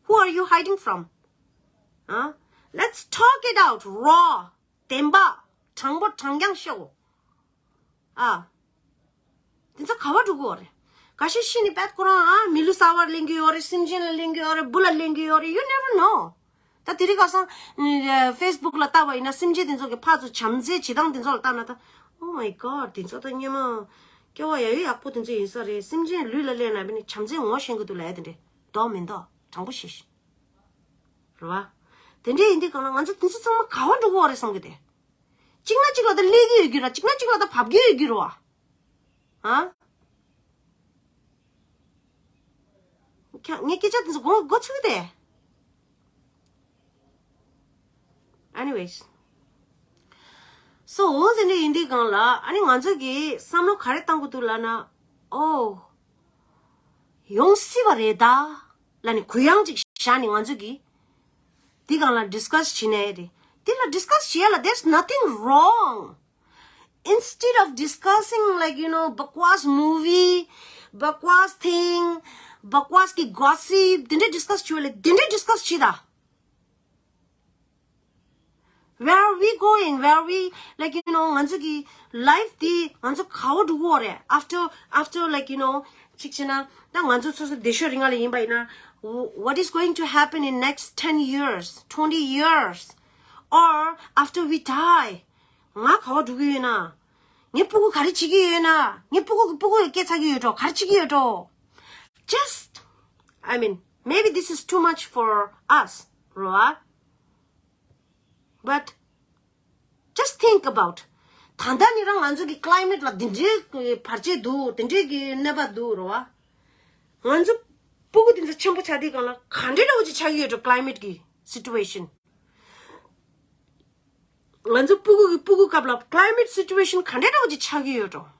Who are you hiding from? ཨ། Let's talk it out raw. བདེན་པ། དྲང་པོ་དྲང་རྐྱང་བཤད་དགོས། ཨ། དེ་ཚོ་ག་བ་འགྲོ་གི་ཡོད་རེད། འགའ་ཤས་ཤི་ནས་བད་ཁོ་རང་ཨ་མི་ལུས་གསར་པར་ལེན་གྱི་ཡོད་རེད། སེམས་ཅན་ལ་ལེན་གྱི་ཡོད་རེད། འབུ་ལ་ལེན་གྱི་ཡོད་རེད། You never know. ད་དེ་རིང་ཁ་སང་ཨ་ཕེ་སི་བུག་ལ་བལྟས་པ་ཡིན་ན་སེམས་ཅན་དེ་ཚོ་གི་ཕར་ཚུར་བྱམས་བརྩེ་བྱེད་སྟངས་དེ་ཚོ་ལ་བལྟས་ན་ད། Oh my God. དེ་ཚོ་ད་སྔོན་མ་སྐྱེ་བ་ཡ་ཡོ་ཡག་པོ་དེ་ཚོ་ཡིན་ས་རེད། སེམས་ཅན་ལུས་ལ་ལེན་ན་བས་ནི་བྱམས་བརྩེ་ངོ་ཤེས་ཀྱི་འདུག་ལབ་ཡ་དེ་འདྲས་མདོག་མི་མདོག་དྲང་པོ་བཤད་ཤིག་རེད་བ། དེ་འདྲས་ཡིན་དུས་གང་ལ་ང་ཚོ་དེ་ཚོ་ཚང་མ་ག་བ་འགྲོ་གི་ཡོད་རེད་བསམ་གི་དེ། གཅིག་ན་གཅིག་ལ་ད་སླེབས་ཀྱི་ཡོད་རྒྱུ་ར། གཅིག་ན་གཅིག་ལ་ད་བབས་ཀྱི་ཡོད་རྒྱུ་ར་བ། ཨ། ཁྱ་ངའི་སྐད་ཆ་དེ་ཚོ་མགོ་མགོ་ཚོས་ཏེ། Anyways. སོ་འོ་དེ་འདྲ་ཡིན་དུས་སྒང་ལ་ཨ་ནི་ང་ཚོ་གིས་བསམ་བློ་ག་རེ་བཏང་དགོས་འདུག་ལབ་ན། ཨོ། ཡོང་སྲིད་པ་རེད་ད། ལབ་ནས་གུ་ཡངས་ཅིག་བཞག་ནས་ང་ཚོ་གིས། དེ་སྒང་ལ་ཌིས་ཀ་སི་བྱེད་ནའི་རེད། དེ་ལ་ཌིས་ཀ་སི་བྱེད་ཡ་ལ་there's nothing wrong. Instead of discussing, like, you know, bakwas movie, bakwas thing, bakwas གི་gossip དེ་འདྲ་ཌིས་ཀ་སི་བྱེད་ཡ་ལ་དེ་འདྲ་ཌིས་ཀ་སི་བྱེད་ད། Where are we going? Where are we, like, you know, ང་ཚོ་གི་ལའིཕ་དེ་ང་ཚོ་ག་བ་འགྲོ་གི་ཡོད་རེད། After, after, like, you know, གཅིག་བྱས་ན་ད་ང་ཚོ་སོ་སོ་བདེ་ཤོས་རིང་ལ་ཡིན་པ་ཡིན་ན། What is going to happen in next ten years, twenty years, or after we die? ང་ག་བ་འགྲོ་གི་ཡོད་ན། ངའི་སྤུ་གུ་ག་རེ་བྱེད་ཀྱི་ཡོད་ན། ངའི་སྤུ་གུ་གི་སྤུ་གུ་ལ་སྐྱེ་ཚར་གྱི་ཡོད་འགྲོ། ག་རེ་བྱེད་ཀྱི་ཡོད་འགྲོ། Just, I mean, maybe this is too much for us, རོ། But just think about. ད་ལྟ་ནི་རང་ང་ཚོ་གི་ཀླའི་མེཊ་ལ་འདི་འདྲའི་བར་ཆད་འདུག་འདི་འདྲའི་གི་གནོད་པ་འདུག་རོ། ང་ཚོ་སྤུ་གུ་འདི་ཚོ་ཆེན་པོ་ཆགས་དུས་སྒང་ལ་ག་འདྲའི་འདྲ་བོ་ཅིག་ཆགས་ཀྱི་ཡོད་འགྲོ། Climate གི་situation. ང་ཚོ་སྤུ་གུ་གི་སྤུ་གུ་སྐབས་ལ་climate situation ག་འདྲའི་འདྲ་བོ་ཅིག་ཆགས་ཀྱི་ཡོད་འགྲོ།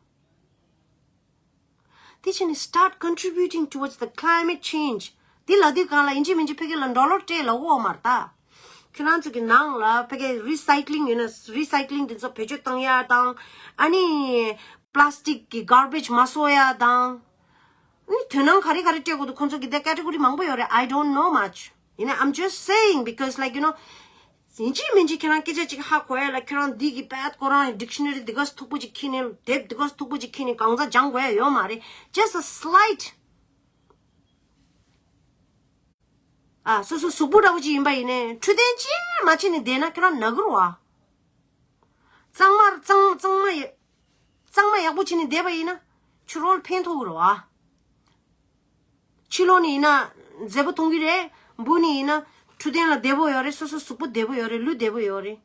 དེ་བྱས་ནས་start contributing towards the climate change. དེ་ལབ་དུས་སྒང་ལ་ཡིན་གཅིག་མིན་གཅིག་ཕ་གི་ལ་ཌོ་ལར་སྤྲད་ལབ་ཀྱི་ཡོད་མ་རེད་ད། ཁྱེད་རང་ཚོ་གི་ནང་ལ་ཕ་གི་རི་སའི་ཀི་ལིང་ཡོད་ན་རི་སའི་ཀི་ལིང་དེ་ཚོ་བེད་སྤྱོད་བཏང་ཡ་དང་། ཨ་ནི་པ་ལ་སི་ཊིག་གི་གར་བེཇ་མ་གསོག་ཡ་དང་། ཨ་ནི་དོ་སྣང་ག་རེ་ག་རེ་སྤྲད་དགོས་འདུག་ཁོང་ཚོ་གི་དེ་ཀེ་ཊི་གོ་རི་མང་པོ་ཡོད་རེད། I don't know much. ཡིན་ན་I'm just saying because, like, you know, ཡིན་གཅིག་མིན་གཅིག་ཁྱེད་རང་སྐད་ཆ་ཅིག་ཧ་གོ་ཡ་ལ། ཁྱེད་རང་འདི་གི་པད་ཁོ་རང་ཌིག་ཤ་ན་རི་འདི་ག་ཙམ་མཐུག་པོ་ཅིག་འཁྱེར་ནས། དེབ་འདི་ག་ཙམ་མཐུག་པོ་ཅིག་འཁྱེར་ནས་གང་ཟག་སྦྱང་དགོས་ཡ་ཡོད་མ་རེད། Just a slight. ཨ། སོ་སོ་གཟུགས་པོ་འདྲ་བོ་ཅིག་ཡིན་པ་ཡིན་ནའི་འཕྲོད་བསྟེན་ཅིག་མ་བྱས་ནས་བསྡད་ན་ཁྱེད་རང་ན་གི་རེད་བ། གཙང་མ་གཙང་གཙང་མ་ཡ་གཙང་མ་ཡག་པོ་བྱས་ནས་བསྡད་པ་ཡིན་ན་ཕྱི་ལོགས་ལ་ཕན་ཐོགས་ཀྱི་རེད་བ། ཕྱི་ལོགས་ནས་ཡིན་ན་མཛེས་པོ་མཐོང་གི་རེད། འབུ་ནས་ཡིན་ན་འཕྲོད་བསྟེན་ལ་བདེ་པོ་ཡོད་རེད། སོ་སོ་གཟུགས་པོ་བདེ་པོ་ཡོད་རེད། ལུས་བདེ་པོ་ཡོད་རེད།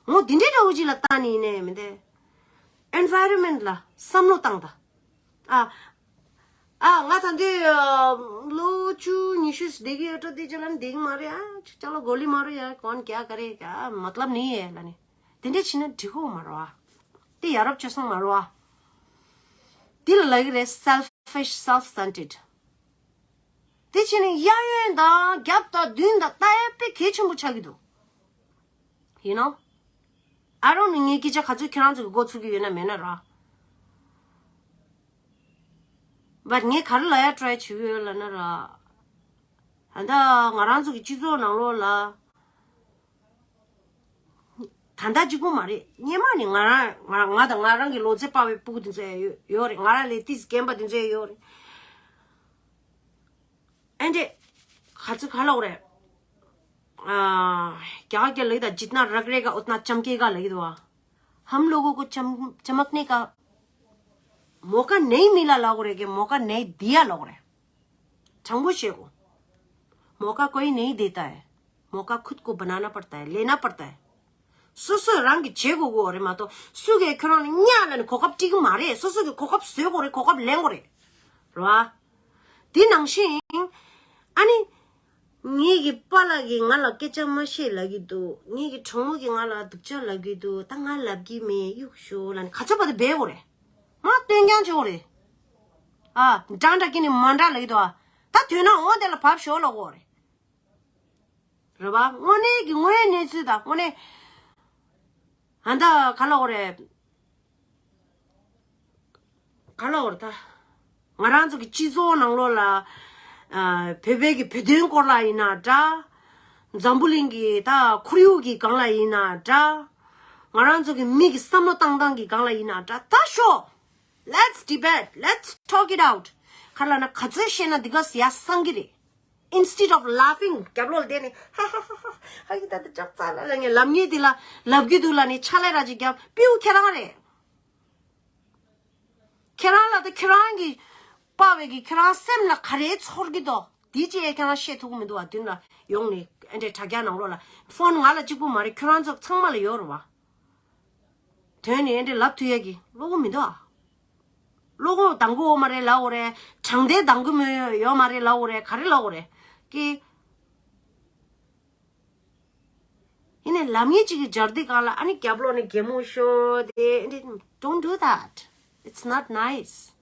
ངོ་འདི་འདྲའི་འདྲ་བོ་ཅིག་ལ་བལྟས་ནས་ཡིན་ནའི་མི་འདུག environment ལ་བསམ་བློ་བཏང་དང་། ཨ། ཨ། ང་ད་འདི་ཨ་ལོ་བཅུ་ཉི་ཤུ་བསྡད་ཀྱི་ཡོད་འགྲོ། དེ་ཅག་ལ་ནི་བསྡད་ཀྱི་མ་རེད། ཨ། ཅག་ལ་གོ་ལི་མ་རེད། ཡ་གོན་རྒྱག་ག་རེ་ཡ་མ་ཏལབ་ནི་ཡ་ལ་ནི་དེ་འདྲ་བྱས་ན་འགྲིག་གི་མ་རེད་བ། དེ་ཡ་རབས་སྤྱོད་བཟང་མ་རེད་བ། དེ་ལ་ལབ་ཀྱི་རེད། selfish, self-centered. དེ་བྱས་ནས་གཡས་གཡོན་དང་རྒྱབ་དང་མདུན་དང་ལྟ་ཡ་དཔེ་གལ་ཆེན་པོ་ཆགས་ཀྱི་འདུག You know? I don't know ངའི་སྐད་ཆ་ག་ཚོད་ཁྱེད་རང་ཚོ་གི་མགོ་ཚོད་ཀྱི་ཡོད་ན་མེད་ན་ར། But ངས་ག་རེ་ལབ་ཡ་ཊ་རའི་བྱེད་ཀྱི་ཡོད་ལབ་ན་ར། ད་ལྟ་ང་རང་ཚོ་གི་སྤྱི་ཚོགས་ནང་ལོགས་ལ། ད་ལྟ་གཅིག་པུ་མ་རེད། སྔོན་མ་ནས་ང་རང་ང་ང་དང་ང་རང་གི་ལོ་ཚད་དཔའ་བའི་སྤུ་གུ་དེ་ཚོ་ཡང་ཡོད་ཡོད་རེད། ང་རང་ལས་ཏིས་རྒན་པ་དེ་ཚོ་ཡང་ཡོད་རེད། ཨེ་འདྲས། ག་ཚོད་ག་ལབ་དགོས་རེད། ཨ། རྒྱ་གར་སྐད་ལབ་ཀྱི་ད། जितना रगड़ेगा उतना चमकेगा ལབ་ཀྱི་འདུག་བ། हम लोगों को चम- चमकने का मौका नहीं मिला ལབ་དགོས་རེད་ཀྱི། मौका नहीं दिया ལབ་དགོས་རེད། དྲང་པོ་བཤད་དགོས། मौका कोई नहीं देता है। मौका खुद को बनाना पड़ता है, लेना पड़ता है। སོ་སོས་རང་གིས་བྱེད་དགོས་དགོས་རེད་མ་གཏོགས་སུ་གིས་ཁྱོད་རང་ལ་གཉའ་ལབ་ནས་གོ་སྐབས་སྤྲད་ཀྱི་མ་རེད། སོ་སོ་གིས་གོ་སྐབས་བཟོ་དགོས་རེད། གོ་སྐབས་ལེན་དགོས་རེད། རེད་བ། དེ་ནང་བཞིན། ཨ་ནི། ངེད་ཀྱི་པཱ་ལགས་ཀྱིས་ང་ལ་སྐད་ཆ་མ་བཤད་ལབ་ཀྱི་འདུག་ངེད་ཀྱི་གྲོགས་མོ་གིས་ང་ལ་སྡུག་ཅག་ལབ་ཀྱི་འདུག་ད་ང་ལབ་ཀྱི་མེད། གཡུག་ཞོག་ལབ་ནས་ག་ཚོད་བར་དུ་འབད་དགོས་རེད། མ་སྟོན་རྐྱང་བྱེད་དགོས་རེད། ཨ། འདྲ་འདྲ་སྐྱེས་ནས་མ་འདྲ་ལབ་ཀྱི་འདུག་ཨ། ད་དོན་ན་འོ་དེ་ལ་བབས་ཞོག་ལབ་དགོས་རེད། རེད་བ། དངོས་གནས་ཀྱི་དངོས་ཡོད་གནས་ཚུལ་དང་དངོས་གནས། ཨ། ད་ག་ལབ་དགོས་རེད། ག་ལབ་དགོས་རེད་ད། ང་རང་ཚོ་གི་སྤྱི་ཚོགས་ནང་ལོགས་ལ། ཨ། བོད་པའི་གི་བོད་དོན་སྐོར་ལ་ཡིན་ན་འདྲ། འཛམ་བུ་གླིང་གི་ད་ཁོར་ཡུག་གི་སྒང་ལ་ཡིན་ན་འདྲ། ང་རང་ཚོ་གི་མི་གི་བསམ་བློ་བཏང་སྟངས་ཀྱི་སྒང་ལ་ཡིན་ན་འདྲ། ད་ཤོག Let's debate. Let's talk it out. ག་ལབ་ན་ག་ཚོད་བཤད་ན་འདི་ག་ཡ་བསམ་གི་རེད། Instead of laughing རྒྱབ་ལོགས་ལ་བསྡད་ནས་ཧ་ཧ་ཧ་ཧ། ཧ་ཡི་ད་དེ་སྐྲག་ཚ་ལ་ལ་ངས་ལབ་ངེས་དེ་ལ་ལབ་གི་འདུག་ལབ་ནས་ཕྱག་ལས་ར་ཅིག་རྒྱབ། སྤྲེའུ་ཁྱེད་རང་རེད། ཁྱེད་རང་ལ་ད་ཁྱེད་རང་གི་པ་བས་གི་ཁྱེད་རང་སེམས་ལ་ག་རེ་ཚོར་གི་འདུག་དེ་ཅི་ཡས་ཁྱེད་རང་བཤད་ཐུབ་གི་མི་འདུག་བ། མདུན་ལ་ཡོང་ནས་ཨེ་འདྲས་དྲ་རྒྱ་ནང་ལོགས་ལ། ཕོན་ང་ལ་གཅིག་པུ་མ་རེད། ཁྱེད་རང་ཚོ་ཚང་མ་ལ་ཡོད་རེད་བ། དོན་ནི་ཨེ་འདྲས་ལབ་ཐུབ་ཡས་ཀྱི་བློ་ཁོག་མི་འདུག་ཨ། བློ་ཁོག་དང་པོ་ཡོད་མ་རེད་ལབ་དགོས་རེད། དྲང་བདེན་དང་པོ་མི་ཡོད་མ་རེད་ལབ་དགོས་རེད། ག་རེ་ལབ་དགོས་རེད་ཀྱི། ཡིན་ནའི་ ལབ་མཁན་ཅིག་གི་སྦྱར་དུས་སྒང་ལ་ཨ་ནི་རྒྱབ་ལོགས་ནས་གད་མོ་ཤོར་དེ། Don't do that. It's not nice.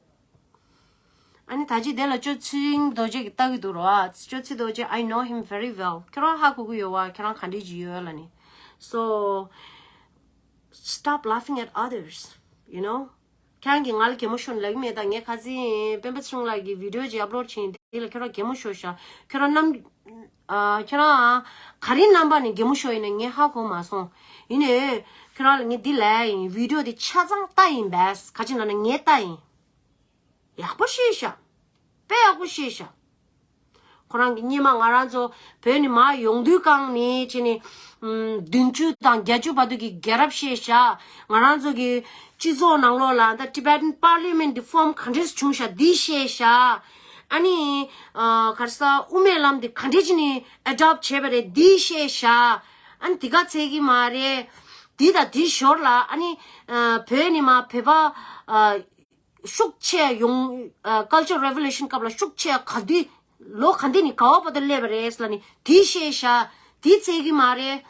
ཨ་ནི་ད་ཅི་དེ་ལ་ཅོ་ཚེ་རིང་རྡོ་རྗེ་གིས་ལྟ་གི་འདུག་རོ། ཨ་ཅོ་ཚེ་རྡོ་རྗེ། I know him very well. ཁྱོད་རང་ཧ་གོ་གི་ཡོད་བ། ཁྱོད་རང་ག་འདྲས་ཅིག་ཡོད་ལབ་ནི། So stop laughing at others, you know. ཁྱེད་རང་གིས་ང་ལ་གད་མོ་ཤོར་ལབ་ཀྱི་མེད། ད་ངས་ཁ་སང་སྤེན་པ་ཚེ་རིང་ལགས་ཀྱི་བི་ཌི་ཡོ་ཅིག་ཨབ་ལོཌ་བྱས་ཡིན། དེ་ལ་ཁྱོད་རང་གད་མོ་ཤོར་ཤག་ཁྱོད་རང་རྣམ་ཨ། ཁྱོད་རང་ག་རེ་རྣམ་པ་ནས་གད་མོ་ཤོར་ཡིན་ན་ངས་ཧ་གོ་མ་སོང་། ཡིན་ནའི་ཁྱོད་རང་ལ་ངས་འདི་ལབ་ཡིན། བི་ཌི་ཡོ་དེ་ཆ་ཚང་ལྟ་ཡིན་པས། ག་ཅི་ལབ་ན་ངས་ལྟ་ཡིན། ཡག་པོ་ཤེས་ཤག་དཔེ་ཡག་པོ་ཤེས་ཤག་ཁོ་རང་གི་སྔོན་མ་ང་རང་ཚོ་བོད་ནས་མར་ཡོང་དུས་སྒང་ནས་བྱས་ནས། ཨམ། བདུན་ཅུ་དང་བརྒྱད་ཅུ་བར་དུ་གི་རྒྱལ་རབས་ཤེས་ཤག་ང་རང་ཚོ་གི་སྤྱི་ཚོགས་ནང་ལོགས་ལ་ད་Tibetan Parliament འདི་form ག་འདྲས་བྱུང་ཤག་འདི་ཤེས་ཤག་ཨ་ནི། ཨ། ག་རེ་ཟེར། དབུ་མའི་ལམ་འདི་ག་འདྲས་བྱས་ནས་adopt བྱས་པ་རེད། འདི་ཤེས་ཤག་ཨ་ནི་འདི་ག་ཚད་ཀྱི་མ་རེད། འདི་དང་འདི་ཞོར་ལ་ཨ་ནི། ཨ། བོད་ནས་མར་བོད་པ། ཨ། ཤུགས་ཆེ་ཡོང་། ཨ། Cultural Revolution སྐབས་ལ་ཤུགས་ཆེ་ག་དུས། ལོ་ག་འདི་ནས་ག་བ་བར་དུ་སླེབས་པ་རེད་ལབ་ནི་དེ་ཤེས་ཤག་དེ་ཚད་ཀྱི་མ་རེད།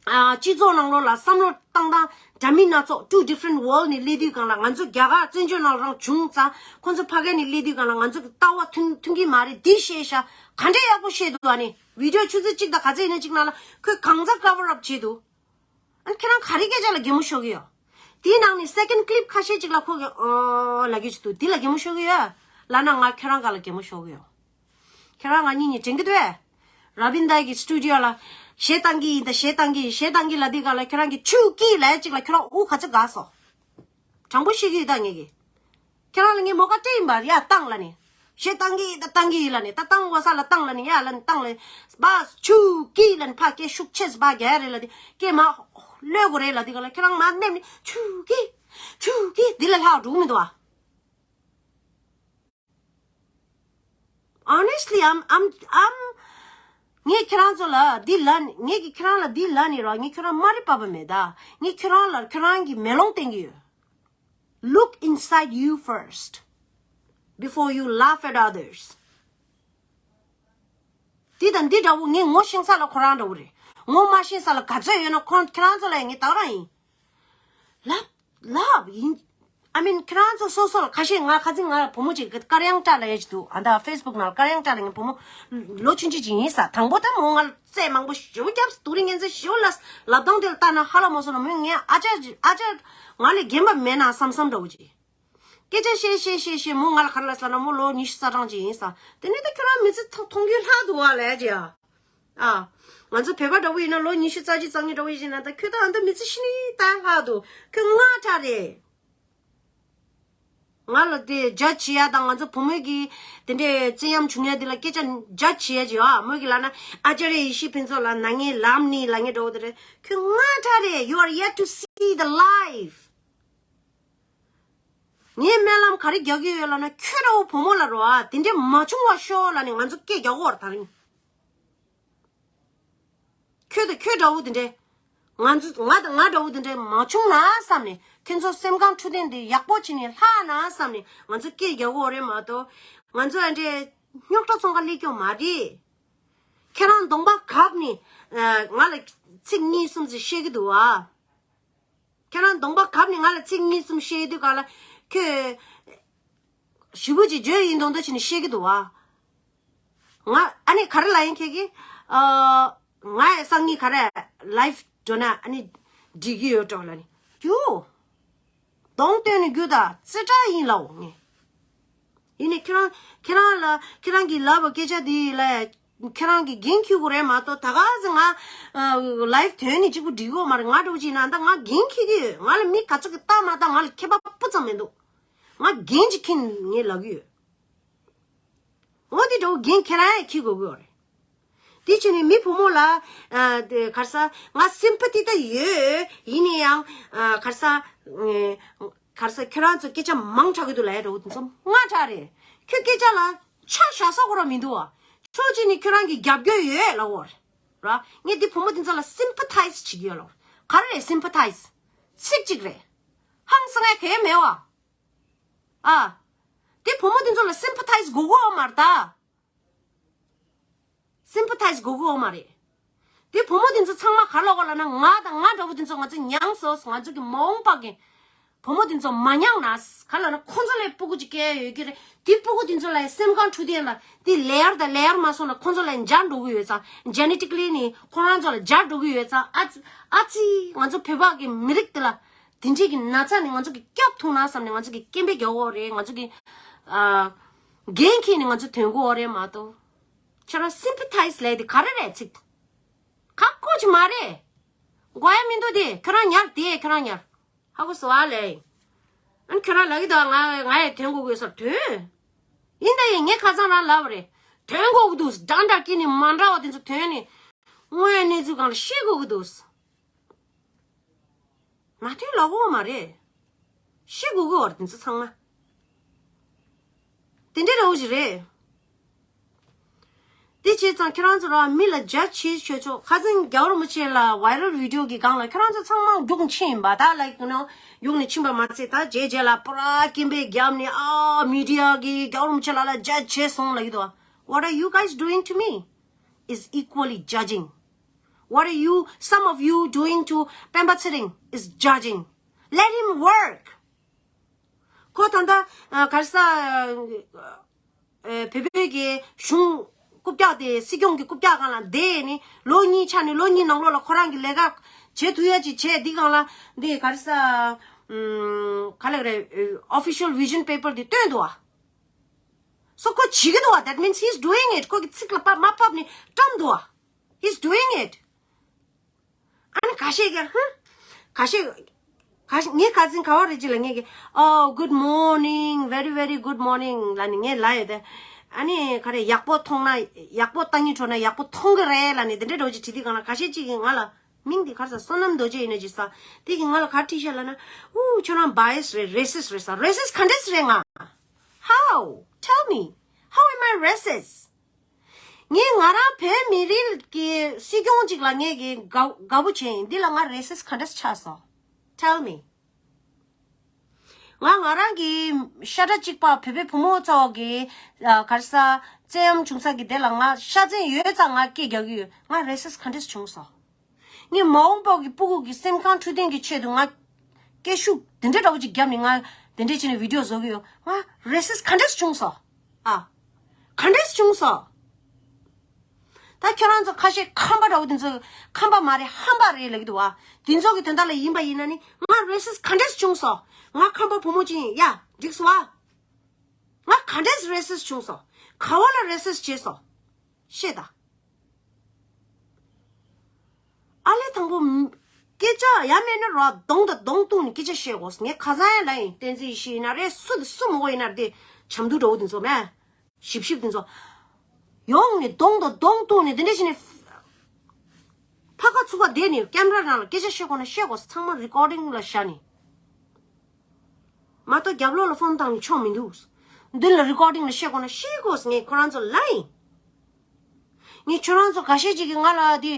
ཨ། སྤྱི་ཚོགས་ནང་ལོགས་ལ་བསམ་བློ་བཏང་སྟངས་འདྲ་མིན་སྣ་ཚོགས། two different world ནས་སླེབས་དུས་སྒང་ལ། ང་ཚོ་རྒྱ་གར་བཙན་བྱོལ་ནང་རང་བྱུང་ཙང་། ཁོང་ཚོ་ཕ་གི་ནས་སླེབས་དུས་སྒང་ལ་ང་ཚོ་གི་ལྟ་བ་མཐུན་མཐུན་གྱི་མ་རེད། དེ་ཤེས་ཤག་ག་འདྲས་ཡག་པོ་བཤད་འདུག་ཨ་ནི་བི་ཌི་ཡོ་ཆུ་ཚོད་གཅིག་དང་ག་ཚད་ཡིན་ན་གཅིག་ནང་ལ་ཁོས་གང་ཚ་cover up བྱས་འདུག་ཨ། ཁྱེད་རང་ག་རེ་སྐད་ཆ་ལ་གད་མོ་ཤོར་གི་ཡོད། དེའི་ནང་ནས་second clip ཁ་ཤས་ཅིག་ལ་ཁོ་གི་ཨོ་ལབ་ཀྱི་ཅིག་འདུག་དེ་ལ་གད་མོ་ཤོར་གི་ཡོད་ལབ་ན། ང་ཁྱེད་རང་ག་ལ་གད་མོ་ཤོར་གི་ཡོད། ཁྱེད་རང་ང་གཉིས་གཉིས་དྲན་གི་འདུག་ཨེ། ར་བིན་དར་གི་སི་ཊུ་ཌི་ཡོ་ལ་གཞས་བཏང་གི་ཡིན། ད་གཞས་བཏང་གི་གཞས་བཏང་གི་ལབ་དུས་སྒང་ལ་ཁྱེད་རང་གིས་ཆུ་སྐྱིད་ལབ་ཅིག་ལ་ཁྱེད་རང་དབུགས་ག་ཚོད་འགག་སོང་། དྲང་པོ་བཤད་ཀྱི་ཡོད་ད་ངས་ཀྱི། ཁྱེད་རང་ལ་ངས་མོ་ཁ་སྤྲད་ཡིན་པ། ཡ་བཏང་ལབ་ནས། གཞས་བཏང་གི་ད་བཏང་གི་ལབ་ནས། ད་བཏང་དགོས་ས་ལ་བཏང་ལབ་ནས། ཡ་ལབ་ནས་བཏང་ལབ་ནས། སྦ་ཆུ་སྐྱིད་ལབ་ནས་ཕར་སྐད་ཤུགས་ཆེ་སྦ་རྒྱག་རེད་ལབ་དུས། སྐད་མར་གློད་དགོས་རེད་ལབ་དུས་སྒང་ལ་ཁྱེད་རང་མར་སླེབས་ནས་ཆུ་སྐྱིད་ཆུ་སྐྱིད་འདི་ལས་ལྷག་འགྲོ་གི་མི་འདུག་ཨ། Honestly, I'm, I'm, I'm ངས་ཁྱེད་རང་ཚོ་ལ་འདི་ལབ་ནས། ངས་ཀྱིས་ཁྱེད་རང་ལ་འདི་ལབ་ནས་རོ། ངས་ཁྱོད་རང་མ་རེད་པ་པ་མེད་ད། ངས་ཁྱོད་རང་ལ་ཁྱོད་རང་གི་མེ་ལོང་བསྟན་གྱི་ཡོད། Look inside you first before you laugh at others. འདི་དང་འདི་འདྲ་བོ་ངས་ངོ་ཤེས་ས་ལ་ཁོ་རང་འདྲ་བོ་རེད། ངོ་མ་ཤེས་ས་ལ་ག་ཚོད་ཡོད་ན་ཁོ་ཁྱེད་རང་ཚོ་ལ་ངས་ད་ག་རང་ཡིན། ལབ་ལབ་ཡིན། I mean ཁྱེད་རང་ཚོ་སོ་སོ་ལ་ཁ་ཤས། ང་ཁ་སང་ང་བུ་མོ་ཅིག་གི་དཀར་ཡང་བཀྲ་ལབ་ཡ་ཅིག་འདུག་ཨ། ད་ཕེ་སི་བུག་ནང་ལ་དཀར་ཡང་བཀྲ་ལབ་མཁན་བུ་མོ་ལོ་ཆུང་ཆུང་ཅིག་ཡིན་ས། དང་པོ་ད་མོ་ང་ལ་རྩེད་མང་པོ་ཞེ་པོ་བརྒྱབ། དེ་རིང་ངན་ཚེ་ཞེ་པོ་ལ་ལབ་སྟངས་དེ་ལ་ལྟ་ན་ཧ་ལས་མ་སོང་ན། མོས་ངའི་ཨ་ཅག་ཨ་ཅག་ང་ལས་རྒན་པ་མེད་ན་བསམ་བསམ་འདྲ་བོ་ཅིག་སྐད་ཆ་བཤད་བཤད་བཤད་བཤད། མོ་ང་ལ་ག་རེ་ལབ་ཟེར་ན། མོ་ལོ་ཉི་ཤུ་རྩ་གྲངས་ཅིག་ཡིན་ས། དེ་ནས་ད་ཁྱོད་རང་མི་ཚེ་མཐོང་མཐོང་རྒྱུ་ལྷག་འདུག་བ་ལབ་ཀྱི་ཡ། ཨ། ང་ཚོ་བོད་པ་འདྲ་བོ་ཡིན་ན་ལོ་ཉི་ཤུ་རྩ་གཅིག་རྩ་གཉིས་འདྲ་བོ་ཡིན་ན། ད་ཁྱོད་ད་ཨ་ད་མི་ཚེ་ཤི་ནི་ད་ལྷག་འདུག་ཁྱོད་སྔ་དྲགས་རེད། ང་ལ་དེ་ཇ་བྱེད་ཡ་དང་། ང་ཚོ་བུ་མོ་གི་དེ་འདྲའི་བཙན་གཡེམ་བྱུང་ཡ་དེ་ལ་སྐད་ཆ་ཇ་བྱེད་ཡ་ཅིག་ཨ། མོ་གི་ལབ་ན་ཨ་ཅརྱ་ཡེ་ཤེས་ཕུན་ཚོགས་ལ་ན་ངས་ལབ་ནི་ལབ་མཁན་འདྲ་བོ་དེ་རེད། ཁྱོད་སྔ་དྲགས་རེད། You are yet to see the life. ངས་སྨོན་ལམ་ག་རེ་རྒྱག་གི་ཡོད་ལབ་ན། ཁྱོད་འདྲ་བོ་བུ་མོ་ལ་རོ་ཨ་དེ་འདྲའི་མ་བྱུང་བ་ཤོག་ལབ་ནས་ང་ཚོ་སྐད་རྒྱག་གོ་བར་ད་རིང་། ཁྱོད་དང་ཁྱོད་འདྲ་བོ་དེ་འདྲའི། ང་ཚོ་ང་དང་ང་འདྲ་བོ་དེ་འདྲའི་མ་བྱུང་ན་བསམ་ནས། ཁྱོད་ཚོ་སེམས་ཁམས་འཕྲོད་བསྟེན་དེ་ཡག་པོ་བྱས་ནས་ལྷག་ན་བསམ་ནས་ང་ཚོ་སྐད་རྒྱག་གོ་རེད་མ་གཏོགས། ང་ཚོ་ཨ་འདྲའི་རྙོག་དྲ་ཚོང་ཁ་ལས་སྐྱོ་མ་རེད། ཁྱེད་རང་གདོང་པ་གབ་ནས་ང་ལ་ཚིག་གཉིས་གསུམ་ཞིག་བཤད་ཀྱི་འདུག་ཨ། ཁྱེད་རང་གདོང་པ་གབ་ནས་ང་ལ་ཚིག་གཉིས་གསུམ་བཤད་དུས་སྒང་ལ་ཁྱོད་ཞེ་པོ་ཅིག་བརྗོད་ཡིན་མདོག་མདོག་བྱས་ནས་བཤད་ཀྱི་འདུག་བ། ང་ཨ་ནི་ག་རེ་ལབ་ཡིན་ཁྱེད་ཀྱིས། ཨ། ང་ཡང་སང་ཉིན་ག་རེ་ལའིབ་འགྲོ་ན་ཨ་ནི་འགྲིག་གི་ཡོད་འགྲོ་ལབ་ནི། རྒྱུ་གདོང་སྟོན་ནས་རྒྱུ་ད་རྩེ་གྲ་ཡིན་ལབ་ངས། ཡིན་ནའི་ཁྱེད་རང་ཁྱེད་རང་ལ་ཁྱེད་རང་གིས་ལབ་པའི་སྐད་ཆ་དེ་ལ་ཁྱེད་རང་གིས་འགན་འཁྱེར་དགོས་རེད་མ་གཏོགས། ད་ག་ཟེ་ང་ལའིབ་དོན་ནི་གཅིག་པུ་འགྲིག་གི་ཡོད་མ་རེད། ང་འདྲ་བོ་ཅིག་ཡིན་ན་ད་ང་འགན་འཁྱེར་གི་ཡོད། ང་ལ་མི་ག་ཚོད་ཀྱིས་ལྟ་མ་ལྟ་ང་ལ་ཁྱད་པར་སྤུ་ཙམ་མི་འདུག་ང་འགན་ཅིག་འཁྱེར་ངས་ལབ་གི་ཡོད། འོ་དེ་འདྲ་བོ་འགན་ཁྱེད་རང་ཡང་འཁྱེར་དགོས་ཀྱི་ཡོད་རེད། དེ་བྱས་ནས་མི་བུ་མོ་ལ། ཨ། དེ་ག་རེ་ཟེར། ང་སིམ་པ་ཐི་ད་ཡོད། ཡིན་ནའི་ཡང་། ཨ། ག་རེ་ཟེར། ཨེ། ག་རེ་ཟེར། ཁྱོད་རང་ཚོ་སྐད་ཆ་མང་དྲགས་ཀྱི་འདུག་ལབ་ཡ་འདྲ་བོ་དེ་ཚོ་སྔ་དྲགས་རེད། ཁྱོད་སྐད་ཆ་ལ་ཆ་བཞག་ས་ཁོ་རང་མི་འདུག་བ། ཕྱོགས་གཅིག་ནས་ཁྱོད་རང་གི་རྒྱབ་སྐྱོར་ཡོད་ལབ་ཡོད་རེད། ར། ངས་འདི་བུ་མོ་འདི་ཚོ་ལ་སིམ་པ་ཐའིས་བྱེད་ཀྱི་ཡོད་ལབ། ག་རེ་རེད་སིམ་པ་ཐའིས། ཚིག་གཅིག་རེད། ཧང་སང་ཡ་གང་ཡང་མེད་བ། ཨ། དེ་བུ་མོ་དེ་ཚོ་ལ་སིམ་པ་ཐའིས་དགོས་ཀྱི་ཡོད་མ་རེད་ད། སིམ་པ་ཐའིས་དགོས་ཀྱི་ཡོད་མ་རེད། དེ་བུ་མོ་དེ་ ཚོ་ཚང་མ་ག་ལ་གོ་ལ་ན་ང་དང་ང་འདྲ་པོ་དེ་ཚོ་ང་ཚོ་མྱངས་སོང་། ང་ཚོ་གི་མ་འོངས་པ་གི་བུ་མོ་དེ་ཚོ་མ་མྱངས་ན་ག་ལ་ན་ཁོ་ཚོ་ལས་སྤུ་གུ་ཅིག་སྐྱེ་ཡོད་ཀྱི་རེད། དེ་སྤུ་གུ་དེ་ཚོ་ལ་སེམས་ཁམས་འཕྲོད་བསྟེན་ལ་དེ་ལེ་ཡར་དང་ལེ་ཡར་མ་སོང་ན་ཁོ་ཚོ་ལ་འཇགས་འགྲོ་གི་ཡོད་ཙང་། ཇེ་ནེ་ཊིག་ལི་ནི་ཁོ་རང་ཚོ་ལ་འཇགས་འགྲོ་གི་ཡོད་ཙང་། ཨ་ཙི་ཨ་ཙི་ང་ཚོ་བོད་པ་གི་མི་རིགས་དེ་ལ་དེ་འདྲས་ཀྱི་ན་ཚ་ནི་ང་ཚོ་གི་སྐྱོབ་ཐུབ་ན་བསམ་ནས་ང་ཚོ་གི་སྐད་འབོད་རྒྱག་གི་ཡོད་རེད། ང་ཚོ་གི་ཨ་འགན་འཁྱེར་ནས་ང་ཚོ་ཐོན་གྱི་ཡོད་རེད་མ་གཏོགས། ཁྱེད་རང་སིམ་པ་ཐའི་ཛི་ལབ་དེ་ག་རེ་རེད། ཚིག་ཁག་པོ་ཅིག་མ་རེད། དགོས་ཡ་མི་འདུག་དེ་ཁྱོད་རང་ཉར་དེ་ཁྱོད་རང་ཉར། ཧ་གོ་སོང་ཨ་ལེ། ཨ་ནི་ཁྱོད་རང་ལབ་ཀྱི་འདུག་ང་ང་ཡང་ཐོན་དགོས་དགོས་སར་ཐོན། ཡིན་ད་ཡིན། ངས་ཁ་སང་རང་ལབ་པ་རེད། ཐོན་དགོས་ཀྱི་འདུག་འདྲ་འདྲ་སྐྱེས་ནས་མ་འདྲ་བ་དེ་ཚོ་ཐོན་ནས་དངོས་ཡོད་གནས་ཚུལ་སྒང་ལ་བཤད་དགོས་ཀྱི་འདུག་མ་ཐོན་ལབ་དགོས་མ་རེད། བཤད་དགོས་ཀྱི་ཡོད་རེད་དེ་ཚོ་ཚང་མ། དེ་འདྲའི་འདྲ་བོ་ཞིག་རེད། དེ་བྱས་ཙང་ཁྱེད་རང་ཚོ་ར་མི་ལ་ཇ་ཇི་བྱེད་ཆོག་ཁ་སང་རྒྱལ་བ་རིན་པོ་ཆེ་ལ་ཝའི་རལ་བི་ཌི་ཡོ་གི་སྒང་ལ་ཁྱེད་རང་ཚོ་ཚང་མ་རྒྱུགས་ཕྱིན་ཡིན་པ། ད་ལའིག་ཡུ་ནོ་རྒྱུགས་ནས་ཕྱིན་པ་མ་ཚད། ད་རྗེས་རྗེས་ལ་པུ་ར་སྐད་འབོད་བརྒྱབ་ནས་ཨ་མི་ཌི་ཡ་གིས་རྒྱལ་བ་རིན་པོ་ཆེ་ལ་ལ་ཇ་བྱས་སོང་ལབ་ཀྱི་འདུག What are you guys doing to me is equally judging. What are you, some of you doing to Pemba Tsering is judging. Let him work. ཁོ་ད་ལྟ་ཨ་ག་རེ་ཟ། ཨ་བོད་པའི་གི་གཞུང་རྐུབ་བཀྱག་དེ། སྲིད་སྐྱོང་གི་རྐུབ་བཀྱག་སྒང་ལ་བསྡད་ནས་ལོ་གཉིས་ཆགས་ནས། ལོ་གཉིས་ནང་ལོགས་ལ་ཁོ་རང་གི་ལས་ཀ་བྱེད་ཐུབ་ཡ་ཅིག་བྱས། འདི་སྒང་ལ་འདི་ག་རེ་ཟ། ཨམ་ག་ལབ་རེད། ཨོ་ཕི་ཤལ་བི་ཞན་པེ་པར་འདི་བཏོན་འདུག་བ། སོ་ཁོ་བྱེད་ཀྱི་འདུག་བ། That means he's doing it. ཁོ་གི་ཚིག་ལ་ཕབ་མ་ཕབ་ནས་བཀྲམ་འདུག་བ། He's doing it. ཨ་ནི་ཁ་ཤས་ཀྱིས་ཧུམ། ཁ་ཤས། ཁ་ཤས་ངའི་ཁ་སང་ག་བ་རེད་ཅིག་ལ་ངས་ཀྱིས། Oh, good morning, very very good morning ལབ་ནས་ངས་ལབ་ཡོད་དེ། ཨ་ནི་ག་རེ། ཡག་པོ་མཐོང་ན། ཡག་པོ་ལྟ་སྙིང་བྲོ་ན་ཡག་པོ་མཐོང་གི་རེད་ལབ་ནས་དེ་འདྲའི་འདྲ་བོ་ཅིག་བྲིས་དུས་སྒང་ལ་ཁ་ཤས་ཅིག་གིས་ང་ལ། མིང་འདི་ག་རེ་ཟ། བསོད་ནམས་རྡོ་རྗེ་ཡིན་ན་ཅིག་ཟ། དེ་གིས་ང་ལ་ག་རེ་བྲིས་ཤག་ལབ་ན། ཨུ་ཁྱོད་རང་བ་ཡེ་སི་རེད། རེ་སི་སི་རེད་ཟ། རེ་སི་སི་ག་འདྲས་རེད་ང་། How? Tell me. How am I racist? ངས་ང་རང་བོད་མི་རིགས་ཀྱི་སྲིད་སྐྱོང་ཅིག་ལ་ངས་ཀྱི་དགའ་དགའ་པོ་བྱས་ཡིན། འདི་ལ་ང་རེ་སི་སི་ག་འདྲས་ཆགས་སོང་། Tell me. ང་ང་རང་གི་ཤ་ཁྲག་གཅིག་པ་བོད་པའི་བུ་མོ་ཚོ་གི་ཨ་ག་རེ་ཟ། བཙན་གཡེམ་བྱུང་ས་གི་དེ་ལ་ང་ཤ་ཚན་ཡོད་ཙང་ང་སྐད་རྒྱག་གི་ཡོད། ང་རེ་སི་སི་ག་འདྲས་བྱུང་སོང་། ངས་མ་འོངས་པ་གི་སྤུ་གུ་གི་སེམས་ཁམས་འཕྲོད་བསྟེན་གྱི་ཆེད་དུ་ང་སྐད་ཤུགས་དེ་འདྲ་འདྲ་བོ་ཅིག་བརྒྱབ་ནས་ང་དེ་འདྲས་བྱས་ནས་བི་ཌི་ཡོ་བཟོ་གི་ཡོད། ང་རེ་སི་སི་ག་འདྲས་བྱུང་སོང་། ཨ། ག་འདྲས་བྱུང་སོང་། ད་ཁྱོད་རང་ཚོ་ཁ་ཤས་ཁམས་པ་འདྲ་བོ་དེ་ཚོ། ཁམས་པ་མ་རེད། ཧམ་པ་རེད་ལབ་ཀྱི་འདུག་བ། དེ་ཚོ་གི་དོན་དག་ལ་ཡིན་པ་ཡིན་ན་ནི་ང་རེ་སི་སི་ག་འདྲས་བྱུང་སོང་། ང་ཁམས་པ་བུ་མོ་ཅིག་ཡིན་ཡ། འགྲིག་སོང་བ། ང་ག་འདྲས་རེ་སི་སི་བྱུང་སོང་། ག་བ་ལ་རེ་སི་སི་བྱས་སོང་། བཤད་ད། ཨ་ལས་དང་པོ་མ། སྐད་ཆ་ཡ་མེད་ན་ར་གདོང་དང་གདོང་གཏུགས་ནས་སྐད་ཆ་བཤད་དགོས། ངས་ཁ་སང་ཡང་ལབ་ཡིན། བསྟན་འཛིན་ཡེ་ཤེས་ཡིན་ན་རེད། སུ་དང་སུ་མང་པོ་ཡིན་ན་རེད། དེ་བྱམས་སྡུག་འདྲ་བོ་དེ་ཚོ་མེད། ཞིབ་ཞིབ་དེ་ཚོ། ཡོང་ནས་གདོང་དང་གདོང་གཏུགས་ནས་དེ་འདྲ་བྱས་ནས། ཕ་ཁ་ཚུགས་ཀ་བསྡད་ནས་ཀེམ་ར་ནང་ལ་སྐད་ཆ་བཤད་དགོས་ན་བཤད་དགོས། ཚང་མ་རི་ཀོར་ཌིང་ལ་བཞག་ནས། མ་གཏོགས་རྒྱབ་ལོགས་ལ་ཕོན་བཏང་ནས་ཆོག་མི་འདུག་མདུན་ལ་རི་ཀོར་ཌིང་ལ་བཤད་དགོས་ན་བཤད་དགོས། ངས་ཁོ་རང་ཚོ་ལབ་ཡིན། ངས་ཁྱོད་རང་ཚོ་འགའ་ཤས་ཅིག་གིས་ང་ལ་དེ་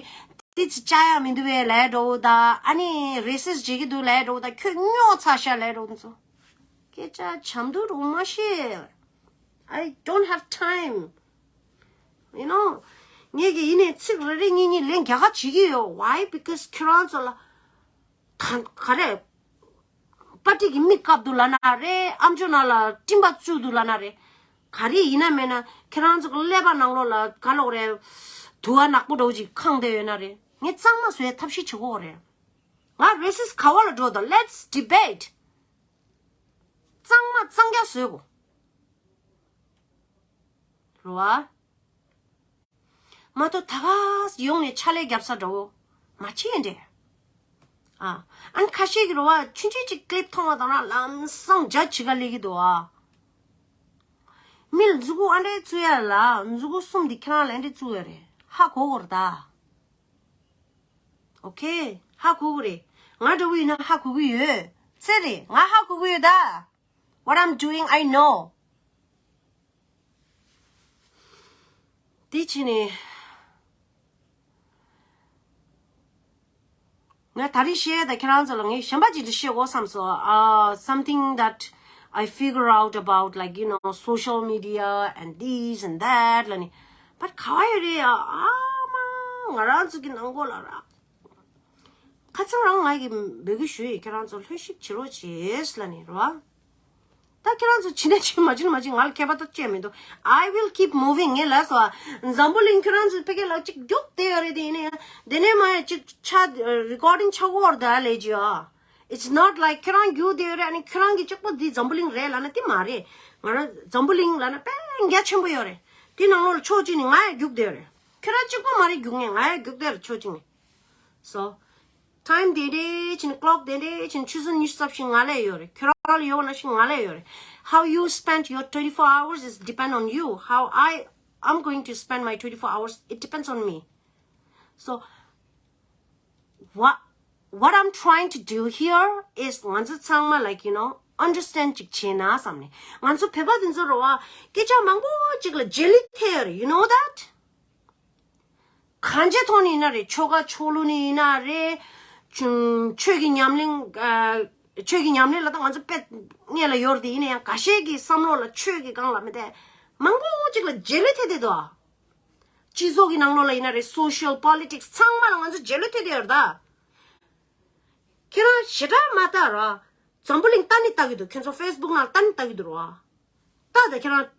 དེ་ཚོ་བཅའ་ཡག་མི་འདུག་པས་ལབ་འགྲོ་ད། ཨ་ནི་རེ་སི་སི་བྱེད་ཀྱི་འདུག་ལབ་འགྲོ་ད། ཁྱོད་རྙོག་ཚ་ཤག་ལབ་འགྲོ་ཚོ། སྐད་ཆ་བྱམས་སྡུག་རུ་མ་བཤད། I don't have time. You know, ངས་ཀྱི་ཡིན་ནའི་ཚིག་རེ་རེ་གཉིས་གཉིས་ལན་རྒྱག་ག་བྱེད་ཀྱི་ཡོད། Why? Because ཁྱོད་རང་ཚོ་ལ་ག་ག་རེ། པར་ཊི་གི་མིག་བཀབ་འདུག་ལབ་ན་རེད། ཨམ་ཅོག་ནང་ལ་སྤྲིན་པ་བཙུགས་འདུག་ལབ་ན་རེད། ག་རེ་ཡིན་ན་མེད་ན་ཁྱེད་རང་ཚོ་གི་ཀླད་པ་ནང་ལོགས་ལ་ག་ལོག་རེད། དུ་བ་ནག་པོ་འདྲ་བོ་ཅིག་ཁེངས་བསྡད་ཡོད་ན་རེད། ངས་གཙང་མ་བཟོ་ཡའི་ཐབས་ཤེས་བྱེད་དགོས་རེད། ང་རེ་སི་སི་ག་བ་ལ་འགྲོ་དང་། Let's debate. གཙང་མ་གཙང་རྐྱང་བཟོ་དགོས། རེད་བ། མ་གཏོགས་ད་ག་ཡོང་ནས་ཕྱག་ལས་རྒྱབ་ས་འདྲ་བོ་མ་བྱེད་འདྲ། ཨ། ཨ་ནི་ཁ་ཤས་ཀྱིས་རེད་བ། ཆུང་ཆུང་ཅིག་ཀི་ལིབ་མཐོང་བ་དང་ན་ལམ་སང་ཇ་ཇི་ག་ལས་ཀྱི་འདུག་ཨ། མི་ལ་མཛུ་གུ་ཨ་འདྲས་བཙུགས་ཡ་ལ། མཛུ་གུ་གསུམ་འདི་ཁྱེད་རང་ལ་ཨ་འདྲས་བཙུགས་ཡ་རེད། ཧ་གོ་གོ་རེད་ད། ཨོ་ཁེ། ཧ་གོ་གི་རེད། ང་འདྲ་བོ་ཡིན་ན་ཧ་གོ་གི་ཡོད། ཚེ་རེད། ང་ཧ་གོ་གི་ཡོད་ད། What I'm doing, I know. དེ་ཕྱིན་ནས། ང་ད་རེས་བཤད་ཡ་ད་ཁྱེད་རང་ཚོ་ལ་ངས་གཞན་པ་ཅིག་ཏུ་བཤད་དགོས་བསམ་སོང་། Uh, something that I figure out about, like, you know, social media and this and that ལ་ནི། But ག་བ་ཡོད་རེད་ཡ། ཨ་མ། ང་རང་ཚོ་གི་ནང་སྒོ་ལ་ར། ཁ་སང་རང་ང་གི་འབོད་སྐུལ་ཞུས་ཡིན། ཁྱེད་རང་ཚོ་ལྷོད་ཤིག་བྱེད་རོགས་བྱེད་ལབ་ནས་རེད་བ། ད་ཁྱེད་རང་ཚོ་བྱེད་ནས་བྱེད་མ་བྱེད་ན་མ་བྱེད། ང་ལ་ཁྱད་པར་ད་ཅི་ཡང་མི་འདུག I will keep moving. ངས་ལབ་སོང་། འཛམ་བུ་གླིང་ཁྱེད་རང་ཚོ་ཕ་གི་ལ་གཅིག་རྒྱུགས་བསྡད་ཡོད་རེད། དེ་ཡིན་ན་ཡང་དེ་ནས་མ་ཡང་གཅིག་ཆ་རི་ཀོར་ཌིང་ཆགས་ཀྱི་ཡོད་རེད་ད་ལས་ཀྱི་ཨ། It's not like ཁྱེད་རང་རྒྱུགས་བསྡད་ཡོད་རེད། ཨ་ནི་ཁྱེད་རང་གི་གཅིག་པོ་འདི་འཛམ་བུ་གླིང་རེད་ལབ་ན་དེ་མ་རེད། ང་རང་འཛམ་བུ་གླིང་ལབ་ན་དཔེ་རྒྱ་ཆེན་པོ་ཡོད་རེད། དེ་ནང་ལོགས་ལ་ཕྱོགས་གཅིག་ནས་ང་ཡང་རྒྱུགས་བསྡད་ཡོད་རེད། ཁྱེད་རང་གཅིག་པོ་མ་རེད་རྒྱུགས་མཁན། ང་ཡང་རྒྱུགས་བསྡད་ཡོད་རེད་ཕྱོགས་གཅིག་ནས། So time དེ་འདྲའི་ཕྱིན། clock དེ་འདྲའི་ཕྱིན། ཆུ་ཚོད་ཉི་ཤུ་རྩ་བཞི་ང་ལ་ཡོད་རེད། ཁྱོད་རང་ལ་ཡོད་ན་ཤི་ང་ལ་ཡོད་རེད། How you spend your twenty-four hours is depend on you. How I am going to spend my twenty-four hours, it depends on me. So what what I'm trying to do here is ང་ཚོ་ཚང་མ་like you know understand ཅིག་བྱས་ན་བསམ་ནས། ང་ཚོ་བོད་པ་དེ་ཚོ་རེད་བ། སྐད་ཆ་མང་པོ་ཅིག་ལ་རྗེས་ལུས་ཐེབས་ཡོད་རེད། You know that? གང་ཅིའི་ཐོག་ནས་ཡིན་ན་རེད། ཆོལ་ཁ་ཆོས་ལུགས་ནས་ཡིན་ན་རེད། ཆོས་ཀྱི་ཉམས་ལེན། ཆོས་ཀྱི་ཉམས་ལེན་ལ་ད་ང་ཚོ་དཔེ་སྔས་ལ་ཡོད་རེད་དེ། ཡིན་ན་ཡང་ཁ་ཤས་ཀྱི་བསམ་བློ་ལ་ཆོས་ཀྱི་སྒང་ལ་མི་བལྟ་མང་པོ་ཅིག་ལ་རྗེས་ལུས་ཐེབས་བསྡད་འདུག་སྤྱི་ཚོགས་ཀྱི་ནང་ལོགས་ལ་ཡིན་ན་རེད། social politics ཚང་མ་ལ་ང་ཚོ་རྗེས་ལུས་ཐེབས་བསྡད་ཡོད་རེད་ད། ཁྱེད་རང་ཞེ་དྲག་མ་ལྟ་ར། འཛམ་བུ་གླིང་ལྟ་ནི་ལྟ་གི་འདུག་ཁྱེད་ཚོ་Facebook ནང་ལྟ་ནི་ལྟ་གི་འདུག་ར། ལྟ་ད་ཁྱེད་རང་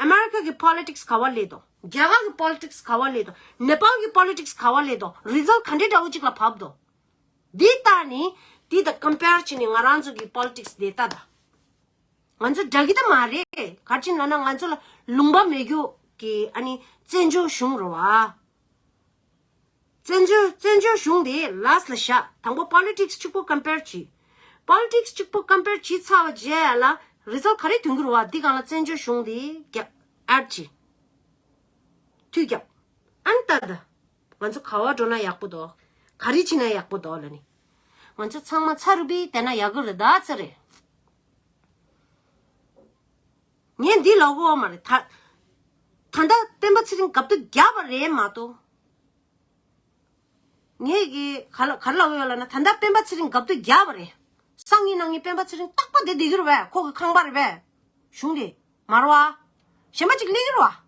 ཨ་མེ་རི་ཁ་གི་politics ག་བ་སླེབས་འདུག་རྒྱ་གར་གི་politics ག་བ་སླེབས་འདུག་ནེ་པཱལ་གི་politics ག་བ་སླེབས་འདུག result ག་འདྲའི་འདྲ་བོ་ཅིག་ལ་བབས་འདུག་འདི་ལྟ་ནི་འདི་དང་compare བྱས་ནས་ང་རང་ཚོ་གི་politics འདི་ལྟ་ད། ང་ཚོ་འདྲ་གི་ད་མ་རེད། ག་རེ་བྱས་ན་ང་ཚོ་ལ་ལུང་པ་མེད་རྒྱུ་གི་ཨ་ནི་བཙན་བྱོལ་གཞུང་རེད་བ། བཙན་བྱོལ་བཙན་བྱོལ་གཞུང་དེ་last ལ་བཞག་དང་པོ་politics གཅིག་པོ་compare བྱེད། politics གཅིག་པོ་compare བྱེད་ཚར་བ་རྗེས་ལ་result ག་རེ་ཐོན་གི་རེད་བ། འདི་སྒང་ལ་བཙན་བྱོལ་གཞུང་དེ་རྒྱག add བྱེད། མཐུད་རྒྱབ། ཨ་ནི་ལྟ་ད། ང་ཚོ་ག་བ་འགྲོ་ན་ཡག་པོ་འདུག་ག་རེ་བྱེད་ན་ཡག་པོ་འདུག་ལབ་ནི། ང་ཚོ་ཚང་མ་ཚ་རུ་པི་བསྡད་ན་ཡག་གི་རེད་ད་ཚ་རེད། ངས་འདི་ལབ་དགོས་པ་མ་རེད་ད། ད་ལྟ་སྤེན་པ་ཚེ་རིང་རྒྱབ་ཐོབ་པ་རེད་མ་གཏོགས། ངས་ཀྱི་ག་ལ་ག་ལ་ཡོད་ལབ་ན། ད་ལྟ་སྤེན་པ་ཚེ་རིང་རྒྱབ་ཐོབ་རྒྱབ་པ་རེད། སང་ཉིན་གནངས་ཉིན་སྤེན་པ་ཚེ་རིང་རྟག་པ་དེ་བསྡད་ཀྱི་རེད་པས། ཁོ་གི་ཁང་པ་རེད་པས། གཞུང་དེ་མ་རེད་བ། གཞན་པ་ཅིག་སླེབས་ཀྱི་རེད་བ།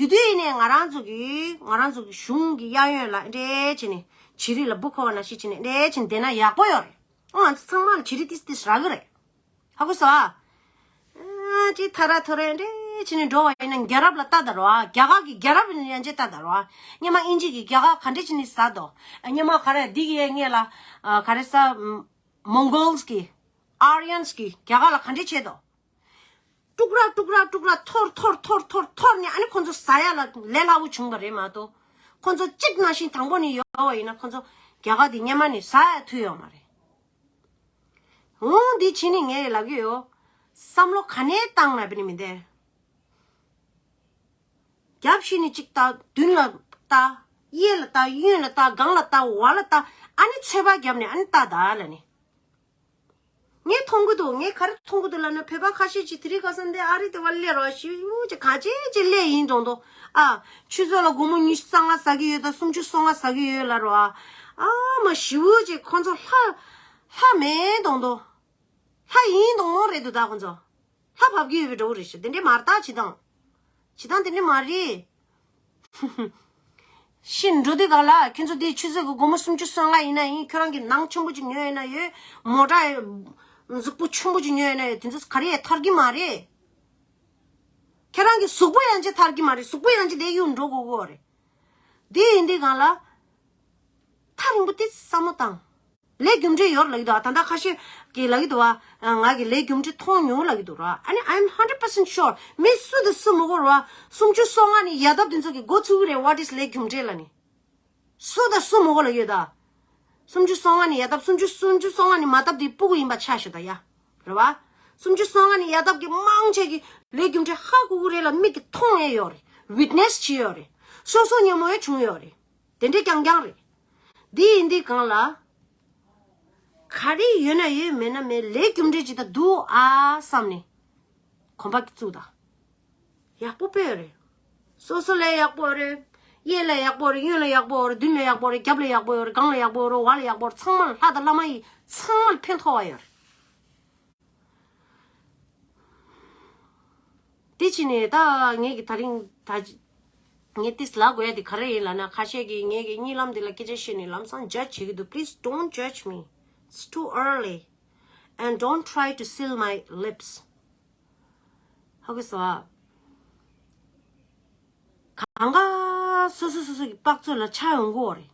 དེ་དུས་ཡིན་ནས་ང་རང་ཚོ་གི་ང་རང་ཚོ་གི་གཞུང་གི་གཡས་གཡོན་ལ་འདྲེ་བྱས་ནས་བྱི་རིལ་ལ་འབུ་འཁོར་བ་ནང་བཞིན་བྱས་ནས་འདྲེ་བྱས་ནས་བསྡད་ན་ཡག་པོ་ཡོད་རེད། ཨང་། ང་ཚོ་ཚང་མ་ལ་བྱི་རིལ་ཏིས་ཏིས་རག་གི་རེད། ཧ་གོ་སོང་ཨ། ཨ་ཅི་ཐ་ར་ཐོ་རེ་འདྲེ་བྱས་ནས་འགྲོ་བ་ཡིན་ན་རྒྱལ་རབས་ལ་ལྟ་ད་རོ་ཨ། རྒྱ་གར་གི་རྒྱལ་རབས་ཡན་ཆད་ལྟ་ད་རོ་ཨ། སྔོན་མ་དབྱིན་ཇི་གི་རྒྱ་གར་ག་འདྲེ་བྱས་ནས་ཟ་དོ། སྔོན་མ་ག་རེ་འདི་གི་སྔོན་ལ་ག་རེ་ཟ། Mongols གི་Aryans གི་རྒྱ་གར་ལ་ག་འདྲེ་བྱས་དོ། ཀྲུག་ར་ཀྲུག་ར་ཀྲུག་ར་འཐོར་འཐོར་འཐོར་འཐོར་འཐོར་ནས་ཨ་ནི་ཁོ་ཚོ་ཟ་ཡ་ལ་ལས་སླ་བོ་བྱུང་བ་རེད་མ་གཏོགས། ཁོ་ཚོ་གཅིག་ནང་བཞིན་དང་པོ་ནས་ཡོད་པ་ཡིན་ན་ཁོ་ཚོ་རྒྱ་གར་དེ་སྔོན་མ་ནས་ཟ་ཡ་ཐུབ་ཡོད་མ་རེད། འོང་འདི་ཕྱི་ནས་ངས་ལབ་ཀྱི་ཡོད། བསམ་བློ་ག་ནས་བཏང་ན་བི་ནི་མི་འདེ། རྒྱབ་ཕྱི་ནས་གཅིག་ལྟ། མདུན་ལ་ལྟ། གཡས་ལ་ལྟ། གཡོན་ལ་ལྟ། སྒང་ལ་ལྟ། འོག་ལ་ལྟ། ཨ་ནི་ཚོད་དཔག་བརྒྱབ་ནས་ཨ་ནི་ལྟ་ད་ལ་ནི། ངས་མཐོང་གི་འདུག་ངས་ག་རེ་མཐོང་གི་འདུག་ལབ་ན། བོད་པ་ཁ་ཤས་ཅིག་དེ་རིང་ཁ་སང་འདི་ཨ་རི་དེ་བ་སླེབས་རོགས་ཞིབ་ཅིག་ག་ཅི་ཅི་སླེབས་ཡིན་མདོག་མདོག་ཨ། ཆུ་ཚོད་ལ་སྒོར་མོ་ཉི་ཤུ་རྩ་ལྔ་ཟ་གི་ཡོད་ད། སུམ་ཅུ་སོ་ལྔ་ཟ་གི་ཡོད་ལབ་རོགས་ཨ། ཨ་མ་ཞིབ་ཅིག་ཁོ་ཚོ་ལྷ་ལྷ་མེད་མདོག་མདོག་ལྷ་ཡིན་མདོག་མདོག་རེད་འདུག་ད་ཁོ་ཚོ། ལྷ་བབས་ཀྱི་ཡོད་པའི་འདྲ་བོ་རེད་ཤག་དེ་འདྲས་མ་རེད་ད། བྱེད་སྟངས། བྱེད་སྟངས་དེ་འདྲས་མ་རེད། ཤི་འགྲོ་དུས་ག་ལ་ཁྱོད་ཚོ་དེ་ཆུ་ཚོད་ཀྱི་སྒོར་མོ་སུམ་ཅུ་སོ་ལྔ་ཡིན་ན་ཡིན། ཁྱོད་རང་གི་ནང་ཆེན་པོ་ཅིག་ཉོས་ཡོད་ན་ཡོད། མོ་ཊ་གཟུགས་པོ་ཆེན་པོ་ཅིག་ཉོས་ཡོད་ན་ཡོད། དེ་ཚོ་ག་རེ་ཡང་ཐར་གྱི་མ་རེད། ཁྱེད་རང་གི་གཟུགས་པོ་ཡང་ཅིག་ཐར་གྱི་མ་རེད། གཟུགས་པོ་ཡང་ཅིག་དེ་གཡུག་འགྲོ་དགོས་ཀྱི་རེད། དེ་ཡིན་དུས་ག་ལ་ཐག་རིང་པོ་དེ་བསམ་བློ་བཏང་། ལས་རྒྱུ་འབྲས་ཡོད་ལབ་ཀྱི་འདུག་ད་ལྟ་ཁ་ཤས་ཀྱིས་ལབ་ཀྱི་འདུག་བ། ང་གིས་ལས་རྒྱུ་འབྲས་མཐོང་མྱོང་ལབ་ཀྱི་འདུག་ར། ཨ་ནི་I'm hundred percent sure མི་སུ་དང་སུ་མི་དགོས་ར། སུམ་ཅུ་སོ་ལྔ་ནས་ཡར་བཏབ་དེ་ཚོ་གིས་མགོ་ཚོས་ཀྱི་རེད། What is ལས་རྒྱུ་འབྲས་ལབ་ནི། སུ་དང་སུ་མི་དགོས་ལབ་ཡོད་ད། སུམ་ཅུ་སོ་ལྔ་ནས་ཡར་བཏབ། སུམ་ཅུ་སུམ་ཅུ་སོ་ལྔ་ནས་མ་བཏབ་དེ་སྤུ་གུ་ཡིན་པ་ཆ་བཞག་ད་ཡ། རེད་བ། སུམ་ཅུ་སོ་ལྔ་ནས་ཡར་བཏབ་ཀྱི་མང་ཆེ་གིས་ལས་རྒྱུ་འབྲས་ཧ་གོ་གི་རེད་ལ། མིག་གིས་མཐོང་ཡས་ཡོད་རེད། Witness བྱས་ཡོད་རེད། སོ་སོ་མཉམ་པོ་ཡང་བྱུང་ཡོད་རེད། དེ་འདྲས་རྐྱང་རྐྱང་རེད། འདི་ཡིན་དུས་གང་ལ། ག་རེ་ཡོད་ན་ཡོད། མེད་ན་མེད། ལས་རྒྱུ་འབྲས་ཅིག་ད་འདུག་ཨ་བསམ་ནས་གོམ་པ་བཙུགས་ད། ཡག་པོ་དཔེ་ཡོད་རེད། སོ་སོ་ལ་ཡག་པོ་ཡོད་རེད། གཡས་ལ་ཡག་པོ་ཡོད་རེད། གཡོན་ལ་ཡག་པོ་ཡོད་རེད། མདུན་ལ་ཡག་པོ་ཡོད་རེད། རྒྱབ་ལ་ཡག་པོ་ཡོད་རེད། སྒང་ལ་ཡག་པོ་ཡོད་རེད། འོག་ལ་ཡག་པོ་ཡོད་རེད། ཚང་མ་ལ་ལྷ་དང་བླ་མ་ཡིས་ཚང་མ་ལ་ཕན་ཐོགས་པ་ཡོད་རེད། དེ་ཕྱིན་ནས་ད་ངས་ཀྱི་ད་རིང་ད། ངས་ཏིས་ལབ་དགོས་ཡ་དེ་ག་རེ་ཡིན་ལབ་ན། ཁ་ཤས་ཀྱིས་ངས་ཀྱི་གཉིད་ལམ་འདི་ལ་སྐད་ཆ་བཤད་ནས་ལམ་སང་ཇཇ་བྱེད་ཀྱི་འདུག Please don't judge me. It's too early. And don't try to seal my lips. ཧ་གོ་སོང་ཨ། གང་ག་སོ་སོ་སོ་སོ་གི་དཔག་ཚོད་ལ་ཆགས་ཡོང་གི་ཡོད་རེད།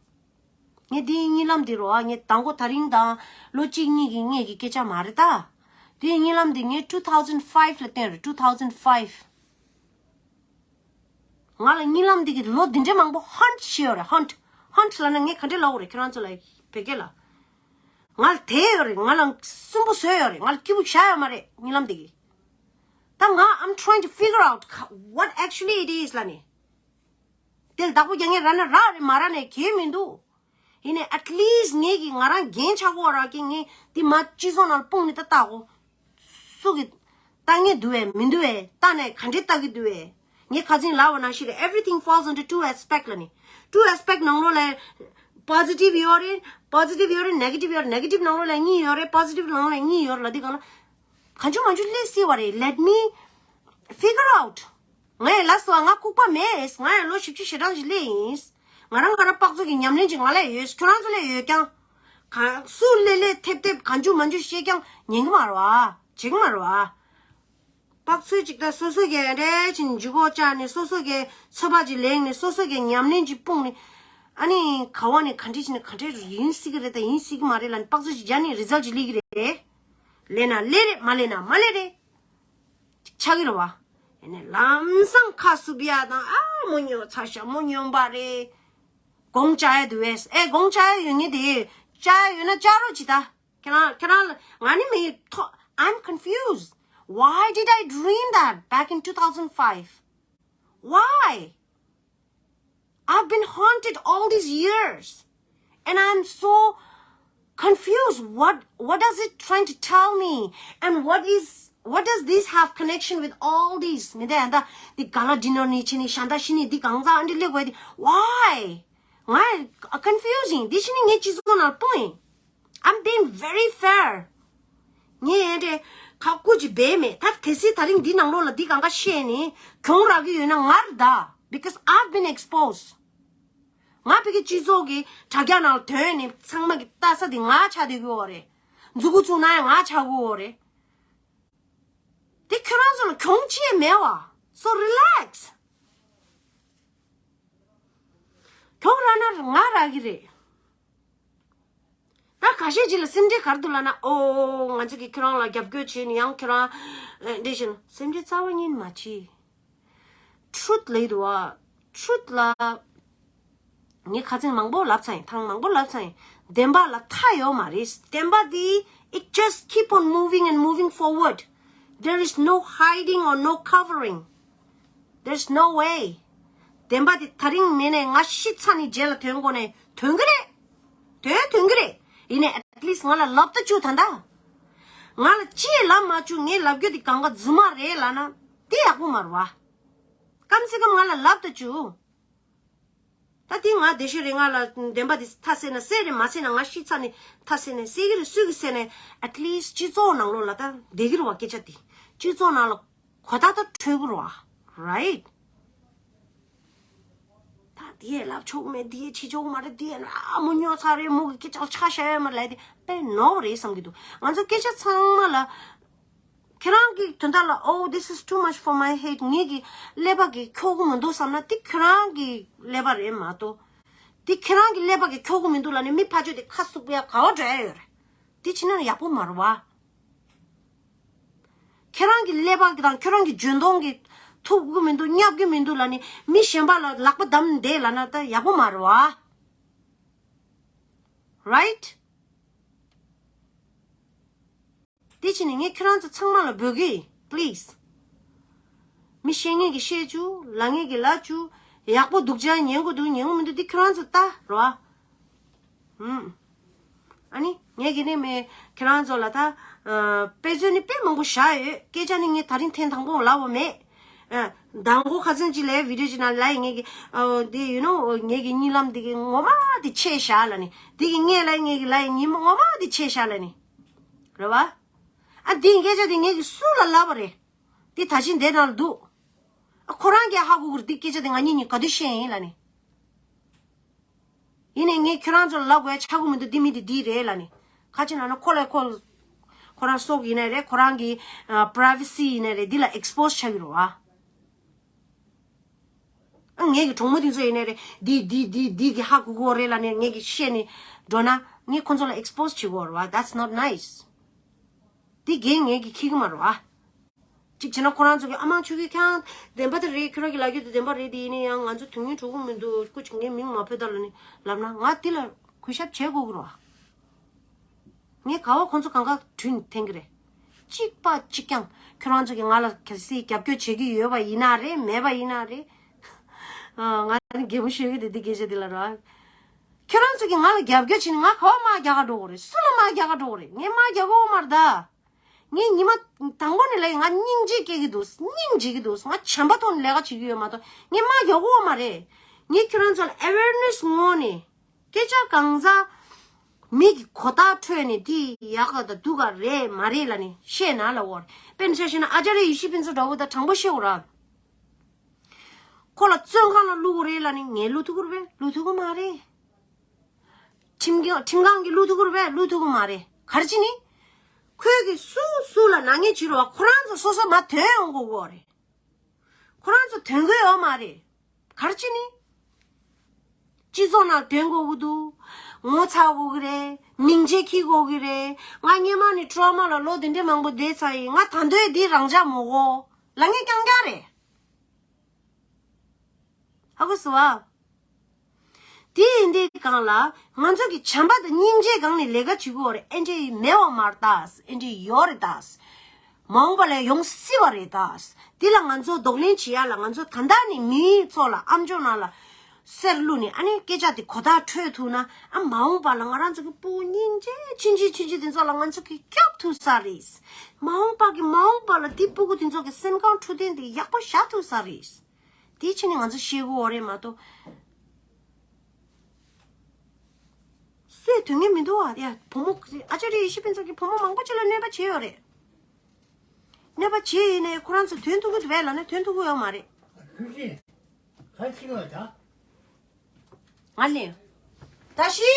ངས་འདིའི་གཉིད་ལམ་འདི་རོ་ཨ། ངས་དང་པོ་ད་རིང་དང་ལོ་གཅིག་གཉིས་ཀྱི་སྔས་ཀྱི་སྐད་ཆ་མ་རེད་ད། འདིའི་གཉིད་ལམ་འདི་ངས་two thousand five ལ་བཏོན་རེད། two thousand five. ང་ལ་གཉིད་ལམ་འདི་གི་ལོ་འདི་འདྲའི་མང་པོ་ཧོན་ཊི་བྱས་ཡོད་རེད། ཧོན་ཊི། ཧོན་ཊི་ལབ་ན་ངས་ག་འདྲས་ལབ་དགོས་རེད་ཁྱེད་རང་ཚོ་ལ། བོད་སྐད་ལ། ང་ལ་དེད་ཡོད་རེད། ང་ལ་སུན་པོ་བཟོས་ཡོད་རེད། ང་ལ་སྐྱིད་པོ་བཞག་ཡོད་མ་རེད་གཉིད་ལམ་འདི་གི། ད་ང་I'm trying to figure out what actually it is ལབ་ནས། དེ་ལ་བདག་པོ་རྒྱག་མཁན་རག་ན་རག་རེད། མ་རག་ན་གལ་མི་འདུག་ཡིན་ནའི་at least ངེད་ཀྱིས་ང་རང་འགན་ཆགས་ཀྱི་ཡོད་རེད་ཀྱི། ངས་འདི་མ་སྤྱི་ཚོགས་ནང་ལ་སྤུངས་ནས་ད་བལྟ་གོ། སུ་གིས་ལྟ་མཁན་འདུག་བས། མི་འདུག་བས། ལྟ་ནས་ག་འདྲས་ལྟ་གི་འདུག་བས། ངས་ཁ་སང་ལབ་པ་ནང་བཞིན་རེད། Everything falls into two aspect ལབ་ནས། two aspect ནང་ལོགས་ལ་positive ཡོད་རེད། positive ཡོད་རེད། negative ཡོད་རེད། negative ནང་ལོགས་ལ་གཉིས་ཡོད་རེད། positive ནང་ལོགས་ལ་གཉིས་ཡོད་རེད་ལབ་དུས་སྒང་ལ། གང་བྱུང་མང་བྱུང་སླེབས་སྲིད་པ་རེད། Let me figure out. ངས་ལབ་སོང་། ང་ལྐུགས་པ་མེད། ང་ཡང་ལོ་བཞི་བཅུ་ཞེ་གྲངས་ཤིག་སླེབས་ཡིན། ང་རང་ང་རང་དཔག་ཚོད་ཀྱི་ཉམས་ལེན་ཅིག་ང་ལ་ཡོད། ཁྱོད་རང་ཚོ་ལ་ཡོད་ཀྱང་། གང་སུ་སླེབས་སླེབས་ཐེབས་ཐེབས་གང་བྱུང་མང་བྱུང་བཤད་ཀྱང་ཉན་གི་མ་རེད་བ། བྱེད་གི་མ་རེད་བ། དཔག་ཚོད་ཅིག་ད་སོ་སོ་གི་འདྲ་ཅིག་འཇུག་སྒོ་བཅག་ནས། སོ་སོ་གི་ཚོད་དཔག་ཅིག་ལེན་ནས། སོ་སོ་གི་ཉམས་ལེན་ཅིག་སྤུངས་ནས། ཨ་ནི་ག་བ་ནས་ག་འདྲས་ཅིག་ནས་ག་འདྲས་ཡིན་སྲིད་གི་རེད་དང་ཡིན་སྲིད་གི་མ་རེད་ལབ་ནས་དཔག་ཚོད་ཅིག་བརྒྱབ་ནས་རི་ཛལ་ཅིག་སླེབས་གི་རེད། ལེན་ན་ལེན་རེད། མ་ལེན་ན་མ་ལེན་རེད། ཅིག་ཆགས་ཀྱི་རེད་བ། ཡིན་ནའི་ལམ་སང་ཁ་བསུབ་ཡ་དང་། ཨ་མོ་སྨྱོ་ཚར་ཤག་མོ་སྨྱོན་པ་རེད། དགོངས་འཇགས་ཡ་འདུག་བས། ཨེ་དགོངས་འཇགས་ཡ་ཡོད་ངེས་དེ། འཇགས་ཡ་ཡོད་ན་འཇགས་རོགས་གྱིས་ད། ཁྱེད་རང་ཁྱེད་རང་ལ་ང་ནི་མི་ཐོ། I'm confused. Why did I dream that back in two thousand five? Why? I've been haunted all these years. And I'm so confused. What what does it trying to tell me? And what is what does this have connection with all these? མི་དེ་ཨ་ད་འདི་ག་ལ་ཌི་ནར་ནི་ཆེ་ནི་ཤ་འདྲ་ཤི་ནི་འདི་གང་ཟག་ཨ་འདྲི་ལེ་གོ་འདི། Why? ང་confusing. འདི་ཤི་ནི་ངའི་སྤྱི་ཚོགས་ནང་སྤུངས་ཡིན། I'm being very fair. ངས་ཨེ་འདྲས་ཁ་བཀུ་ཅི་བས་མེད། ད་གལ་སྲིད་ད་རིང་འདི་ནང་ལོགས་ལ་འདི་གང་ག་བཤད་ནས་གྱོང་རག་གི་ཡོད་ན་ངར་ད། Because I've been exposed. ང་ཕ་གི་སྤྱི་ཚོགས་ཀྱི་དྲ་རྒྱ་ནང་ལ་ཐོན་ནས་ཚང་མ་གི་ལྟ་ས་དེ་ང་ཆགས་བསྡད་ཀྱི་ཡོད་རེད། མཛུ་གུ་བཙུགས་ན་ཡང་ང་ཆགས་ཀྱི་ཡོད་རེད། དེ་ཁྱོད་རང་ཚོ་ལ་གྱོང་ཅི་ཡང་མེད་བ། So relax. གྱོང་རག་ན་ང་རག་གི་རེད། ད་ཁ་ཤས་ཅིག་ལ་སེམས་ཁྲལ་ག་རེ་འདུག་ལབ་ན། ཨོ་ང་ཚོ་གིས་ཁྱོད་རང་ལ་རྒྱབ་སྐྱོར་བྱས་ནས་ཡང་ཁྱོད་རང་ཨེ་འདྲ་བྱས་ན། སེམས་ཁྲལ་རྩ་བ་ཉིད་མ་བྱེད། Truth ལབ་ཀྱི་འདུག་བ། Truth ལ་ངས་ཁ་སང་མང་པོ་ལབ་ཚར་ཡིན། ཐེངས་མང་པོ་ལབ་ཚར་ཡིན། བདེན་པ་ལ་མཐའ་ཡོད་མ་རེད། བདེན་པ་འདི། It just keep on moving and moving forward. There is no hiding or no covering. There's no way. བདེན་པ་དེ་ད་རིང་མེད་ནས་ང་ཤི་ཚར་ནས་རྗེས་ལ་ཐོན་དགོས་ནས་ཐོན་གི་རེད། ཐོན་ཐོན་གི་རེད། ཡིན་ནའི་at least ང་ལ་ལབ་ད་བཅུག་ད་ལྟ། ང་ལ་ཅིའི་ལབ་མ་བཅུག་ངའི་ལབ་རྒྱུ་དེ་གང་ག་རྫུན་མ་རེད་ལབ་ན་དེ་ཡག་པོ་མ་རེད་བ། ཀམ་སེ་ཀམ་ང་ལ་ལབ་ད་བཅུག་ད་དེ་ང་བདེ་ཤོས་རེད། ང་ལ་བདེན་པ་དེ་མཐའ་གསལ་ན་གསལ་རེད། མ་གསལ་ན་ང་ཤི་ཚར་ནས་མཐའ་གསལ་ན་གསལ་གི་རེད། སུས་གི་གསལ་ནས་at least སྤྱི་ཚོགས་ནང་ལོགས་ལ་ད་བསྡད་གི་རེད་བ། སྐད་ཆ་དེ་སྤྱི་ཚོགས་ནང་ལ་གོ་ཐག་ད་འཁྲོལ་གི་རེད་བ། Right? ད་དེ་ཡས་ལབ་ཆོག་མེད། དེ་ཡས་བྱེད་ཆོག་མ་རེད། དེ་ཡས་ན་ཨ་མོ་སྨྱོ་ཚར་རེད། མོ་གི་སྐད་ཆ་ཆ་བཞག་ཡོད་མ་རེད་ལབ་དེ་དཔེ་ནོར་བ་རེད་བསམ་གི་འདུག་ང་ཚོ་སྐད་ཆ་ཚང་མ་ལ། ཁྱེད་རང་གི་དོན་དག་ལ། Oh, this is too much for my head. ངེད་ཀྱི་ཀླད་པ་གི་འཁྱོག་གི་མི་འདུག་བསམ་ན་དེ་ཁྱེད་རང་གི་ཀླད་པ་རེད་མ་གཏོགས། དེ་ཁྱེད་རང་གི་ཀླད་པ་གི་འཁྱོག་གི་མི་འདུག་ལབ་ནས་མི་ཕར་ཕྱོགས་དེ་ཁ་ཟུག་པོ་ཡ་ག་བ་འགྲོ་ཡ་ཡོད་རེད། དེ་བྱས་ན་ཡག་པོ་མ་རེད་བ། ཁྱེད་རང་གི་ཀླད་པ་གི་དང་ཁྱེད་རང་གི་འཇོན་གདོང་གི་ཐུབ་གི་མི་འདུག་ཉབ་གི་མི་འདུག་ལབ་ནས་མི་གཞན་པ་ལ་ལག་པ་བསྡམས་བསྡད་ལབ་ན་ད་ཡག་པོ་མ་རེད་བ། Right? དེ་བྱས་ནས་ངས་ཁྱེད་རང་ཚོ་ཚང་མ་ལ་འབོད་གི། Please. མི་བཤད་མཁན་གྱིས་བཤད་བཅུག་ལབ་མཁན་གྱིས་ལབ་བཅུག་ཡག་པོ་འདུག་ཅག་ཉན་དགོས་འདུག་ཉན་དགོས་མི་འདུག་དེ་ཁྱེད་རང་ཚོ་ལྟ་རོ། ཧུམ། ཨ་ནི་ངས་གི་ནས་མེད་ཁྱེད་རང་ཚོ་ལ་ད། ཨ། དཔེ་མཚོན་ནི་དཔེ་མང་པོ་བཞག་ཡོད། སྐད་ཆ་ནི་ངས་ད་རིང་ཐེངས་དང་པོ་ལབ་པ་མེད། ཨ། མདང་དགོང་ཁ་སང་ཅིག་ལ་བི་ཌི་ཡོ་ཅིག་ནང་ལ་ངས་གི། ཨ། འདི་you know ངས་གི་གཉིད་ལམ་འདི་གི་ངོ་མ་འདི་ཆེ་བཞག་ལབ་ནི། འདི་གི་ངས་ལབ་ངས་གི་ལབ་ཉིན་མོ་ངོ་མ་འདི་ཆེ་བཞག་ལབ་ནི། རེད་བ། ཨ་འདི་སྐད་ཆ་འདི་ངས་གི་སུ་ལ་ལབ་པ་རེད། འདི་ད་ཕྱིན་འདི་ནང་ལ་འདུག་ཨ། ཁོ་རང་གིས་ཧ་གོ་གི་རེད། འདི་སྐད་ཆ་དེ་ང་གཉིས་གཉིས་ག་དུས་བཤད་ཡིན་ལབ་ནས། ཡིན་ནའི་ངས་ཁྱོད་རང་ཚོ་ལ་ལབ་དགོས་ཡ་ཆགས་ཀྱི་མི་འདུག་འདི་མི་འདི་འདི་རེད་ལབ་ནས། ག་ཅི་ལབ་ན་ཁོ་ལ་ཁོ་ཁོ་རང་སྲོག་ཡིན་ནའི་རེད། ཁོ་རང་གི་ཨ་པ་རའི་ཝེ་སི་ཡིན་ནའི་རེད། འདི་ལ་ཨེག་སི་པོ་སི་ཆགས་ཀྱི་རེད་བ། ཨ། ངེད་ཀྱི་གྲོགས་མོ་དེ་ཚོ་ཡིན་ནའི་རེད། འདི་འདི་འདི་འདི་གི་ཧ་གོ་གི་ཡོད་རེད་ལབ་ནས་ངེད་ཀྱིས་བཤད་ནས་འགྲོ་ན་ངས་ཁོ་ཚོ་ལ་ཨེག་སི་པོ་སི་བྱེད་ཀྱི་ཡོད་རེད་བ། That's not nice. འདི་འགན་ངེད་ཀྱིས་འཁྱེར་གྱི་མ་རེད་བ། གཅིག་བྱས་ན་ཁོ་རང་ཚོ་གིས་ཨ་མ་ཆོས་སྐྱིད་ཁྱེད་རང་བདེན་པ་དེ་རེད། ཁྱོད་རང་གི་ལབ་རྒྱུ་དེ་བདེན་པ་རེད། དེ་ཡིན་ན་ཡང་ང་ཚོ་དོན་སྙིང་འགྲོ་གི་མི་འདུག་སྐུ་མཁྱེན་ངའི་མིང་མ་འབོད་ད་ལབ་ནས་ལབ་ན་ང་འདི་ལ་གུས་ཞབས་བྱེད་དགོས་ཀྱི་རེད་བ། ངས་ག་བ་ཁོང་ཚོ་གང་ག་དྲིན་འཐེན་གི་རེད། གཅིག་པ་གཅིག་རྐྱང་ཁྱོད་རང་ཚོ་གིས་ང་ལ་གལ་སྲིད་རྒྱབ་སྐྱོར་བྱེད་ཀྱི་ཡོད་པ་ཡིན་ན་རེད། མེད་པ་ཡིན་ན་རེད། ཨ། ང་ནི་གད་མོ་ཤོར་གི་འདུག་འདི་སྐད་ཆ་འདི་ལ་ར། ཁྱོད་རང་ཚོ་གིས་ང་ལ་རྒྱབ་སྐྱོར་བྱས་ནས་ང་ག་བ་དམག་རྒྱག་ག་འགྲོ་དགོས་རེད། སུ་ལ་དམག་རྒྱག་ག་འགྲོ་དགོས་རེད། ངས་དམག་རྒྱག་གི་ཡོད་མ་རེད་ད། ངས་ཉི་མ་དང་པོ་ནས་ལབ་ཡིན། ང་སྙིང་རྗེ་སྐྱེ་གི་འདུག་སྙིང་རྗེ་གི་འདུག་ང་བྱམས་པ་ཐོག་ནས་ལས་ཀ་བྱེད་ཀྱི་ཡོད་མ་གཏོགས་ངས་དམག་རྒྱག་གི་ཡོད་མ་རེད། ངས་ཁྱོད་རང་ཚོ་ལ་ཨེ་ཝེར་ནེ་སི་ངོས་ནས། སྐད་ཆ་གང་ཟག་མི་གི་གོ་བརྡ་འཕྲོད་ནས་དེ་ཡག་ག་དང་སྡུག་ག་རེད་མ་རེད་ལབ་ནས་བཤད་ན་ལབ་དགོས་རེད། དཔེར་ན་ཆ་བཞག་ན་ཨ་ཅཱརྱ་ཡེ་ཤེས་ཕུན་ཚོགས་འདྲ་བོ་དང་དྲང་པོ་བཤད་དགོས་རེད། ཁོ་ལ་བཙོན་ཁང་ལ་བླུག་དགོས་རེད་ལབ་ནས་ངས་བླུག་ཐུབ་ཀྱི་རེད་པས། བླུག་ཐུབ་ཀྱི་མ་རེད། ཁྲིམས་ཁང་ཁྲིམས་ཁང་གིས་བླུག་ཐུབ་ཀྱི་རེད་པས། བླུག་ཐུབ་ཀྱི་མ་རེད། ག་རེ་བྱས་ནས། ཁོས་གི་སུ་སུ་ལ་ནག་ཉེས་བྱེད་རུང་བ་ཁོ་རང་ཚོ་སོ་སོ་མར་ཐོན་ཡོང་དགོས་ཀྱི་རེད། ཁོ་རང་ཚོ་ཐོན་གྱི་ཡོད་མ་རེད། ག་རེ་བྱས་ནས། སྤྱི་ཚོགས་ནང་ཐོན་དགོས་ཀྱི་འདུག་ངོ་ཚ་དགོས་ཀྱི་རེད། མིང་ཆད་འཁྱེར་དགོས་ཀྱི་རེད། ང་སྔོན་མ་ནས་ཊོ་ར་མ་ལ་ལོ་འདི་འདྲའི་མང་པོ་བསྡད་ཚར་ཡིན། ང་ད་དུང་འདི་རང་འཇགས་མི་དགོས་ལབ་མཁན་རྐྱང་རྐྱང་རེད། ཧ་གོ་སོང་ཨ། དེ་ཡིན་དུས་སྒང་ལ་ང་ཚོ་གི་བྱམས་པ་དང་སྙིང་རྗེའི་སྒང་ནས་ལས་ཀ་བྱེད་དགོས་རེད། ཨེ་འདྲ་མེད་པ་མ་རེད་ད། ཨེ་འདྲ་ཡོད་རེད་ད། མ་འོངས་པ་ལ་ཡོང་སྲིད་པ་རེད་ད། འདི་ལ་ང་ཚོ་གདོང་ལེན་བྱེད་ཡ་ལ་ང་ཚོ་ད་ལྟ་ནས་མིའི་ཚོགས་ལ་ཨམ་ཅོག་ནང་ལ་གསེར་བླུགས་ནས་ཨ་ནི་སྐད་ཆ་དེ་གོ་བརྡ་འཕྲོད་ཐུབ་ན། ཨ། མ་འོངས་པ་ལ་ང་རང་ཚོ་གི་སྤུ་གུ་སྙིང་རྗེ་ཆུང་ཆུང་ཆུང་ཆུང་དེ་ཚོ་ལ་ང་ཚོ་གི་སྐྱོབ་ཐུབ་ས་རེད། མ་འོངས་པ་གི་མ་འོངས་པ་ལ་དེ་སྤུ་གུ་དེ་ཚོ་གི་སེམས་ཁམས་འཕྲོད་བསྟེན་དེ་ཡག་པོ་བཞག་ཐུབ་ས་རེད། དེའི་ཕྱིར་ནི་ང་ཚོ་ཤེས་དགོས་རེད་མ་གཏོགས། སུས་དོན་གཉེར་མི་འདུག་ཨ། ཡ། བུ་མོ་ཨ་ཅཱརྱ་ཡེ་ཤེས་ཕུན་ཚོགས་ཀྱིས་བུ་མོ་མང་པོ་ཅིག་ལ་གནོད་པ་བྱས་ཡོད་རེད། གནོད་པ་བྱས་ཡིན་ནའི་ཁོ་རང་ཚོ་དོན་ཐུག་གི་འདུག་པས་ལབ་ན་དོན་ཐུག་གི་ཡོད་མ་རེད། ཁྱོད་ཀྱིས་ག་ཅི་ལ་ད། ང་ལེན། ད་ཤི།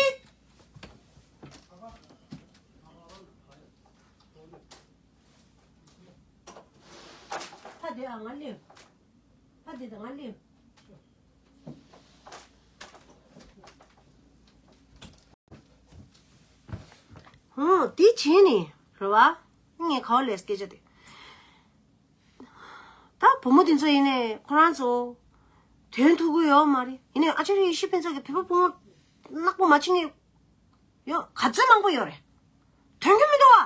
ད་དེ་ཨ་ང་ལེན། ད་དེ་ད་ང་ལེན། ཧུང་། དེ་བྱས་ནས་རེད་བ། ངས་ག་བ་ལས་སྐད་ཆ་དེ། ད་བུ་མོ་དེ་ཚོ་ཡིན་ནའི་ཁོ་རང་ཚོ་དོན་ཐུག་གི་ཡོད་མ་རེད། ཡིན་ནའི་ཨ་ཅཱརྱ་ཡེ་ཤེས་ཕུན་ཚོགས་ཀྱིས་བོད་པ་བུ་མོ་ནག་པོ་མ་བྱེད་མཁན་ཡོད་ག་ཚོད་མང་པོ་ཡོད་རེད། དོན་གྱི་མི་འདུག་བ།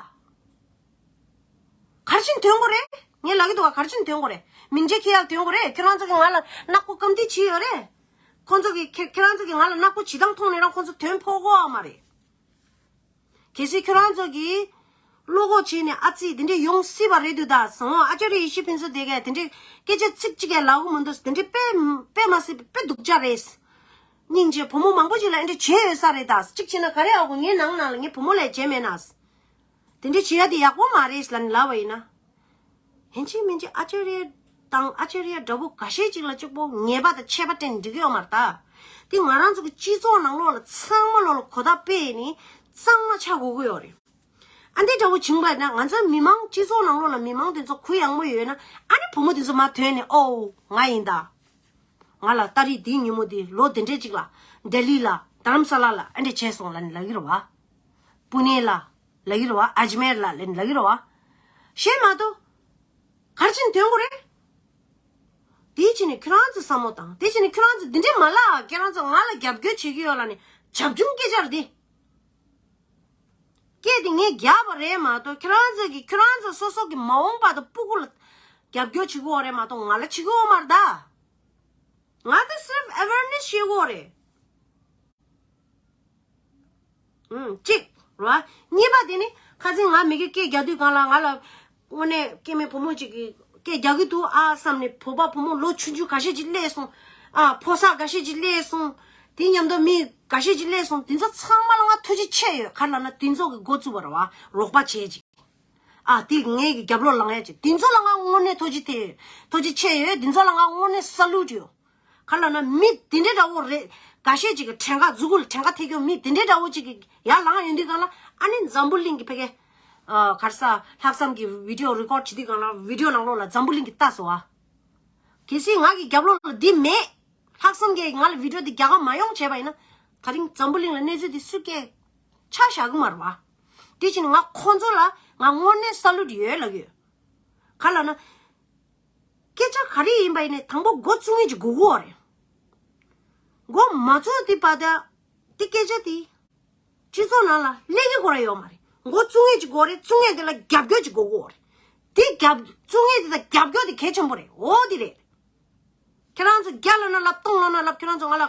ག་རེ་བྱས་ནས་དོན་དགོས་རེད། ངས་ལབ་ཀྱི་འདུག་བ། ག་རེ་བྱས་ནས་དོན་དགོས་རེད། མིང་ཆད་འཁྱེར་ཡ་ལ་དོན་དགོས་རེད། ཁྱོད་རང་ཚོ་གིས་ང་ལ་ནག་པོ་རྐང་འདྲེན་བྱས་ཡོད་རེད། ཁོང་ཚོ་གིས་ཁྱེད་ཁྱེད་རང་ཚོ་གིས་ང་ལ་ནག་པོ་བྱེད་སྟངས་མཐོང་ནས་རང་ཁོང་ཚོ་དོན་ཕོག་གི་ཡོད་མ་རེད། གལ་སྲིད་ཁྱོད་རང་ཚོ་གིས་བློ་ཁོག་བྱས་ནས་ཨ་ཙི་དེ་འདྲས་ཡོང་སྲིད་པ་རེད་འདུག་ད་བཟང་བོ། ཨ་ཅཱརྱ་ཡེ་ཤེས་ཕུན་ཚོགས་དེ་གས་དེ་འདྲས་སྐད་ཆ་ཚིག་གཅིག་ཀྱང་ལབ་གི་མི་འདུག་དེ་འདྲས་དཔེ་དཔེ་མ་སྲིད་པའི་དཔེ་སྡུག་ཅག་རེད། སྙིང་རྗེ། བུ་མོ་མང་པོ་ཅིག་ལ་ཨེ་འདྲས་བྱས་ཡོད་ས་རེད་ད། གཅིག་བྱས་ན་ག་རེ་ཨ་ཁུ་ངའི་ནང་ནང་ལ་ངའི་བུ་མོ་ལས་བྱས་མེད་ན། དེ་འདྲས་བྱེད་ཡ་དེ་ཡག་པོ་མ་རེད་ལབ་ནས་ལབ་པ་ཡིན་ན། ཡིན་གཅིག་མིན་གཅིག་ཨ་ཅཱརྱ་དང་ཨ་ཅཱརྱ་འདྲ་པོ་འགའ་ཤས་ཅིག་ལ་གཅིག་པོ་ངེས་པ་དང་ཆད་པ་སྤྲད་ནས་འགྲིག་གི་ཡོད་མ་རེད་ད། དེ་ང་རང་ཚོ་གི་སྤྱི་ཚོགས་ནང་ལོགས་ལ་ཚང་མ་ལོགས་ལ་གོ་བརྡ་སྤེལ་ནས་གཙང་མ་ཆགས་དགོས་ཀྱི་ཡོད་རེད། ཨ་འདི་འདྲ་པོ་བྱུང་བ་ན་ང་ཚོ་མི་མང་སྤྱི་ཚོགས་ནང་ལོགས་ལ་མི་མང་དེ་ཚོ་གུ་ཡངས་པོ་ཡོད་ན་ཨ་ནི་བུ་མོ་དེ་ཚོ་མར་ཐོན་ནས་ཨོ་ང་ཡིན་ད། ང་ལ་ཏ་རིག་འདིའི་ཉིན་མོ་འདི་ལོ་དེ་འདྲས་ཅིག་ལ་ལྡི་ལི་ལ་དྷ་རམ་ས་ལ་ལ་ཨ་འདྲས་བྱས་སོང་ལབ་ནས་ལབ་ཀྱི་རེད་བ། པུ་ནེ་ལ་ལབ་ཀྱི་རེད་བ། ཨ་ཇི་མེར་ལ་ལབ་ནས་ལབ་ཀྱི་རེད་བ། གཞན་མ་གཏོགས་ག་རེ་བྱས་ནས་ཐོན་དགོས་རེད། དེའི་ཕྱིར་ནས་ཁྱོད་རང་ཚོ་བསམ་བློ་བཏང་། དེའི་ཕྱིར་ནས་ཁྱོད་རང་ཚོ་འདི་འདྲས་མ་ལབ། ཁྱེད་རང་ཚོ་ང་ལ་རྒྱབ་སྐྱོར་བྱེད་ཀྱི་ཡོད་ལབ་ནས་བྱབ་ཆུང་སྐད་ཆ་རེད་དེ། སྐད་དེ་ངས་རྒྱབ་པ་རེད་མ་གཏོགས་ཁྱོད་རང་ཚོ་གིས་ཁྱོད་རང་ཚོ་སོ་སོ་གི་མ་འོངས་པ་དང་སྤུ་གུ་ལ་རྒྱབ་སྐྱོར་བྱེད་ཀྱི་ཡོད་རེད་མ་གཏོགས་ང་ལ་བྱེད་ཀྱི་ཡོད་མ་རེད་ད། ང་དེ་སིརཕ་ཨེ་ཝེར་ནེ་སི་བྱེད་ཀྱི་ཡོད་རེད། ཨུམ། གཅིག་རེད་བ། གཉིས་པ་དེ་ནི་ཁ་སང་ང་མི་གི་སྐད་རྒྱག་དུས་སྒང་ལ་ང་ལ་དངོས་གནས་སྐྱེ་དམན་བུ་མོ་གཅིག་གིས་སྐད་རྒྱག་གི་འདུག་ཨ་བསམ་ནས་བོད་པ་བུ་མོ་ལོ་ཆུང་ཆུང་འགའ་ཤས་ཅིག་སླེབས་སོང་། ཨ། ཕོ་གསར་འགའ་ཤས་ཅིག་སླེབས་སོང་། དེ་མཉམ་དུ་མི་འགའ་ཤས་ཅིག་སླེབས་སོང་། དེ་ཚོ་ཚང་མ་ལ་ང་ཐུགས་རྗེ་ཆེ་ཡོད། ག་རེ་ལབ་ན་དེ་ཚོ་གི་འགོ་བཙུགས་པ་རེད་བ། རོགས་པ་བྱས་ཅིག་ཨ་དེ་ངའི་གི་རྒྱབ་ལོགས་ལངས་ཡ་ཅིག་དེ་ཚོ་ལ་ང་དངོས་གནས་ཐུགས་རྗེ་ཐེ་ཐུགས་རྗེ་ཆེ་ཡོད། དེ་ཚོ་ལ་ང་དངོས་གནས་སལུཊ་ཡོད། ག་ལ་ན་མི་དེ་འདྲའི་འདྲ་བོ་རེད། འགའ་ཤས་ཅིག་གི་བྲན་ཁ་མཛུ་གུ་ལ་བྲན་ཁ་ཐེབས་རྒྱུ་མི་དེ་འདྲའི་འདྲ་བོ་ཅིག་གི་ཡར་ལངས་ཡོང་དུས་གང་ལ་ཨ་ནི་འཛམ་བུ་གླིང་གི་ཕ་གི་ཨ་ག་རེ་ཟ་ལྷག་བསམ་གི་བི་ཌི་ཡོ་རི་ཀོཌ་བྱེད་དུས་གང་ལ་བི་ཌི་ཡོ་ནང་ལོགས་ལ་འཛམ་བུ་གླིང་གི་ལྟ་སོང་ཨ། གལ་སྲིད་ང་གི་རྒྱབ་ལོགས་ལ་འདི་མེད། ལྷག་བསམ་གྱིས་ང་ལ་བི་ཌི་ཡོ་འདི་རྒྱག་ག་མ་ཡོང་བྱས་པ་ཡིན་ན། ད་རིང་འཛམ་བུ་གླིང་ལ་གནས་ཚུལ་འདི་སུས་སྐད་ཆ་བཞག་གི་མ་རེད་བ། དེ་བཞིན་ང་ཁོང་ཚོ་ལ་ང་དངོས་གནས་སལུཊ་ཡོད་ལབ་ཡོད། ག་ལ་ན། སྐད་ཆ་ག་རེ་ཡིན་པ་ཡིན་ནའི་དང་པོ་འགོ་བཙུགས་མཁན་གྱི་དགོས་མཁོ་བ་རེད། འགོ་མ་བཙུགས་དེ་བར་དུ་དེ་སྐད་ཆ་དེ་སྤྱི་ཚོགས་ནང་ལ་སླེབས་ཀྱི་ཁོ་ར་ཡོད་མ་རེད། འགོ་བཙུགས་མཁན་གྱི་དགོས་རེད། བཙུགས་མཁན་དེ་ལ་རྒྱབ་སྐྱོར་གྱི་དགོས་མཁོ་བ་རེད། དེ་རྒྱབ་བཙུགས་མཁན་དེ་དང་རྒྱབ་སྐྱོར་དེ་གལ་ཆེན་པོ་རེད། འོ་དེ་རེད། ཁྱེད་རང་ཚོ་བརྒྱ་ལབ་ན་ལབ། སྟོང་ལབ་ན་ལབ། ཁྱེད་རང་ཚོ་ང་ལ་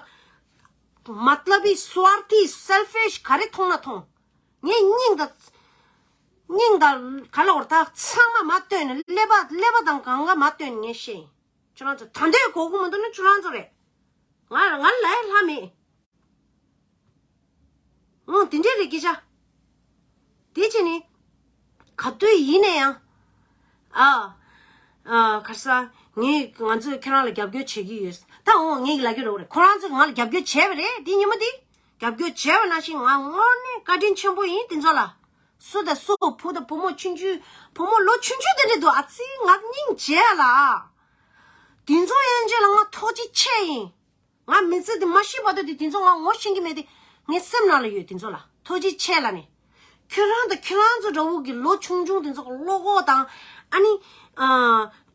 མ་ཏ་ལབ་སི་སུ་ཨར་ཐི་སེལ་ཕིཤ་ག་རེ་མཐོང་ན་མཐོང་། ངས་སྙིང་དང་སྙིང་དང་ག་ལ་བར་ཐག་ཚང་མ་མ་བཏོན་ནས་ཀླད་པ་ཀླད་པ་དང་གང་ག་མ་བཏོན་ནས་ངས་བཤད་ཡིན། ཁྱེད་རང་ཚོ་ད་འདོད་གོ་གི་མི་འདུག་ན་ཁྱེད་རང་ཚོ་རེད། ང་ང་ལ་ལྷ་མེད། ཨང་དེ་འདྲས་རེད་སྐད་ཆ། དེ་བྱས་ནས་ག་དུས་ཡིན་ན་ཡང་ཨ་ཨ་ག་རེ་ཟ་ངས་ང་ཚོས་ཁྱེད་རང་ལ་རྒྱབ་སྐྱོར་བྱེད་ཀྱི་ཡོད། ད་འོ་ངས་ལབ་ཀྱི་རེད། ཁོ་རང་ཚོས་ང་ལ་རྒྱབ་སྐྱོར་བྱས་པ་རེད། དེ་ཉིན་མོ་དེ་རྒྱབ་སྐྱོར་བྱས་པ་ནང་བཞིན་ང་དངོས་གནས་བཀའ་དྲིན་ཆེན་པོ་ཡིན་དེ་ཚོ་ལ། སུ་དང་སུ་བུ་དང་བུ་མོ་ཆུང་ཆུང་བུ་མོ་ལོ་ཆུང་ཆུང་དེ་འདྲས་འདུག་ཨ་ཙི་ང་སྙིང་རྗེ་ལ། དེ་ཚོ་ཡན་ཆད་ལ་ང་ཐུགས་རྗེ་ཆེ་ཡིན། ང་མི་ཚེ་འདི་མ་ཤི་བར་དུ་དེ་དེ་ཚོ་ང་ངོ་ཤེས་ཀྱི་མེད་དེ་ངའི་སེམས་ནང་ལ་ཡོད། དེ་ཚོ་ལ་ཐུགས་རྗེ་ཆེ་ལ་ནི། ཁྱོད་རང་དང་ཁྱོད་རང་ཚོ་འདྲ་བོ་གི་ལོ་ཆུང་ཆུང་དེ་ཚོ་གི་བློ་ཁོག་དང་ཨ་ནི་ཨ་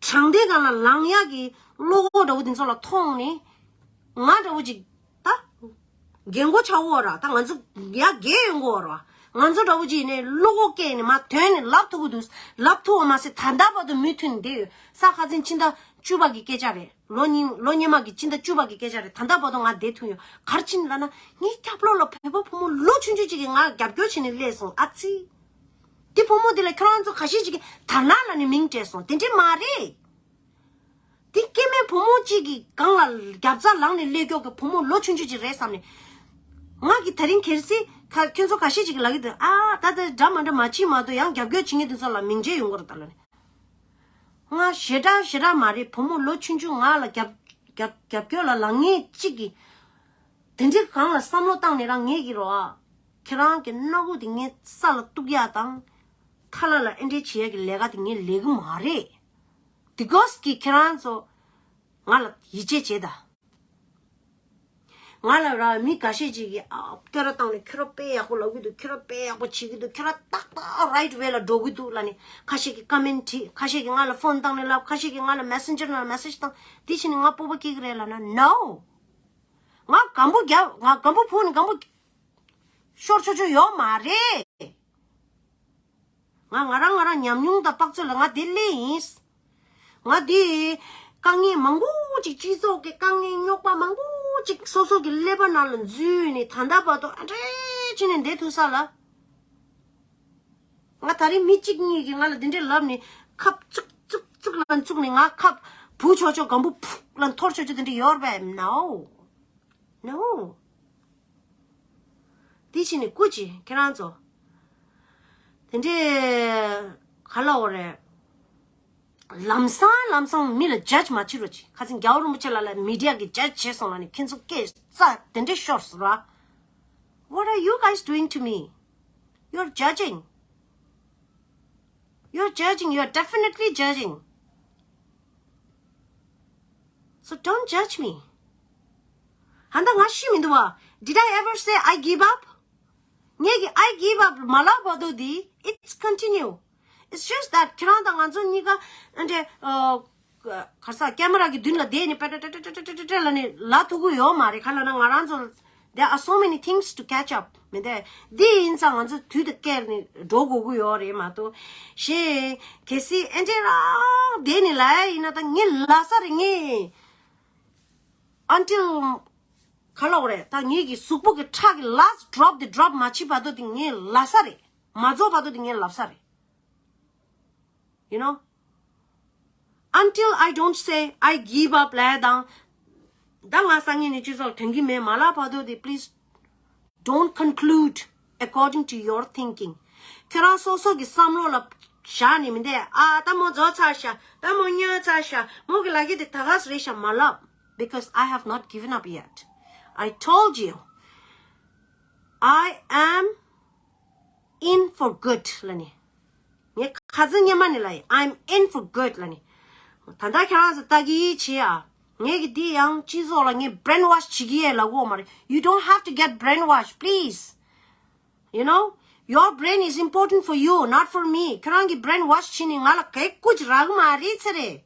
དྲང་བདེན་སྒང་ལ་ལངས་ཡག་གི་བློ་ཁོག་འདྲ་བོ་དེ་ཚོ་ལ་མཐོང་ནས་ང་འདྲ་བོ་ཅིག་ད་རྒན་གོག་ཆགས་ཡོད་ར། ད་ང་ཚོ་ཡར་རྒས་ཡོང་གི་ཡོད་ར། ང་ཚོ་འདྲ་བོ་ཅིག་ནས་བློ་ཁོག་སྐྱེས་ནས་མར་ཐོན་ནས་ལབ་ཐུབ་ཀྱི་འདུག་ལབ་ཐུབ་པ་མ་ཟད་ད་ལྟ་བར་དུ་མུ་མཐུད་ནས་བསྡད་ཡོད། ས་ཁ་ཚན་ཕྱི་ཟླ་བཅུ་པ་གི་སྐད་ཆ་རེད། ལོ་གཉིས་ལོ་སྔོན་མ་གི་ཕྱི་ཟླ་བཅུ་པ་གི་སྐད་ཆ་རེད། ད་ལྟ་བར་དུ་ང་བསྡད་ཐུབ་ཡོད། ག་རེ་བྱས་ནས་ལབ་ན་ངའི་སྐྱབས་ལོགས་ལ་བོད་པ་བུ་མོ་ལོ་ཆུང་ཆུང་ཅིག་གིས་ང་རྒྱབ་སྐྱོར་བྱས་ནས་སླེབས་སོང་། ཨ་ཙི། དེ་བུ་མོ་དེ་ལ་ཁྱོད་རང་ཚོ་ཁ་ཤས་ཅིག་གིས་དར་ནག་ལབ་ནས་མིང་སྤྲད་སོང་། དེ་འདྲས་མ་རེད། དེ་སྐྱེ་དམན་བུ་མོ་གཅིག་གི་སྒང་ལ་རྒྱབ་རྩ་ལངས་ནས་སླེབས་མཁན་གྱི་བུ་མོ་ལོ་ཆུང་ཆུང་ཅིག་རེད་བསམ་ནས། ང་གི་ད་རིང་ཁེར་སི་ཁ་ཁྱོད་ཚོ་ཁ་ཤས་ཅིག་གིས་ལབ་ཀྱི་འདུག་ཨ་ད་ད་འདྲ་མ་འདྲ་མ་བྱེད་མ་གཏོགས་ཡང་རྒྱབ་སྐྱོར་བྱེད་མཁན་དེ་ཚོ་ལ་མིང་ཆད་ཡོང་གི་རེད་ད་ལབ་ནས། ང་ཞེ་དྲག་ཞེ་དྲག་མ་རེད། བུ་མོ་ལོ་ཆུང་ཆུང་ང་ལ་རྒྱབ་རྒྱབ་རྒྱབ་སྐྱོར་ལ་ལངས་མཁན་གཅིག་གིས་དེ་འདྲའི་སྒང་ལ་བསམ་བློ་བཏང་ནས་རང་ངེད་ཀྱི་རོ་ཨ་ཁྱེད་རང་གི་སྣ་ཁུག་དེ་ངའི་ས་ལ་གཏུག་ཡག་དང་ཁ་ལག་ལ་ཨེ་འདྲས་བྱེད་ཡག་གི་ལས་ཀ་དེ་ངས་ལས་ཀྱི་མ་རེད། དེ་གོས་ཀྱི་ཁྱེད་རང་ཚོ་ང་ལ་ཡིད་ཆེས་བྱེད་ད། ང་ལ་ར་མི་འགའ་ཤས་ཅིག་གིས་ཨ་སྐད་ར་བཏང་ནས་ཁྱོད་ར་དཔེ་ཡག་པོ་ལབ་ཀྱི་འདུག་ཁྱོད་ར་དཔེ་ཡག་པོ་བྱེད་ཀྱི་འདུག་ཁྱོད་ར་ཏག་ཏག་རའིཊ་ཝེ་ལ་འགྲོ་གི་འདུག་ལབ་ནས་ཁ་ཤས་ཀྱིས་ཀ་མེན་ཊི་བྲིས། ཁ་ཤས་ཀྱིས་ང་ལ་ཕོན་བཏང་ནས་ལབ། ཁ་ཤས་ཀྱིས་ང་ལ་མེ་སེན་ཇར་ནང་མེ་སེཇ་བཏང་། དེ་བྱས་ནས་ང་སྤོབས་པ་སྐྱེ་གི་རེད་ལབ་ན་ནོ། ང་སྒམ་པོ་རྒྱབ་ང་སྒམ་པོ་ཕུག་ནས་སྒམ་པོ་ཤོར་ཆོག་ཆོག་ཡོད་མ་རེད། ང་ང་རང་ང་རང་ཉམས་མྱོང་དང་དཔག་ཚོད་ལ་ང་དེ་སླེབས་ཡིན། ང་དེ་དཀའ་ངལ་མང་པོ་ཅིག་སྤྱི་ཚོགས་ཀྱི་དཀའ་ངལ་རྙོག་པ་མང་པོ་ཅིག་སོ་སོ་གི་ཀླད་པ་ནང་ལ་འཛུལ་ནས་ད་ལྟ་བར་དུ་ཨ་འདྲས་བྱས་ནས་བསྡད་ཐུབ་ས་ལ། ང་ད་རིང་མི་གཅིག་གཉིས་ཀྱིས་ང་ལ་འདི་འདྲས་ལབ་ནས་ཁབ་བཙུགས་བཙུགས་བཙུགས་ལ་བཙུགས་ནས་ང་ཁབ་བུ་ཆོག་ཆོག་སྒམ་པོ་ཕུག་ལ་འཐོར་ཆོག་ཆོག་དེ་འདྲས་ཡོད་རེད་པས། ནའོ། ནོ། དེ་ཕྱིན་ནས་སྐུ་མཁྱེན་ཁྱེད་རང་ཚོ། དེ་འདྲའི་ག་ལ་འོ་རེད། ལམ་སང་ལམ་སང་མི་ལ་ཇཇ་མ་བྱེད་རོགས་གྱིས། ཁ་སང་རྒྱལ་བ་རིན་པོ་ཆེ་ལ་ལ་མི་ཌི་ཡ་གིས་ཇཇ་བྱས་སོང་ལ་ནི་ཁྱེད་ཚོ་སྐད་རྩ་དེ་འདྲའི་ཤོར་སོང་ར། What are you guys doing to me? You're judging. You're judging. You're definitely judging. So don't judge me. ཧ་ད་ང་ཤི་མི་འདུག་བ། Did I ever say I give up? ངས་ཀྱི་I give up མ་ལབ་བར་དུ་དེ་it's continue. It's just that ཁྱེད་རང་དང་ང་ཚོ་གཉིས་ཀ་ཨ་འདྲེ་ཨ་ག་རེ་ཟ་ཀེ་མ་ར་གི་མདུན་ལ་བསྡད་ནས་པེ་ཏྲ་ཏྲ་ལ་ནི་ལབ་ཐུབ་ཀྱི་ཡོད་མ་རེད། ག་ལབ་ན་ང་རང་ཚོ་There are so many things to catch up. མི་འདུག་འདི་ཡིན་ཙང་ང་ཚོ་དུས་དང་བསྐལ་ནས་འགྲོ་དགོས་ཀྱི་ཡོད་རེད་མ་གཏོགས། ཞེས་གལ་སྲིད་ཨེ་འདྲས་རང་བསྡད་ནས་ལབ་ཡ་ཡིན་ན་ད་ངས་ལབ་ས་རེད། ངས་until ག་ལབ་དགོས་རེད། ད་ངེད་ཀྱི་གཟུགས་པོ་གི་ཁྲག་གི་last drop དེ་drop མ་བྱེད་བར་དུ་དེ་ངས་ལབ་ས་རེད། མ་རྫོགས་བར་དུ་དེ་ངས་ལབ་ས་རེད། You know? Until I don't say I give up ལབ་ཡ་དང་། ད་ང་སང་ཉིན་ནས་སྤྱི་ཚོགས་ལ་ཐོན་གྱི་མེད་མ་ལབ་བར་དུ་དེ་please don't conclude according to your thinking. ཁྱོད་རང་སོ་སོ་གི་བསམ་བློ་ལ་ བཞག་ནི་མི་འདས། ཨ་ད་མོ་རྫོགས་ཚར་ཤག་ད་མོ་ཉོས་ཚར་ཤག་མོ་གི་ལ་གི་དེ་ད་ག་སེ་རེད་ཤག་མ་ལབ། Because I have not given up yet. I told you, I am in for good ལ་ནི། ངས་ཁ་ཚིག་སྔོན་མ་ནས་ལབ་ཡིན། I'm in for good ལ་ནི། ད་ལྟ་ཁྱེད་རང་ཚོ་ལྟ་གི་བྱེད་ཨ། ངས་གི་འདི་ཡང་སྤྱི་ཚོགས་ལ་ངས་brainwash བྱེད་ཀྱི་ཡོད་ལབ་གོ་མ་རེད། You don't have to get brainwashed, please. You know, your brain is important for you, not for me. ཁྱེད་རང་གི་brainwash བྱས་ནས་ང་ལ་གའི་སྐུ་ཅི་རག་གི་མ་རེད་ཚེ་རེད།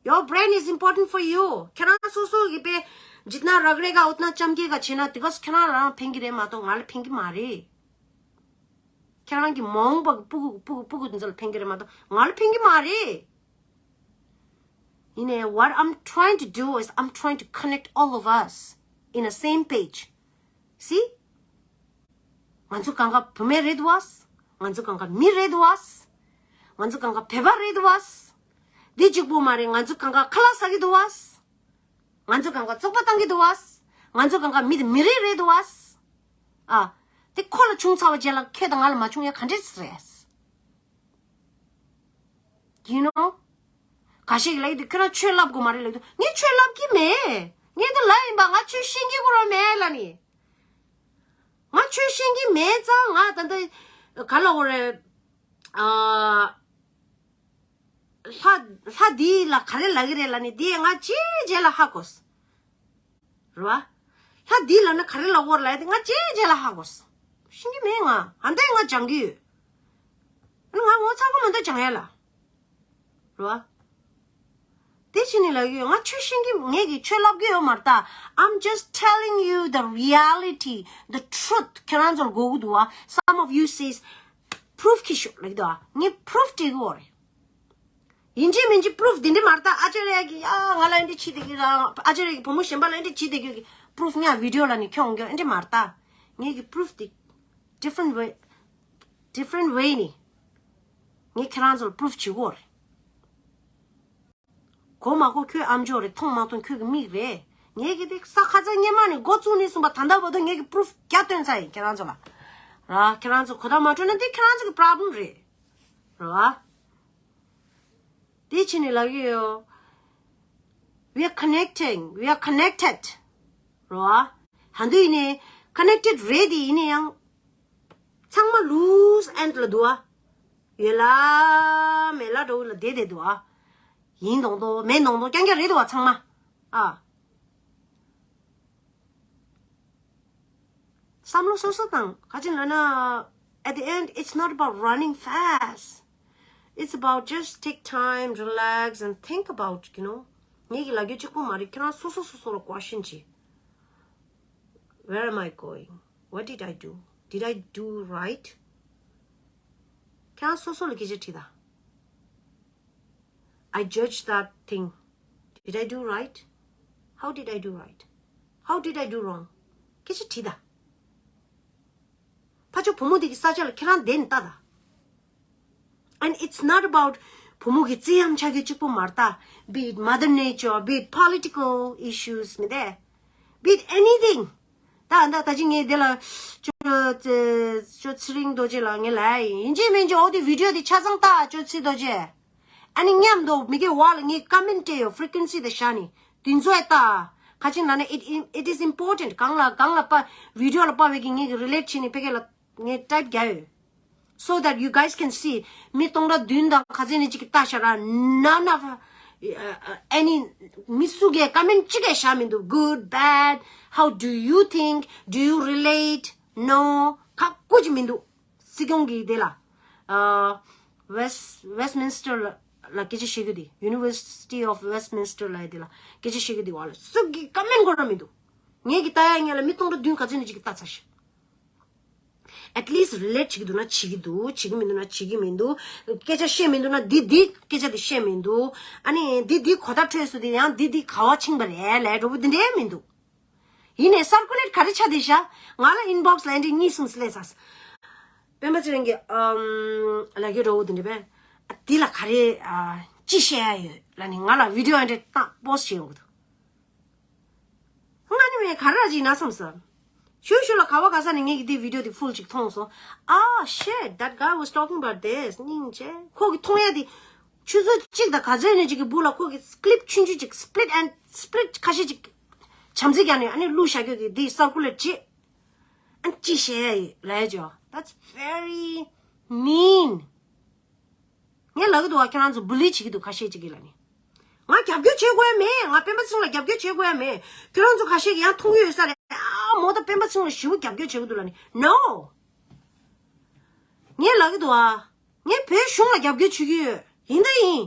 Your brain is important for you. ཁྱེད་རང་སོ་སོ་གི་པའི་जितना रगड़ेगा उतना चमकेगा བྱས་ན་དེ་ག་ཁྱེད་རང་ལ་རང་ཕན་གི་རེད་མ་གཏོགས་ང་ལ་ཕན་གི་མ་རེད། ཁྱེད་རང་གི་མ་འོངས་པ་གི་སྤུ་གུ་སྤུ་གུ་སྤུ་གུ་དེ་ཚོ་ལ་ཕན་གི་རེད་མ་གཏོགས་ང་ལ་ཕན་གི་མ་རེད། ཡིན་ནའི་what I'm trying to do is I'm trying to connect all of us in a same page. See? ང་ཚོ་གང་ག་བུད་མེད་རེད་དོ་བ། ང་ཚོ་གང་ག་མི་རེད་དོ་བ། ང་ཚོ་གང་ག་བོད་པ་རེད་དོ་བ། འདི་གཅིག་པོ་མ་རེད། ང་ཚོ་གང་ག་ཁ་ལག་ཟ་གི་འདུག་བ། ང་ཚོ་གང་ག་བཙོག་པ་བཏང་གི་འདུག་བ། ང་ཚོ་གང་ག་མི་དེ་མི་རིགས་རེད་འདུག་བ། ཨ། དེ་ཁོ་ལ་བྱུང་ཚར་བ་རྗེས་ལ་ཁྱེད་དང་ང་ལ་མ་བྱུང་ཡ་ག་འདྲས་རེད། You know? ཁ་ཤས་ཀྱིས་ལབ་ཀྱི་འདུག་ཁྱོད་རང་ཆོས་ལབ་དགོས་མ་རེད་ལབ་ཀྱི་འདུག་ངས་ཆོས་ལབ་ཀྱི་མེད། ངས་འདི་ལབ་ཡིན་པ་ང་ཆོས་ཤེས་ཀྱི་ཁོ་རང་མེད་ལབ་ནི། ང་ཆོས་ཤེས་ཀྱི་མེད་ཙང་ང་ད་ལྟ་ག་ལབ་དགོས་རེད། ཨ། ལྷ་ལྷ་འདི་ལ་ག་རེ་ལབ་ཀྱི་རེད་ལབ་ནི་འདི་ང་ཅིའི་རྗེས་ལ་ཧ་གོ་སོང་། རེད་བ། ལྷ་འདི་ལབ་ན་ག་རེ་ལབ་དགོས་རེད་ལབ་ཡ་དེ་ང་ཅིའི་རྗེས་ལ་ཧ་གོ་སོང་། ཤེས་ཀྱི་མེད་ང་། ཨ་འདི་ང་སྦྱང་གི་ཡོད། ཨ་ནི་ང་ངོ་ཚ་པོ་མ་འདུག་སྦྱང་ཡ་ལ། རེད་བ། དེ་བྱས་ནས་ལབ་ཀྱི་ཡོད། ང་ཆོས་ཤེས་ཀྱི་ངས་ཀྱི་ཆོས་ལབ་ཀྱི་ཡོད་མ་རེད་ད། I'm just telling you the reality, the truth. ཁྱེད་རང་ཚོར་དགོས་ཀྱི་འདུག་བ། Some of you says, proof ཁྱེར་ཤོག་ལབ་ཀྱི་འདུག་བ། ངས་proof སྤྲད་ཀྱི་ཡོད་རེད། ཡིན་གཅིག་མིན་གཅིག་proof འདི་འདྲ་མ་རེད་ད། ཨ་ཅར་ཡ་གི་ཡ་ང་ལ་འདི་འདྲ་བྱེད་བསྡད་ཀྱི་ར། ཨ་ཅར་ཡ་གི་བུ་མོ་གཞན་པ་ལ་འདི་འདྲ་བྱེད་བསྡད་ཀྱི་proof ང་video ལ་ནི་ཁྱོད་འོང་གི་འདི་འདྲ་མ་རེད་ད། ངས་ཀྱི་proof འདི་different way, different way ནི་ངས་ཁྱེད་རང་ཚོར་proof བྱེད་ཀྱི་ཡོད་རེད། གོ་མ་གོ་ཁྱོད་ཨ་མཆོག་རེད། མཐོང་མ་མཐོང་ཁྱོད་ཀྱི་མིག་རེད། ངས་ཀྱི་དེ་ས་ཁ་ཚ་སྔོན་མ་ནས་འགོ་བཙུགས་ནས་བཟུང་བ་ད་ལྟ་བར་དུ་ངས་ཀྱི་proof བརྒྱ་བཏོན་ཚར་ཡིན་ཁྱེད་རང་ཚོ་ལ། ར་ཁྱེད་རང་ཚོ་གོ་བརྡ་མ་འཕྲོད་ན་དེ་ཁྱེད་རང་ཚོ་གི་problem རེད། ར། དེ་ཕྱིན་ནས་ལབ་ཀྱི་ཡོད། We are connecting, we are connected. ར། ཧ་འདུ་ཡིན་ནས་connected རེད་དེ་ཡིན་ན་ཡང་། ཚང་མ་loose end ལ་འདུག་ཨ། ཡོད་ལ་མེད་ལ་འགྲོ་ལ་བསྡད་བསྡད་འདུག་ཨ། ཡིན་མདོག་མདོག་མེད་མདོག་མདོག་རྐྱང་རྐྱང་རེད་འདུག་ཨ་ཚང་མ། ཨ། བསམ་བློ་སོ་སོ་དང་ག་ཅིག་ལབ་ན། At the end, it's not about running fast. It's about just take time, relax, and think about, you know. ངས་ཀྱི་ལབ་རྒྱུ་གཅིག་པོ་མ་རེད། ཁྱེད་རང་སོ་སོ་སོ་སོ་ལ་question བྱེད། Where am I going? What did I do? Did I do right? ཁྱེད་རང་སོ་སོ་ལ་སྐད་ཆ་དྲིས་དང་། I judge that thing. Did I do right? How did I do right? How did I do wrong? སྐད་ཆ་དྲིས་དང་། ཕ་ཆོ་བུ་མོ་དེ་གི་ས་ཆ་ལ་ཁྱེད་རང་བསྡད་ནས་ལྟ་དང་། And it's not about བུ་མོ་གི་རྩིས་ཡམ་ཆགས་རྒྱུ་གཅིག་པོ་མ་རེད་ད། Be it mother nature, be it political issues མི་འདུག Be it anything. ད་ད་ད་ཅི་ངས་འདི་ལ་ཅོ་ཅོ་ཚེ་རིང་རྡོ་རྗེ་ལ་ངས་ལབ་ཡིན། ཡིན་གཅིག་མིན་གཅིག་འོ་དེ་video དེ་ཆ་ཚང་ལྟ་ཅོ་ཚེ་རྡོ་རྗེ། ཨ་ནི་མཉམ་དུ་མི་གེ་བ་ལ་ངས་comment སྤྲད་ཡོད། Frequency དེ་བཞག་ནི་དེ་ཚོ་ཡ་ལྟ། ཁ་ཅིག་ན་ན་it, it is important. གང་ལ་གང་ལ་པ་video ལ་པ་བས་ཀྱི་ངས་relate བྱས་ནི་ཕ་གི་ལ་ངས་type རྒྱག་ཡོད། So that you guys can see. མི་སྟོང་ཕྲག་བདུན་དང་ཁ་ཚན་ནི་གཅིག་གི་ལྟ་ཤ་ར། None of, uh, uh, any མི་སུ་གས་comment གཅིག་གས་བཞག་མི་འདུག Good, bad, how do you think? Do you relate? No. ཁ་ཀུ་ཅི་མི་འདུག་སྲིད་སྐྱོང་གི་དེ་ལ། ཨ། West Westminster ལ་ལ་སྐད་ཆ་བཤད་རྒྱུ་དེ། University of Westminster ལ་དེ་ལ་སྐད་ཆ་བཤད་རྒྱུ་དེ་བ་ལ་སུ་གི་comment དགོས་ར་མི་འདུག་ངས་གི་ལྟ་ཡ་ངས་ལ་མི་སྟོང་ཕྲག་བདུན་ག་ཚོད་ནས་ཅིག་གི་ལྟ་ཚར་ཤག At least relate བྱེད་ཀྱི་འདུག་ན་བྱེད་ཀྱི་འདུག་བྱེད་ཀྱི་མི་འདུག་ན་བྱེད་ཀྱི་མི་འདུག་སྐད་ཆ་བཤད་མི་འདུག་ན་འདི་འདི་སྐད་ཆ་དེ་བཤད་མི་འདུག་ཨ་ནི་འདི་འདི་གོ་བརྡ་འཕྲོད་སོང་དེ་ཡང་འདི་འདི་ག་བ་ཕྱིན་པ་རེད་ལས་འགྲོ་བོ་འདི་འདྲའི་མི་འདུག་ཡིན་ནའི་circulate ག་རེ་ཆགས་བསྡད་ཤག་ང་ལ་inbox ལ་ཨེ་འདྲས་གཉིས་གསུམ་སླེབས་ཚར། སྤེན་པ་ཚེ་རིང་གིས་ཨམ་ལབ་ཀྱི་འདྲ་བོ་འདི་འདྲ་པས། ཨ་འདི་ལ་ག་རེ་ཨ་ཅི་བཤད་ཡ་ཡོད་ལབ་ནས་ང་ལ་video ཨེ་འདྲས་བཏང་post བྱེད་ཡོང་གི་འདུག་ང་ནི་མེད་ག་རེ་ཅིག་ན་བསམ་སོང་། ཞུ་ཞུ་ལ་ག་བ་ག་ས་ནས་ངས་ཀྱི་འདི་video འདི་full ཅིག་མཐོང་སོང་། Ah shit, that guy was talking about this. སྙིང་རྗེ། ཁོ་གི་མཐོང་ཡ་འདི་ཆུ་ཚོད་གཅིག་དང་ག་ཚོད་ནས་ཅིག་གི་སྦུག་ལ་ཁོ་གི་clip ཆུང་ཆུང་ཅིག་split and split ཁ་ཤས་ཅིག་བྱམས་བརྩེ་རྒྱག་ནས་ཨ་ནི་བླུགས་བཞག་རྒྱུ་གི་འདི་circulate བྱེད། ཨ་ནི་ཅི་བཤད་ཡ་ཡོད་ལབ་ཡ་ཅོ། That's very mean. ངས་ལབ་གི་འདུག་བ། ཁྱེད་རང་ཚོ་bully བྱེད་ཀྱི་འདུག་ཁ་ཤས་ཅིག་གིས་ལབ་ནི། ང་རྒྱབ་སྐྱོར་བྱེད་དགོས་ཡ་མེད། ང་སྤེན་པ་ཚེ་རིང་ལ་རྒྱབ་སྐྱོར་བྱེད་དགོས་ཡ་མེད། ཁྱེད་རང་ཚོ་ཁ་ཤས་ཀྱིས་ཡང་མཐོང་གི་ཡོད་ས་རེད། ཨ་མོ་ད་སྤེན་པ་ཚེ་རིང་ལ་ཞེ་པོ་རྒྱབ་སྐྱོར་བྱེད་ཀྱི་འདུག་ལབ་ནི། No. ངས་ལབ་གི་འདུག་བ། ངས་བོད་གཞུང་ལ་རྒྱབ་སྐྱོར་བྱེད་ཀྱི་ཡོད། ཡིན་ད་ཡིན།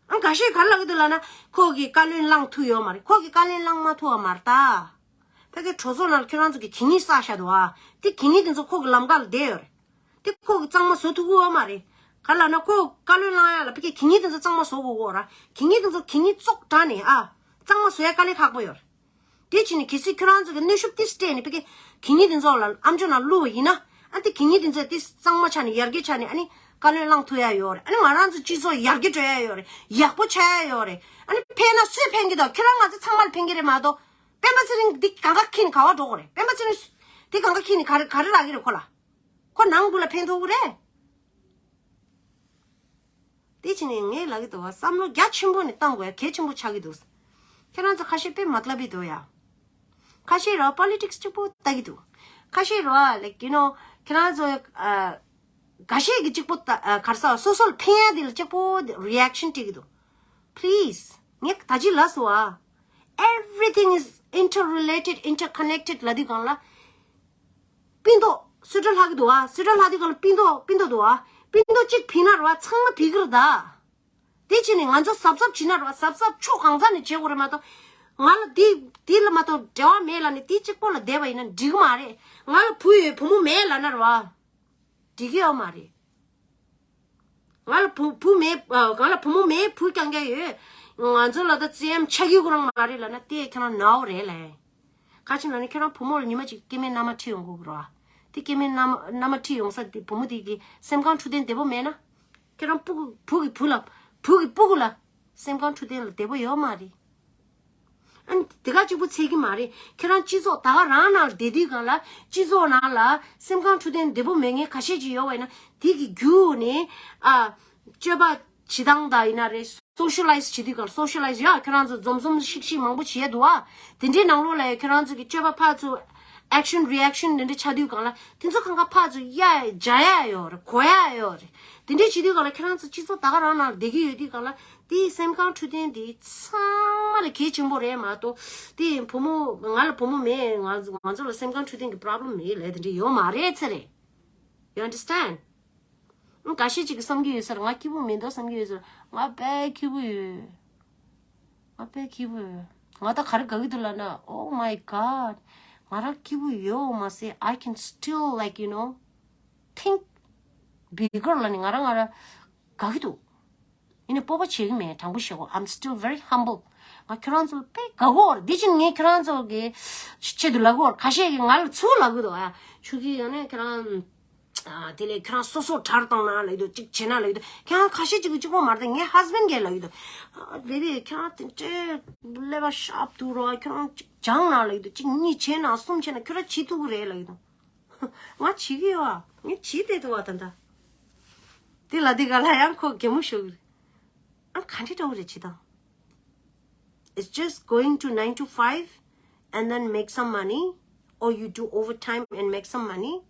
ཨ་འགའ་ཤས་ག་རེ་ལབ་ཀྱི་འདུག་ལབ་ན། ཁོ་གིས་བཀའ་བློན་བླངས་ཐུབ་ཡོད་མ་རེད། ཁོ་གིས་བཀའ་བློན་བླངས་མ་ཐུབ་པ་མ་རེད་ད། ཕ་གི་གྲོས་ཚོགས་ནང་ལ་ཁྱོད་རང་ཚོ་གིས་གད་སྙིགས་བསགས་བཞག་འདུག་ཨ། དེ་གད་སྙིགས་དེ་ཚོ་ཁོ་གི་ལམ་ཁ་ལ་བསྡད་ཡོད་རེད། དེ་ཁོ་གིས་གཙང་མ་བཟོ་ཐུབ་ཀྱི་ཡོད་མ་རེད། ག་རེ་ལབ་ན་ཁོ་བཀའ་བློན་བླངས་ཡ་ལ་ཕ་གི་གད་སྙིགས་དེ་ཚོ་གཙང་མ་བཟོ་དགོས་ཀྱི་ཡོད་རེད། གད་སྙིགས་དེ་ཚོ་གད་སྙིགས་བཙོག་དྲགས་ནས་ཨ། གཙང་མ་བཟོ་ཡ་དཀའ་ལས་ཁག་པོ་ཡོད་རེད། དེ་བྱས་ནས་གལ་སྲིད་ཁྱོད་རང་ཚོ་གི་གནོན་ཤུགས་དེ་སྤྲད་ནས་ཕ་གི་གད་སྙིགས་དེ་ཚོ་ལ་ཨམ་ཅོག་ནང་བླུགས་པ་ཡིན་ན། ཨ་དེ་གད་སྙིགས་དེ་ཚོ་དེ་གཙང་མ་ཆགས་ནས་ཡར་རྒྱས་ཆགས་ནས་ཨ་ནི་བཀའ་བློན་བླངས་ཐུབ་ཡ་ཡོད་རེད། ཨ་ནི་ང་རང་ཚོ་སྤྱི་ཚོགས་ཡར་རྒྱས་འགྲོ་ཡ་ཡོད་རེད། ཡག་པོ་ཆགས་ཡ་ཡོད་རེད། ཨ་ནི་ཕན་ན་སུས་ཕན་གི་འདུག་ཁྱོད་རང་ང་ཚོ་ཚང་མ་ལ་ཕན་གི་རེད་མ་གཏོགས། སྤེན་པ་ཚེ་རིང་འདི་གང་ག་འཁྱེར་ནས་ག་བ་འགྲོ་དགོས་རེད། སྤེན་པ་ཚེ་རིང་འདི་གང་ག་འཁྱེར་ནས་ག་རེ་ག་རེ་རག་གི་རེད་ཁོ་ལ། ཁོ་ནང་ཁུལ་ལ་ཕན་ཐོགས་ཀྱི་རེད། དེ་བྱས་ནས་ངས་ལབ་ཀྱི་འདུག་བ། བསམ་བློ་རྒྱ་ཆེན་པོ་ནས་བཏང་དགོས་ཡ་གལ་ཆེན་པོ་ཆགས་ཀྱི་འདུག་ཁྱེད་རང་ཚོ་ཁ་ཤས་དཔེ་མ་ལྟ་བི་འདུག་ཡ། ཁ་ཤས་ར་པོ་ལི་ཊིག་སི་གཅིག་པོ་ལྟ་གི་འདུག་ཁ་ཤས་ར་ལའིཀ་ཡུ་ནོ་ཁྱེད་རང་ཚོ་ཨ། འགའ་ཤས་ཀྱིས་གཅིག་པོ་ལྟ་ཨ། ག་རེ་ཟེར་སོ་སོ་ལ་ཕན་ཡ་དེ་ལ་གཅིག་པོ་རི་ཨེག་ཤན་སྤྲད་ཀྱི་འདུག Please. ངས་ད་ཅི་ལབ་སོང་ཨ། Everything is interrelated, interconnected ལབ་དུས་སྒང་ལ། སྤུན་ཏོག་སུ་ཏྲ་ལྷག་གི་འདུག་ཨ། སུ་ཏྲ་ལྷག་དུས་སྒང་ལ་སྤུན་ཏོག་སྤུན་ཏོག་འདུག་ཨ། སྤུན་ཏོག་གཅིག་ཕུད་ན་ར་ཚང་མ་ཕུད་ཀྱི་རེད་ད། དེ་བྱས་ནས་ང་ཚོ་གཟབ་གཟབ་བྱེད་ན་ར་གཟབ་གཟབ་ཕྱོགས་གང་ས་ནས་བྱེད་དགོས་རེད་མ་གཏོགས། ང་ལ་དེ་དེ་ལ་མ་གཏོགས་འབྲེལ་བ་མེད་ལབ་ནས་དེ་གཅིག་པོ་ལ་བསྡད་པ་ཡིན་ན་འགྲིག་གི་མ་རེད། ང་ལ་བུ་ཡོད་བུ་མོ་མེད་ལབ་ན་ར་བ། འགྲིག་གི་ཡོད་མ་རེད། ང་ལ་བུ་བུ་མེད་ཨ། ང་ལ་བུ་མོ་མེད་བུ་རྐྱང་རྐྱང་ཡོད། ང་ཚོ་ལ་ད་རྩེད་ཡམ་ཆགས་ཀྱི་ཁོ་རང་མ་རེད་ལབ་ན་དེ་ཁྱེད་རང་ནའོ་རེད་ལབ། ག་ཅི་ལབ་ན་ཁྱེད་རང་བུ་མོ་ལ་ཉི་མ་གཅིག་སྐྱེ་དམན་མནའ་མ་ཁྲིད་ཡོང་དགོས་ཀྱི་རེད་བ། དེ་སྐྱེ་དམན་མནའ་མ་མནའ་མ་ཁྲིད་ཡོང་ས་དེ་བུ་མོ་དེ་གི་སེམས་ཁམས་འཕྲོད་བསྟེན་བདེ་པོ་མེད་ན། ཁྱེད་རང་སྤུ་གུ་བུ་གི་བུ་ལ་བུ་གི་སྤུ་གུ་ལ་སེམས་ཁམས་འཕྲོད་བསྟེན་ལ་བདེ་པོ་ཡོད་མ་རེད། ཨ་ནི་དེ་ག་གཅིག་པུ་ཚད་ཀྱི་མ་རེད། ཁྱེད་རང་སྤྱི་ཚོགས་ད་ག་རང་ནང་ལ་བསྡད་དུས་སྒང་ལ་སྤྱི་ཚོགས་ནང་ལ་སེམས་ཁམས་འཕྲོད་བསྟེན་བདེ་པོ་མེད་མཁན་ཁ་ཤས་ཅིག་ཡོད་པ་ཡིན་ན་དེ་གི་རྒྱུ་ནི་ཨ། སྤྱོད་པ་བྱེད་སྟངས་དང་ཡིན་ན་རེད། སོ་ཤི་ལའི་ཛི་བྱེད་དུས་སྒང་ལ་སོ་ཤི་ལའི་ཛི་ཡ་ཁྱེད་རང་ཚོ་འཛོམས་འཛོམས་ཤིག་ཤིག་མང་པོ་བྱེད་ཡ་འདུག་ཨ། དེ་འདྲའི་ནང་ལོགས་ལ་ཡ་ཁྱེད་རང་ཚོ་གི་སྤྱོད་པ་ཕར་ཚུར་ཨེག་ཤན་རི་ཨེག་ཤན་འདི་འདྲ་ཆགས་དུས་སྒང་ལ་དེ་ཚོ་གང་ག་ཕར་ཚུར་ཡ་འཇགས་ཡ་ཡོད་རེད། གོ་ཡ་ཡོད་རེད། དེ་འདྲའི་བྱེད་དུས་སྒང་ལ་ཁྱེད་རང་ཚོ་སྤྱི་ཚོགས་ད་ག་རང་ནང་ལ་བསྡད་ཀྱི་ཡོད་དུས་སྒང་ལ། དེ་སེམས་ཁམས་འཕྲོད་བསྟེན་དེ་ཚང་མ་ལ་གལ་ཆེན་པོ་རེད་མ་གཏོགས། དེ་བུ་མོ་ང་ལ་བུ་མོ་མེད། ང་ང་ཚོ་ལ་སེམས་ཁམས་འཕྲོད་བསྟེན་གྱི་པོ་རོབ་ལེམ་མེད་ལབ་དེ་འདྲ་ཡོད་མ་རེད་ཚེ་རེད། You understand? ཨང་། འགའ་ཤས་ཅིག་གིས་བསམ་གྱི་ཡོད་ས་རེད། ང་སྐྱིད་པོ་མི་འདུག་བསམ་གྱི་ཡོད་ས་རེད། ང་དཔེ་སྐྱིད་པོ་ཡོད། ང་དཔེ་སྐྱིད་པོ་ཡོད། ང་ད་ག་རེ་དགའ་གི་འདུག་ལབ་ན། Oh my God. ང་རང་སྐྱིད་པོ་ཡོད་མ་ཟད། I can still, like, you know, think bigger ལབ་ནས་ང་རང་ང་རང་དགའ་གི་འདུག་ཡིན་ནའི་སྤོབས་པ་བྱེད་ཀྱི་མེད། དྲང་པོ་བཤད་གོ། I'm still very humble. ང་ཁྱོད་རང་ཚོ་ལ་དཔེ་དགའ་གི་ཡོད་རེད། འདི་ཕྱིན་ངས་ཁྱོད་རང་ཚོ་གི་ཆེད་དུ་ལབ་གི་ཡོད་རེད། ཁ་ཤས་ཀྱིས་ང་ལ་ཚུར་ལབ་གི་འདུག་ཨ། ཆུ་གི་ཡང་ནས་ཁྱོད་རང་ཨ། དེ་ལས་ཁྱོད་རང་སོ་སོ་གྲལ་བཏང་ན་ལབ་ཀྱི་འདུག་གཅིག་བྱེད་ན་ལབ་ཀྱི་འདུག་ཁྱོད་རང་ཁ་ཤས་ཅིག་གིས་གཅིག་པོ་མ་རེད། ངའི་ཧ་སི་བྷེན་ཌི་གིས་ལབ་ཀྱི་འདུག་ཨ། བེ་བི་ཁྱོད་རང་དེ་འདྲའི་ཀླད་པ་ཤརབ་འདུག་རོ། ཁྱོད་རང་གཅིག་སྦྱངས་ན་ལབ་ཀྱི་འདུག་གཅིག་གཉིས་བྱས་ན་གསུམ་བྱས་ན་ཁྱོད་རང་བྱེད་ཐུབ་ཀྱི་རེད་ལབ་ཀྱི་འདུག་ང་བྱེད་ཀྱི་ཡོད་ཨ། ངས་བྱེད་བསྡད་འདུག་ཨ། ད་ལྟ་དེ་ལ་དེ་ག་ལ་ཡང་ཁོ་གད་མོ་ཤོར་གི་རེད། ཨ། ག་འདྲ་འདྲ་བོ་རེད་བྱེད་སྟངས། It's just going to nine to five and then make some money, or you do overtime and make some money.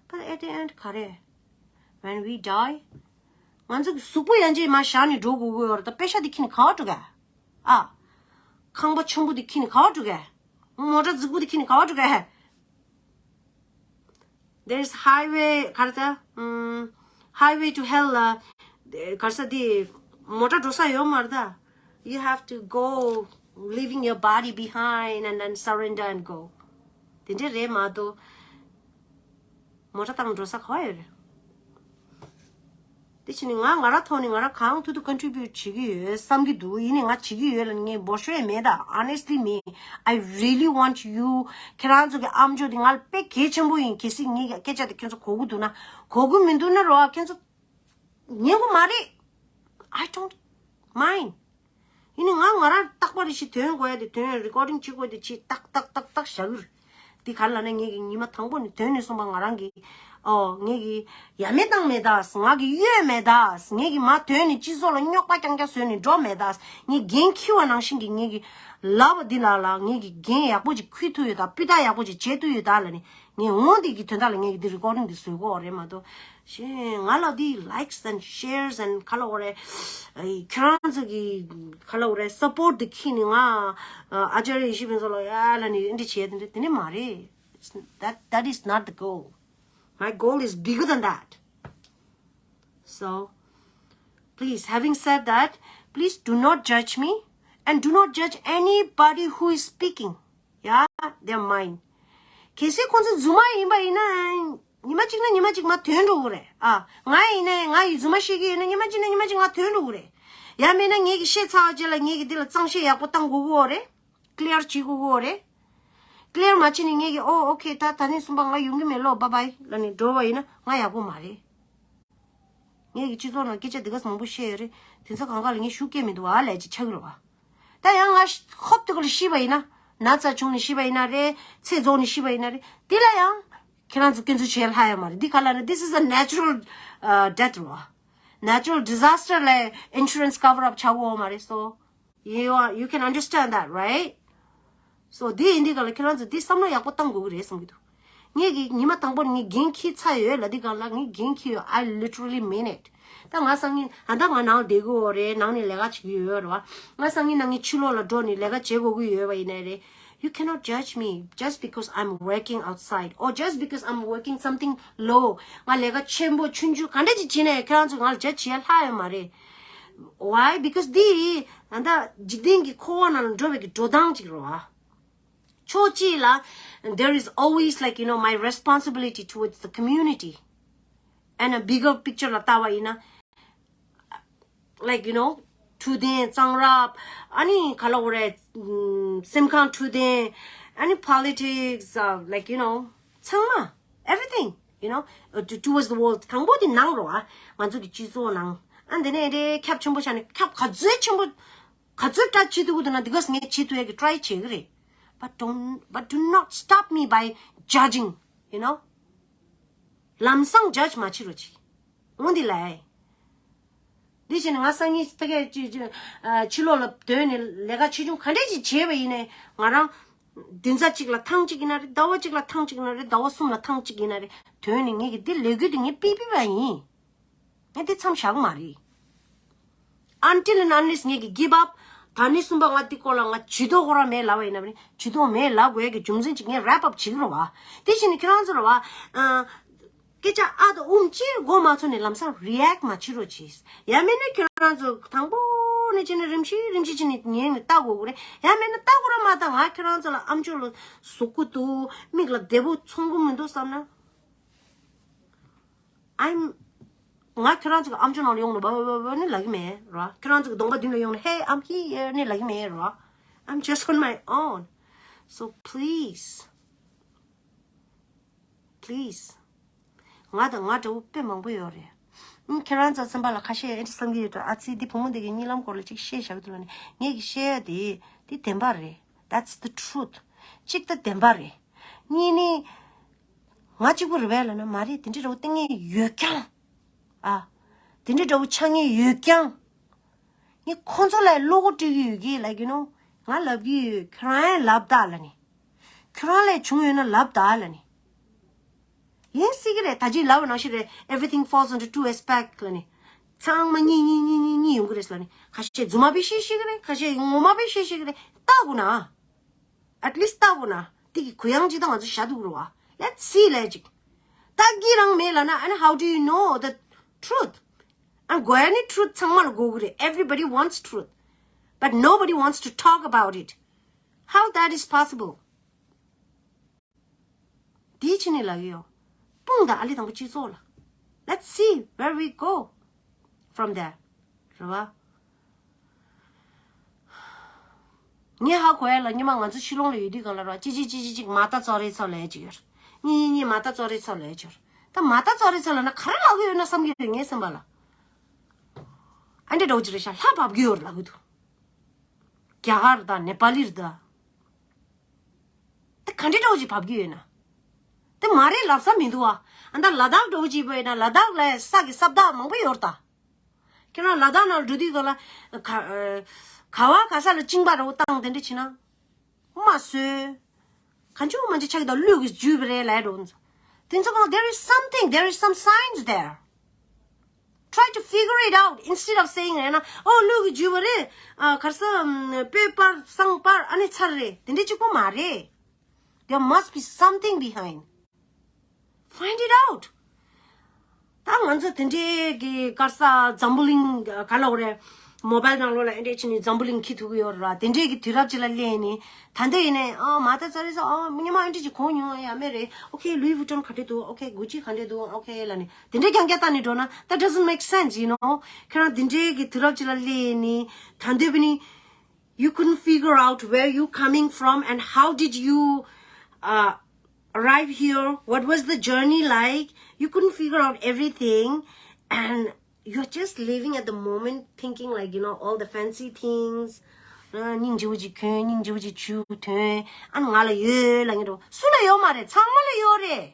But at the end ག་རེ། When we die, ང་ཚོ་གི་གཟུགས་པོ་ཡང་ཅིག་མར་བཞག་ནས་འགྲོ་དགོས་ཀྱི་ཡོད་རེད། ད་པེ་ཤ་དེ་ཁྱེར་ནས་ག་པར་འགྲོ་ག་ཨ། ཁང་པ་ཆེན་པོ་དེ་ཁྱེར་ནས་ག་པར་འགྲོ་ག་མོ་ཊ་རྫིག་པོ་དེ་ཁྱེར་ནས་ག་པར་འགྲོ་ག There's highway ག་རེ་ཟེར། ཨམ། Highway to hell ལ་ག་རེ་ཟེར། དེ་མོ་ཊ་འགྲོ་ས་ཡོད་མ་རེད་ད། You have to go, leaving your body behind and then surrender and go. དེ་འདྲ་རེད་མ་གཏོགས། མོ་ཊ་བཏང་འགྲོ་ས་ག་པར་ཡོད་རེད། དེ་བྱས་ནས་ང་ང་རང་ཐོག་ནས་ང་རང་གང་ཐུབ་ཐུབ་ཀོན་ཊི་བྷིའུ་ཊི་བྱེད་ཀྱི་ཡོད་བསམ་གྱི་འདུག་ཡིན་ནའི་ང་བྱེད་ཀྱི་ཡོད་ལབ་ངས་འབོར་ཤོག་ཡང་མེད་ད། Honestly མེད། I really want you. ཁྱེད་རང་ཚོ་གི་ཨམ་ཅོག་དེ་ང་ལ་དཔེ་གལ་ཆེན་པོ་ཡིན། གལ་སྲིད་ངའི་སྐད་ཆ་དེ་ཁྱེད་ཚོ་གོ་གི་འདུག་ན། གོ་གི་མི་འདུག་ན་རོ། ཁྱེད་ཚོ་ཉན་དགོས་མ་རེད། I don't mind. ཡིན་ནའི་ང་ང་རང་རྟག་པར་རེ་ཞིག་དོན་དགོས་ཡ་དེ་དོན། རི་ཀོར་ཌིང་བྱེད་དགོས་དེ་བྱེད། ཏག་ཏག་ཏག་ཏག་བཞག་གི་རེད། འདི་ག་ལ་ནས་ངེད་ཀྱི་ཉི་མ་དང་པོ་ནས་དོན་ནས་གསུངས་པ་ང་རང་གི་ཨོ་ངེད་ཀྱི་ཡ་མེད་བཏང་མེད་ད། ང་གི་གཡོལ་མེད་ད། ངེད་ཀྱི་མ་དོན་ནས་སྤྱི་ཚོགས་ལ་རྙོག་པ་རྐྱང་རྐྱང་བཟོས་ནས་འགྲོ་མེད་ད། ངས་འགན་འཁྱེར་བ་ནང་བཞིན་གྱི་ངེད་ཀྱི་ལབ་པ་འདི་ལ་ལ་ངེད་ཀྱི་འགན་ཡག་པོ་ཅིག་འཁུར་ཐུབ་ཡོད་ད། སྤུས་དག་ཡག་པོ་ཅིག་བྱེད་ཐུབ་ཡོད་ད་ལ་ནི་ངས་འོང་འདི་གི་དོན་དག་ལ་ངེད་ཀྱི་འདི་རི་ཀོར་ཌིང་འདི་བཟོས་གོ་རེད་མ་གཏོགས། ཞེས་ང་ལ་འདི་likes and shares and ག་ལ་འོ་རེད། ཁྱེད་རང་ཚོ་གི་ག་ལ་འོ་རེད། support འདི་ཁྱེར་ནས་ང་ཨ་ཅར་ཡེ་ཤེས་ཕུན་ཚོགས་ལ་ཡ་ལ་ནི་འདི་བྱས་དེ་འདྲ་དེ་ནི་མ་རེད། It's- that that is not the goal. My goal is bigger than that. So please, having said that, please do not judge me and do not judge anybody who is speaking. Yeah, they're mine. གལ་སྲིད་ཁོང་ཚོ་རྫུན་མ་ཡིན་པ་ཡིན་ན་ཉི་མ་གཅིག་ན་ཉི་མ་གཅིག་མ་ཐོན་འགྲོ་གི་རེད། ཨ་ང་ཡིན་ན་ང་ཡི་རྫུན་མ་བཤད་ཀྱི་ཡོད་ན་ཉི་མ་གཅིག་ན་ཉི་མ་གཅིག་ང་ཐོན་འགྲོ་གི་རེད། ཡང་མིན་ན་ངེད་ཀྱི་བཤད་ཚར་བ་རྗེས་ལ་ངེད་ཀྱི་འདི་ལ་གཙང་བཤད་ཡག་པོ་བཏང་དགོས་ཀྱི་ཡོད་རེད། clear བྱེད་དགོས་ཀྱི་ཡོད་རེད། clear མ་བྱས་ནས་ངེད་ཀྱི་ཨོ་ཨོ་ཁེ་ད་ད་ནས་གསུམ་པ་ང་ཡོང་གི་མེད་ལོ་bye bye ལབ་ནས་འགྲོ་བ་ཡིན་ན་ང་ཡག་པོ་མ་རེད། ངེད་ཀྱི་སྤྱི་ཚོགས་ནང་སྐད་ཆ་འདི་ག་མང་པོ་བཤད་ཡོད་རེད། དེ་ཚོ་གང་ག་ལ་ངས་ཤུགས་སྐྱེ་མི་འདུག་ཨ་ལས་ཅིག་ཆགས་ཀྱི་རེད་བ། ད་ཡང་ང་ཤི- ཧོབ་ཏེ་ཀ་ལ་ཤི་བ་ཡིན་ན། ན་ཚ་བྱུང་ནས་ཤི་བ་ཡིན་ན་རེད། ཚེ་རྫོགས་ནས་ཤི་བ་ཡིན་ན་རེད། དེ་ལ་ཡང་ཁྱེད་རང་ཚོ་སྐྱོན་འཛུགས་བྱེད་ལྷ་ཡོད་མ་རེད། འདི་ག་ལ་རེད། This is a natural uh, death རེད་བ། natural disaster ལ་insurance cover up བྱ་དགོས་མ་རེད། so you are- you can understand that, right? so འདི་ཡིན་དུས་ག་ལ་ཁྱེད་རང་ཚོ་འདི་བསམ་བློ་ཡག་པོ་བཏང་དགོས་ཀྱི་རེད་བསམ་གྱི་འདུག་ངས་ཀྱི་ཉི་མ་དང་པོ་ནས་ངས་འགན་འཁྱེར་ཚར་ཡོད་ལབ་དུས་ག་ལ་ངས་འགན་འཁྱེར་ཡོད། I literally mean it. ད་ང་སང་ཉིན་ཨ་ད་ང་ནང་བསྡད་ཀྱི་ཡོད་རེད། ནང་ནས་ལས་ཀ་བྱེད་ཀྱི་ཡོད་རེད་བ། ང་སང་ཉིན་ནང་ངས་ཕྱི་ལོགས་ལ་འགྲོ་ནས་ལས་ཀ་བྱེད་དགོས་ཀྱི་ཡོད་པ་ཡིན་ནའི་རེད། You cannot judge me just because I'm working outside or just because I'm working something low. ང་ལས་ཀ་ཆེན་པོ་ཆུང་ཆུང་ག་འདྲ་ཅིག་བྱེད་ནའི་ཁྱེད་རང་ཚོས་ང་ལ་judge བྱེད་ཡ་ལྷག་ཡོད་མ་རེད། Why? Because འདི་ཨ་ད་འཇིག་རྟེན་གྱི་འཁོར་བ་ནང་ལ་འགྲོ་བའི་གི་འགྲོ་སྟངས་ཅིག་རེད་བ། ཕྱོགས་གཅིག་ལ་there is always, like, you know, my responsibility towards the community and a bigger picture ལ་ལྟ་བ་ཡིན་ན། like, you know, འཕྲོད་བསྟེན། གཙང་རབས། ཨ་ནི་ག་ལ་འོ་རེད། ཨམ། སེམས་ཁམས་འཕྲོད་བསྟེན། ཨ་ནི་politics, uh, like, you know, ཚང་མ། everything, you know, uh, to- towards the world. དང་པོ་དེ་ནང་རོ་ཨ། ང་ཚོ་གི་སྤྱི་ཚོགས་ནང་། ཨ་འདི་ནས་དེ་ཁྱབ་ཆེན་པོ་བྱས་ནས་ཁྱབ་ག་ཚོད་ཆེན་པོ་ག་ཚོད་try བྱེད་ཐུབ་ཀྱི་འདུག་ན་འདི་ག་ངས་བྱེད་ཐུབ་ཡ་གི་try བྱེད་ཀྱི་རེད། But don't, but do not stop me by judging, you know. ལམ་སང་judge མ་བྱེད་རོགས་གྱིས། འོ་འདི་ལ། འདི་བྱས་ནས་ང་སང་ཉིན་ཕ་གིར་ཕྱི- ཕྱི- ཨ། ཕྱི་ལོགས་ལ་སྡོད་ནས་ལས་ཀ་ཆེ་ཆུང་ག་འདྲས་ཅིག་བྱས་པ་ཡིན་ནའི་ང་རང་བདུན་ཚ་གཅིག་ལ་ཐེངས་གཅིག་ཡིན་ན་རེད། ཟླ་བ་གཅིག་ལ་ཐེངས་གཅིག་ཡིན་ན་རེད། ཟླ་བ་གསུམ་ལ་ཐེངས་གཅིག་ཡིན་ན་རེད། དོན་ནི་ངེད་ཀྱི་འདི་ལས་འགུལ་འདི་ངས་ཕུད་ཕུད་པ་ཡིན། ངས་འདི་མཚམས་བཞག་གི་མ་རེད། Until and unless ངེད་ཀྱི་give up། ད་ནི་གསུམ་པ་ང་འདི་སྐོར་ལ་ང་ཇུས་གཏོགས་ཁོ་རང་མེད་ལབ་པ་ཡིན་ན་ནི་ཇུས་གཏོགས་མེད་ལབ་དགོས་ཀྱི་རྒྱུ་མཚན་ཅིག་ངས་wrap up བྱེད་ཀྱི་རེད་བ། དེ་བཞིན་ནི་ཁྱེད་རང་ཚོ་རེད་བ། ཨ། སྐད་ཆ་ཨ་དང་ཨུམ་ཅིག་གོ་མ་ཚོར་ནས་ལམ་སང་react མ་བྱེད་རོགས་གྱིས། ཡང་མིན་ན་ཁྱེད་རང་ཚོ་དང་པོ་ནས་བྱས་ནས་རིམ་བཞིན་རིམ་བཞིན་བྱས་ནས་ཉན་ནས་ལྟ་དགོས་ཀྱི་རེད། ཡང་མིན་ན་ལྟ་དགོས་ར་མ་ལྟ། ང་ཁྱེད་རང་ཚོ་ལ་ཨམ་ཅོག་ལ་ཟུག་གི་འདུག་མིག་ལ་བདེ་པོ་མཚོན་གི་མི་འདུག་བསམ་ན། I'm ང་ཁྱེད་རང་ཚོ་གི་ཨམ་ཅོག་ནང་ལ་ཡོང་ནས་བ་བ་བ་བ་ནི་ལབ་ཀྱི་མེད་ར། ཁྱེད་རང་ཚོ་གི་གདོང་པ་མདུན་ལ་ཡོང་ནས་Hey, I'm here ནི་ལབ་ཀྱི་མེད་ར། I'm just on my own. So please, please. ང་དང་ང་འདྲ་བོ་དཔེ་མང་པོ་ཡོད་རེད། ཨང་། ཁྱེད་རང་ཚོ་སེམས་པ་ལ་ཁ་ཤས་ཨེ་འདྲ་བསམ་གྱི་ཡོད་དོ། ཨ་ཙི། འདི་བུ་མོ་འདི་གི་གཉིད་ལམ་སྐོར་ལ་ཅིག་བཤད་བཞག་འདུག་ལ་ནི། ངས་ཀྱི་བཤད་ཡ་དེ་དེ་བདེན་པ་རེད། That's the truth. གཅིག་ད་བདེན་པ་རེད། གཉིས་ནི། ང་གཅིག་པུ་རེད་པས་ལབ་ན་མ་རེད། དེ་འདྲའི་འདྲ་བོ་ལྟ་མཁན་ཡོད་ཀྱང་། ཨ། དེ་འདྲའི་འདྲ་བོ་ཆགས་མཁན་ཡོད་ཀྱང་། ངས་ཁོང་ཚོ་ལ་བློ་ཁོག་སྤྲད་ཀྱི་ཡོད་ཀི། like, you know, ང་ལབ་ཀྱི་ཡོད། ཁྱོད་རང་ཡང་ལབ་དང་ལབ་ནི། ཁྱོད་རང་ལ་བྱུང་ཡོད་ན་ལབ་དང་ལབ་ནི། ཡིན་སྲིད་ཀྱི་རེད། ད་ཅི་ལབ་པ་ནང་བཞིན་རེད། Everything falls into two aspect ལབ་ནི། ཚང་མ་གཉིས་གཉིས་གཉིས་གཉིས་གཉིས་ཡོང་གི་རེད་ལབ་ནི། ཁ་ཤས་རྫུན་མ་དཔེ་བཤད་ཤེས་ཀྱི་རེད། ཁ་ཤས་ངོ་མ་དཔེ་བཤད་ཤེས་ཀྱི་རེད། ལྟ་དགོས་ན། at least ལྟ་དགོས་ན། དེ་གི་གུ་ཡངས་ཅིག་ད་ང་ཚོ་བཞག་འདུག་རེད་བ། Let's see ལབ་ཅིག་ལྟ་གི་རང་མེད་ལབ་ན། and how do you know the truth? ཨ། དགོས་ཡ་ནི་truth ཚང་མ་ལ་དགོས་ཀྱི་རེད། Everybody wants truth, but nobody wants to talk about it. How that is possible? དེའི་ཕྱི་ནས་ལབ་ཀྱི་ཡོད། སྤུངས་དང་ཨ་ལི་དང་པོ་སྤྱི་ཚོགས་ལ། Let's see where we go from there. རེད་བ། ངས་ཧ་གོ་ཡ་ལ། སྔོན་མ་ང་ཚོ་ཕྱི་ལོགས་ལ་ཡོད་དུས་སྒང་ལ་ར། གཅིག་གཅིག་གཅིག་གཅིག་གཅིག་མ་ལྟ་ཙོ་རེ་ཙོ་ལབ་ཅིག་ཡོད་ར། གཉིས་གཉིས་གཉིས་མ་ལྟ་ཙོ་རེ་ཙོ་ལབ་ཅིག་ཡོད་ར། ད་མ་ལྟ་ཙོ་རེ་ཙོ་ལབ་ན་ག་རེ་ལབ་ཀྱི་ཡོད་ན་བསམ་གྱི་ཡོད། ངའི་སེམས་པ་ལ། ཨ་འདྲ་འདྲ་བོ་ཅིག་རེད་ཤག་ལྷ་བབས་ཀྱི་ཡོད་ར་ལབ་ཀྱི་འདུག་རྒྱ་གར་དང་ནེ་པ་ལིར་དང་། དེ་ག་འདྲའི་འདྲ་བོ་ཅིག་བབས་ཀྱི་ཡོད་ན། དེ་མ་རེད་ལབ་ས་མི་འདུག་ཨ། ཨ་ད་ལ་དྭགས་འདྲ་བོ་ཅིག་བོད་ཡིན་ན་ལ་དྭགས་ལ་ས་གི་ས་བདག་མང་པོ་ཡོད་རེད་ད། ཁྱེད་རང་ལ་དྭགས་ནང་འགྲོ་དུས་སྐབས་ལ་ག- ཨ- ག་བ་ག་ས་ལ་གཅིན་པ་འདྲ་བོ་བཏང་དེ་འདྲ་བྱས་ན། མ་བཟོས། གང་བྱུང་མང་བྱུང་ཆགས་ཀྱི་འདུག་ལུས་ཀྱི་འཇུས་པ་རེད་ལབ་འགྲོ། དེ་ཚོ་གང་there is something, there is some signs there. Try to figure it out instead of saying རེད་ན། ཨོ་ལུས་ཀྱི་འཇུས་པ་རེད། ཨ་གར་ས་ཨམ་སྤོས་སྤར་བསང་སྤར་ཨ་ནི་ཚར་རེད་དེ་འདྲ་གཅིག་པོ་མ་རེད། There must be something behind. Find it out. ད་ང་ཚོ་དེ་འདྲའི་གི་གར་ས་འཛམ་བུ་གླིང་ག་ལ་འོ་རེད། མོ་བལ་ནང་ལོགས་ལ་ཨེ་འདྲས་ཕྱིན་ནས་འཛམ་བུ་གླིང་འཁྱེར་ཐུབ་ཀྱི་ཡོད་རེད་ར། དེ་འདྲའི་གི་དུས་རབས་ཅིག་ལ་སླེབས་ནས་ད་འདི་ཡིན་ནས་ཨ་མ་ད་ཙ་རེ་ཙ་ཨ་མི་ཉི་མ་ཨེ་འདྲས་ཅིག་གོན་མྱོང་ཡ་མེད་རེད། ཨོ་ཁེ་ལུའི་ཝུ་ཊོན་ག་འདྲས་འདུག་ཨོ་ཁེ་གུ་ཅི་ག་འདྲས་འདུག་ཨོ་ཁེ་ལ་ནི་དེ་འདྲས་རྐྱང་རྐྱང་བལྟས་ནས་འགྲོ་ན་that doesn't make sense, you know. ཁྱེད་རང་དེ་འདྲའི་གི་དུས་རབས་ཅིག་ལ་སླེབས་ནས་ད་འདོད་པ་ནི། You couldn't figure out where you coming from and how did you uh, arrive here? What was the journey like? You couldn't figure out everything, and you're just living at the moment, thinking like, you know, all the fancy things. ཨ་སྙིང་རྗེ་བོ་ཅིག་གྱོན། སྙིང་རྗེ་བོ་ཅིག་ཆུ་ཐོན། ཨ་ང་ལ་ཡོད་ལབ་ངེས་འགྲོ། སུ་ལ་ཡོད་མ་རེད། ཚང་མ་ལ་ཡོད་རེད།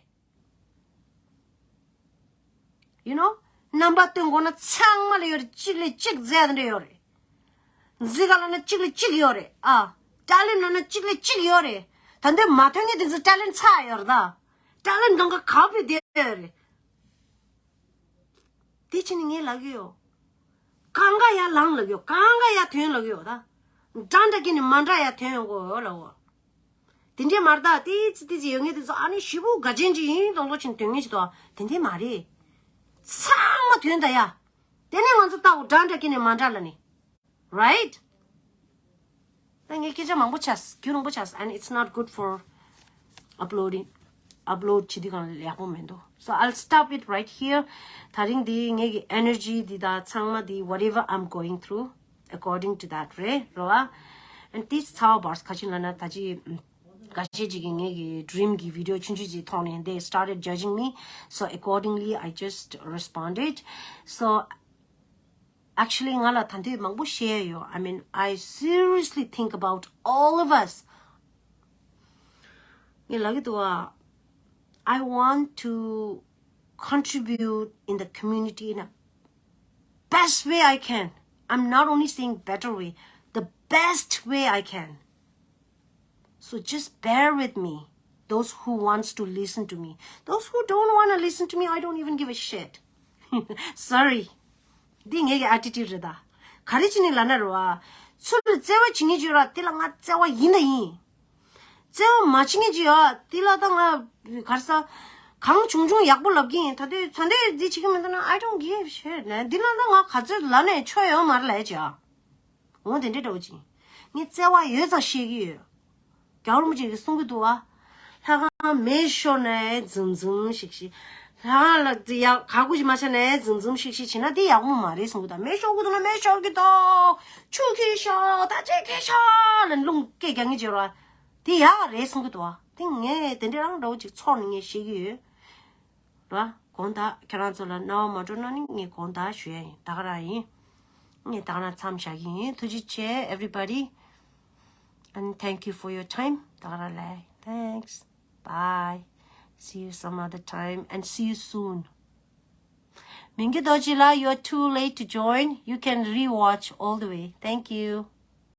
You know, རྣམ་པ་སྟོན་དགོས་ན་ཚང་མ་ལ་ཡོད་རེད། གཅིག་ལས་གཅིག་རྫས་དེ་འདྲ་ཡོད་རེད། མཛེས་དགའ་ལབ་ན་གཅིག་ལས་གཅིག་ཡོད་རེད། ཨ། ཊེ་ལེན་ཊི་ལབ་ན་གཅིག་ལས་གཅིག་ཡོད་རེད། ད་འདོད་མ་ཐོན་མཁན་དེ་ཚོ་ཊེ་ལེན་ཊི་ཚ་ཡོད་རེད་ད། ཊེ་ལེན་ཊི་གང་ག་ག་བུད་བསྡད་ཡོད་རེད། དེ་ཕྱིན་ནས་ངས་ལབ་ཀྱི་ཡོད། གང་ག་ཡར་ལངས་ལབ་ཀྱི་ཡོད། གང་ག་ཡར་ཐོན་ལབ་ཀྱི་ཡོད་ད། འདྲ་འདྲ་གི་ནི་མ་འདྲ་ཡར་ཐོན་ཡོང་གི་ཡོད་ལབ་གོ། དེ་འདྲས་མ་རེད་ད། ཏིས་ཏིས་ཡོད་ངེས་དེ་ཚོ་ཨ་ནི་ཞེ་པོ་དགའ་ཅན་ཅིག་ཡིན་མདོག་མདོག་བྱས་ནས་སྡོད་ངེས་ཅིག་འདུག་དེ་འདྲས་མ་རེད། ཚང་མ་དོན་དང་ཡ། དེ་ནས་ང་ཚོ་ལྟ་འོ་འདྲ་འདྲ་སྐྱེ་ནས་མ་འདྲ་ལ་ནི། Right? ད་ངས་སྐད་ཆ་མང་པོ་ཆགས། རྒྱུན་རིང་པོ་ཆགས། And it's not good for uploading. Upload བྱེད་དུས་གང་ལ་ཡག་པོ་མི་འདུག So I'll stop it right here. ད་རིང་འདི་ངེད་ཀྱི་energy འདི་དང་ཚང་མ་འདི་whatever I'm going through according to that རེད་རོ་ཨ། And this how about ཁ་ཆེན་ལ་ན་ད་ཅི་ཁ་ཤས་ཅིག་གིས་ངེད་ཀྱི་dream གི་video ཆུང་ཆུང་ཅིག་མཐོང་ནས་they started judging me. So accordingly I just responded. So actually ང་ལ་ད་འདོད་མང་པོ་བཤད་ཡོད། I mean, I seriously think about all of us. ངས་ལབ་ཀྱི་འདུག་བ། I want to contribute in the community in a best way I can. I'm not only saying better way, the best way I can. So just bear with me. Those who wants to listen to me. Those who don't want to listen to me, I don't even give a shit. Sorry. འདི་ངེད་ཀྱི་attitude རེད་ད། ག་རེ་བྱས་ནས་ལབ་ན་རེད་བ། ཚུར་བརྩེ་བ་བྱེད་མཁན་ཅིག་ཡོད་ར། དེ་ལ་ང་བརྩེ་བ་ཡིན་དང་ཡིན། བརྩེ་བ་མ་བྱེད་མཁན་ཅིག་ཡོད། དེ་ལ་ད་ང་ག་རེ་ཟ། གང་བྱུང་བྱུང་ཡག་པོ་ལབ་ཀྱི་ཡིན། ད་དུས་ཚོད་འདི་འདི་བྱེད་ཀྱི་མི་འདུག་ན། I don't give shit, man. འདི་ལ་ད་ང་ག་ཚོད་ལབ་ནས་ཆོ་ཡོད་མ་རེད་ལབ་ཅིག་ཨ། འོ་དེ་འདྲའི་འདྲ་བོ་ཅིག་ངས་བརྩེ་བ་ཡོད་ཙང་བཤད་ཀྱི་ཡོད། རྒྱལ་བ་རིན་པོ་ཆེ་གིས་གསུང་གི་འདུག་བ། ལྷ་ཁང་མེ་ཤོར་ནས་འཛུམ་འཛུམ་ཞིག་ཤིག་ལྷ་ཁང་ལ་ཡ་ག་གུ་ཞིག་མ་ཤར་ནས་འཛུམ་འཛུམ་ཞིག་ཤིག་བྱེད་ན་དེ་ཡག་མོ་མ་རེད་གསུང་གི་འདུག་མེ་ཤོར་གི་འདུག་མེ་ཤོར་གི་འདུག་ཆུ་འཁྱེར་ཤོག་ད་ཅི་འཁྱེར་ཤོག་ལ་རླུང་སྐད་རྒྱག་མཁན་ཅིག་ཡོད་ར། དེ་ཡག་རེད་གསུང་གི་འདུག་བ། དེ་ངས་དེ་འདྲའི་རང་འདྲ་བོ་ཅིག་ཚོར་ནས་ངས་བཤད་ཀྱི་ཡོད། ར། དགོངས་དག་ཁྱེད་རང་ཚོ་ལ་རྣ་བ་མ་འགྲོ་ན་ནི་ངས་དགོངས་དག་ཞུ་ཡ་ཡིན། ད་ག་རང་ཡིན། ངས་ད་ག་རང་མཚམས་བཞག་གི་ཡིན། ཐུགས་རྗེ་ཆེ། Everybody, and thank you for your time. ད་ག་རང་ལ། Thanks. Bye. See you some other time and see you soon. མིང་གི་རྡོ་རྗེ་ལགས, you're too late to join. You can rewatch all the way. Thank you.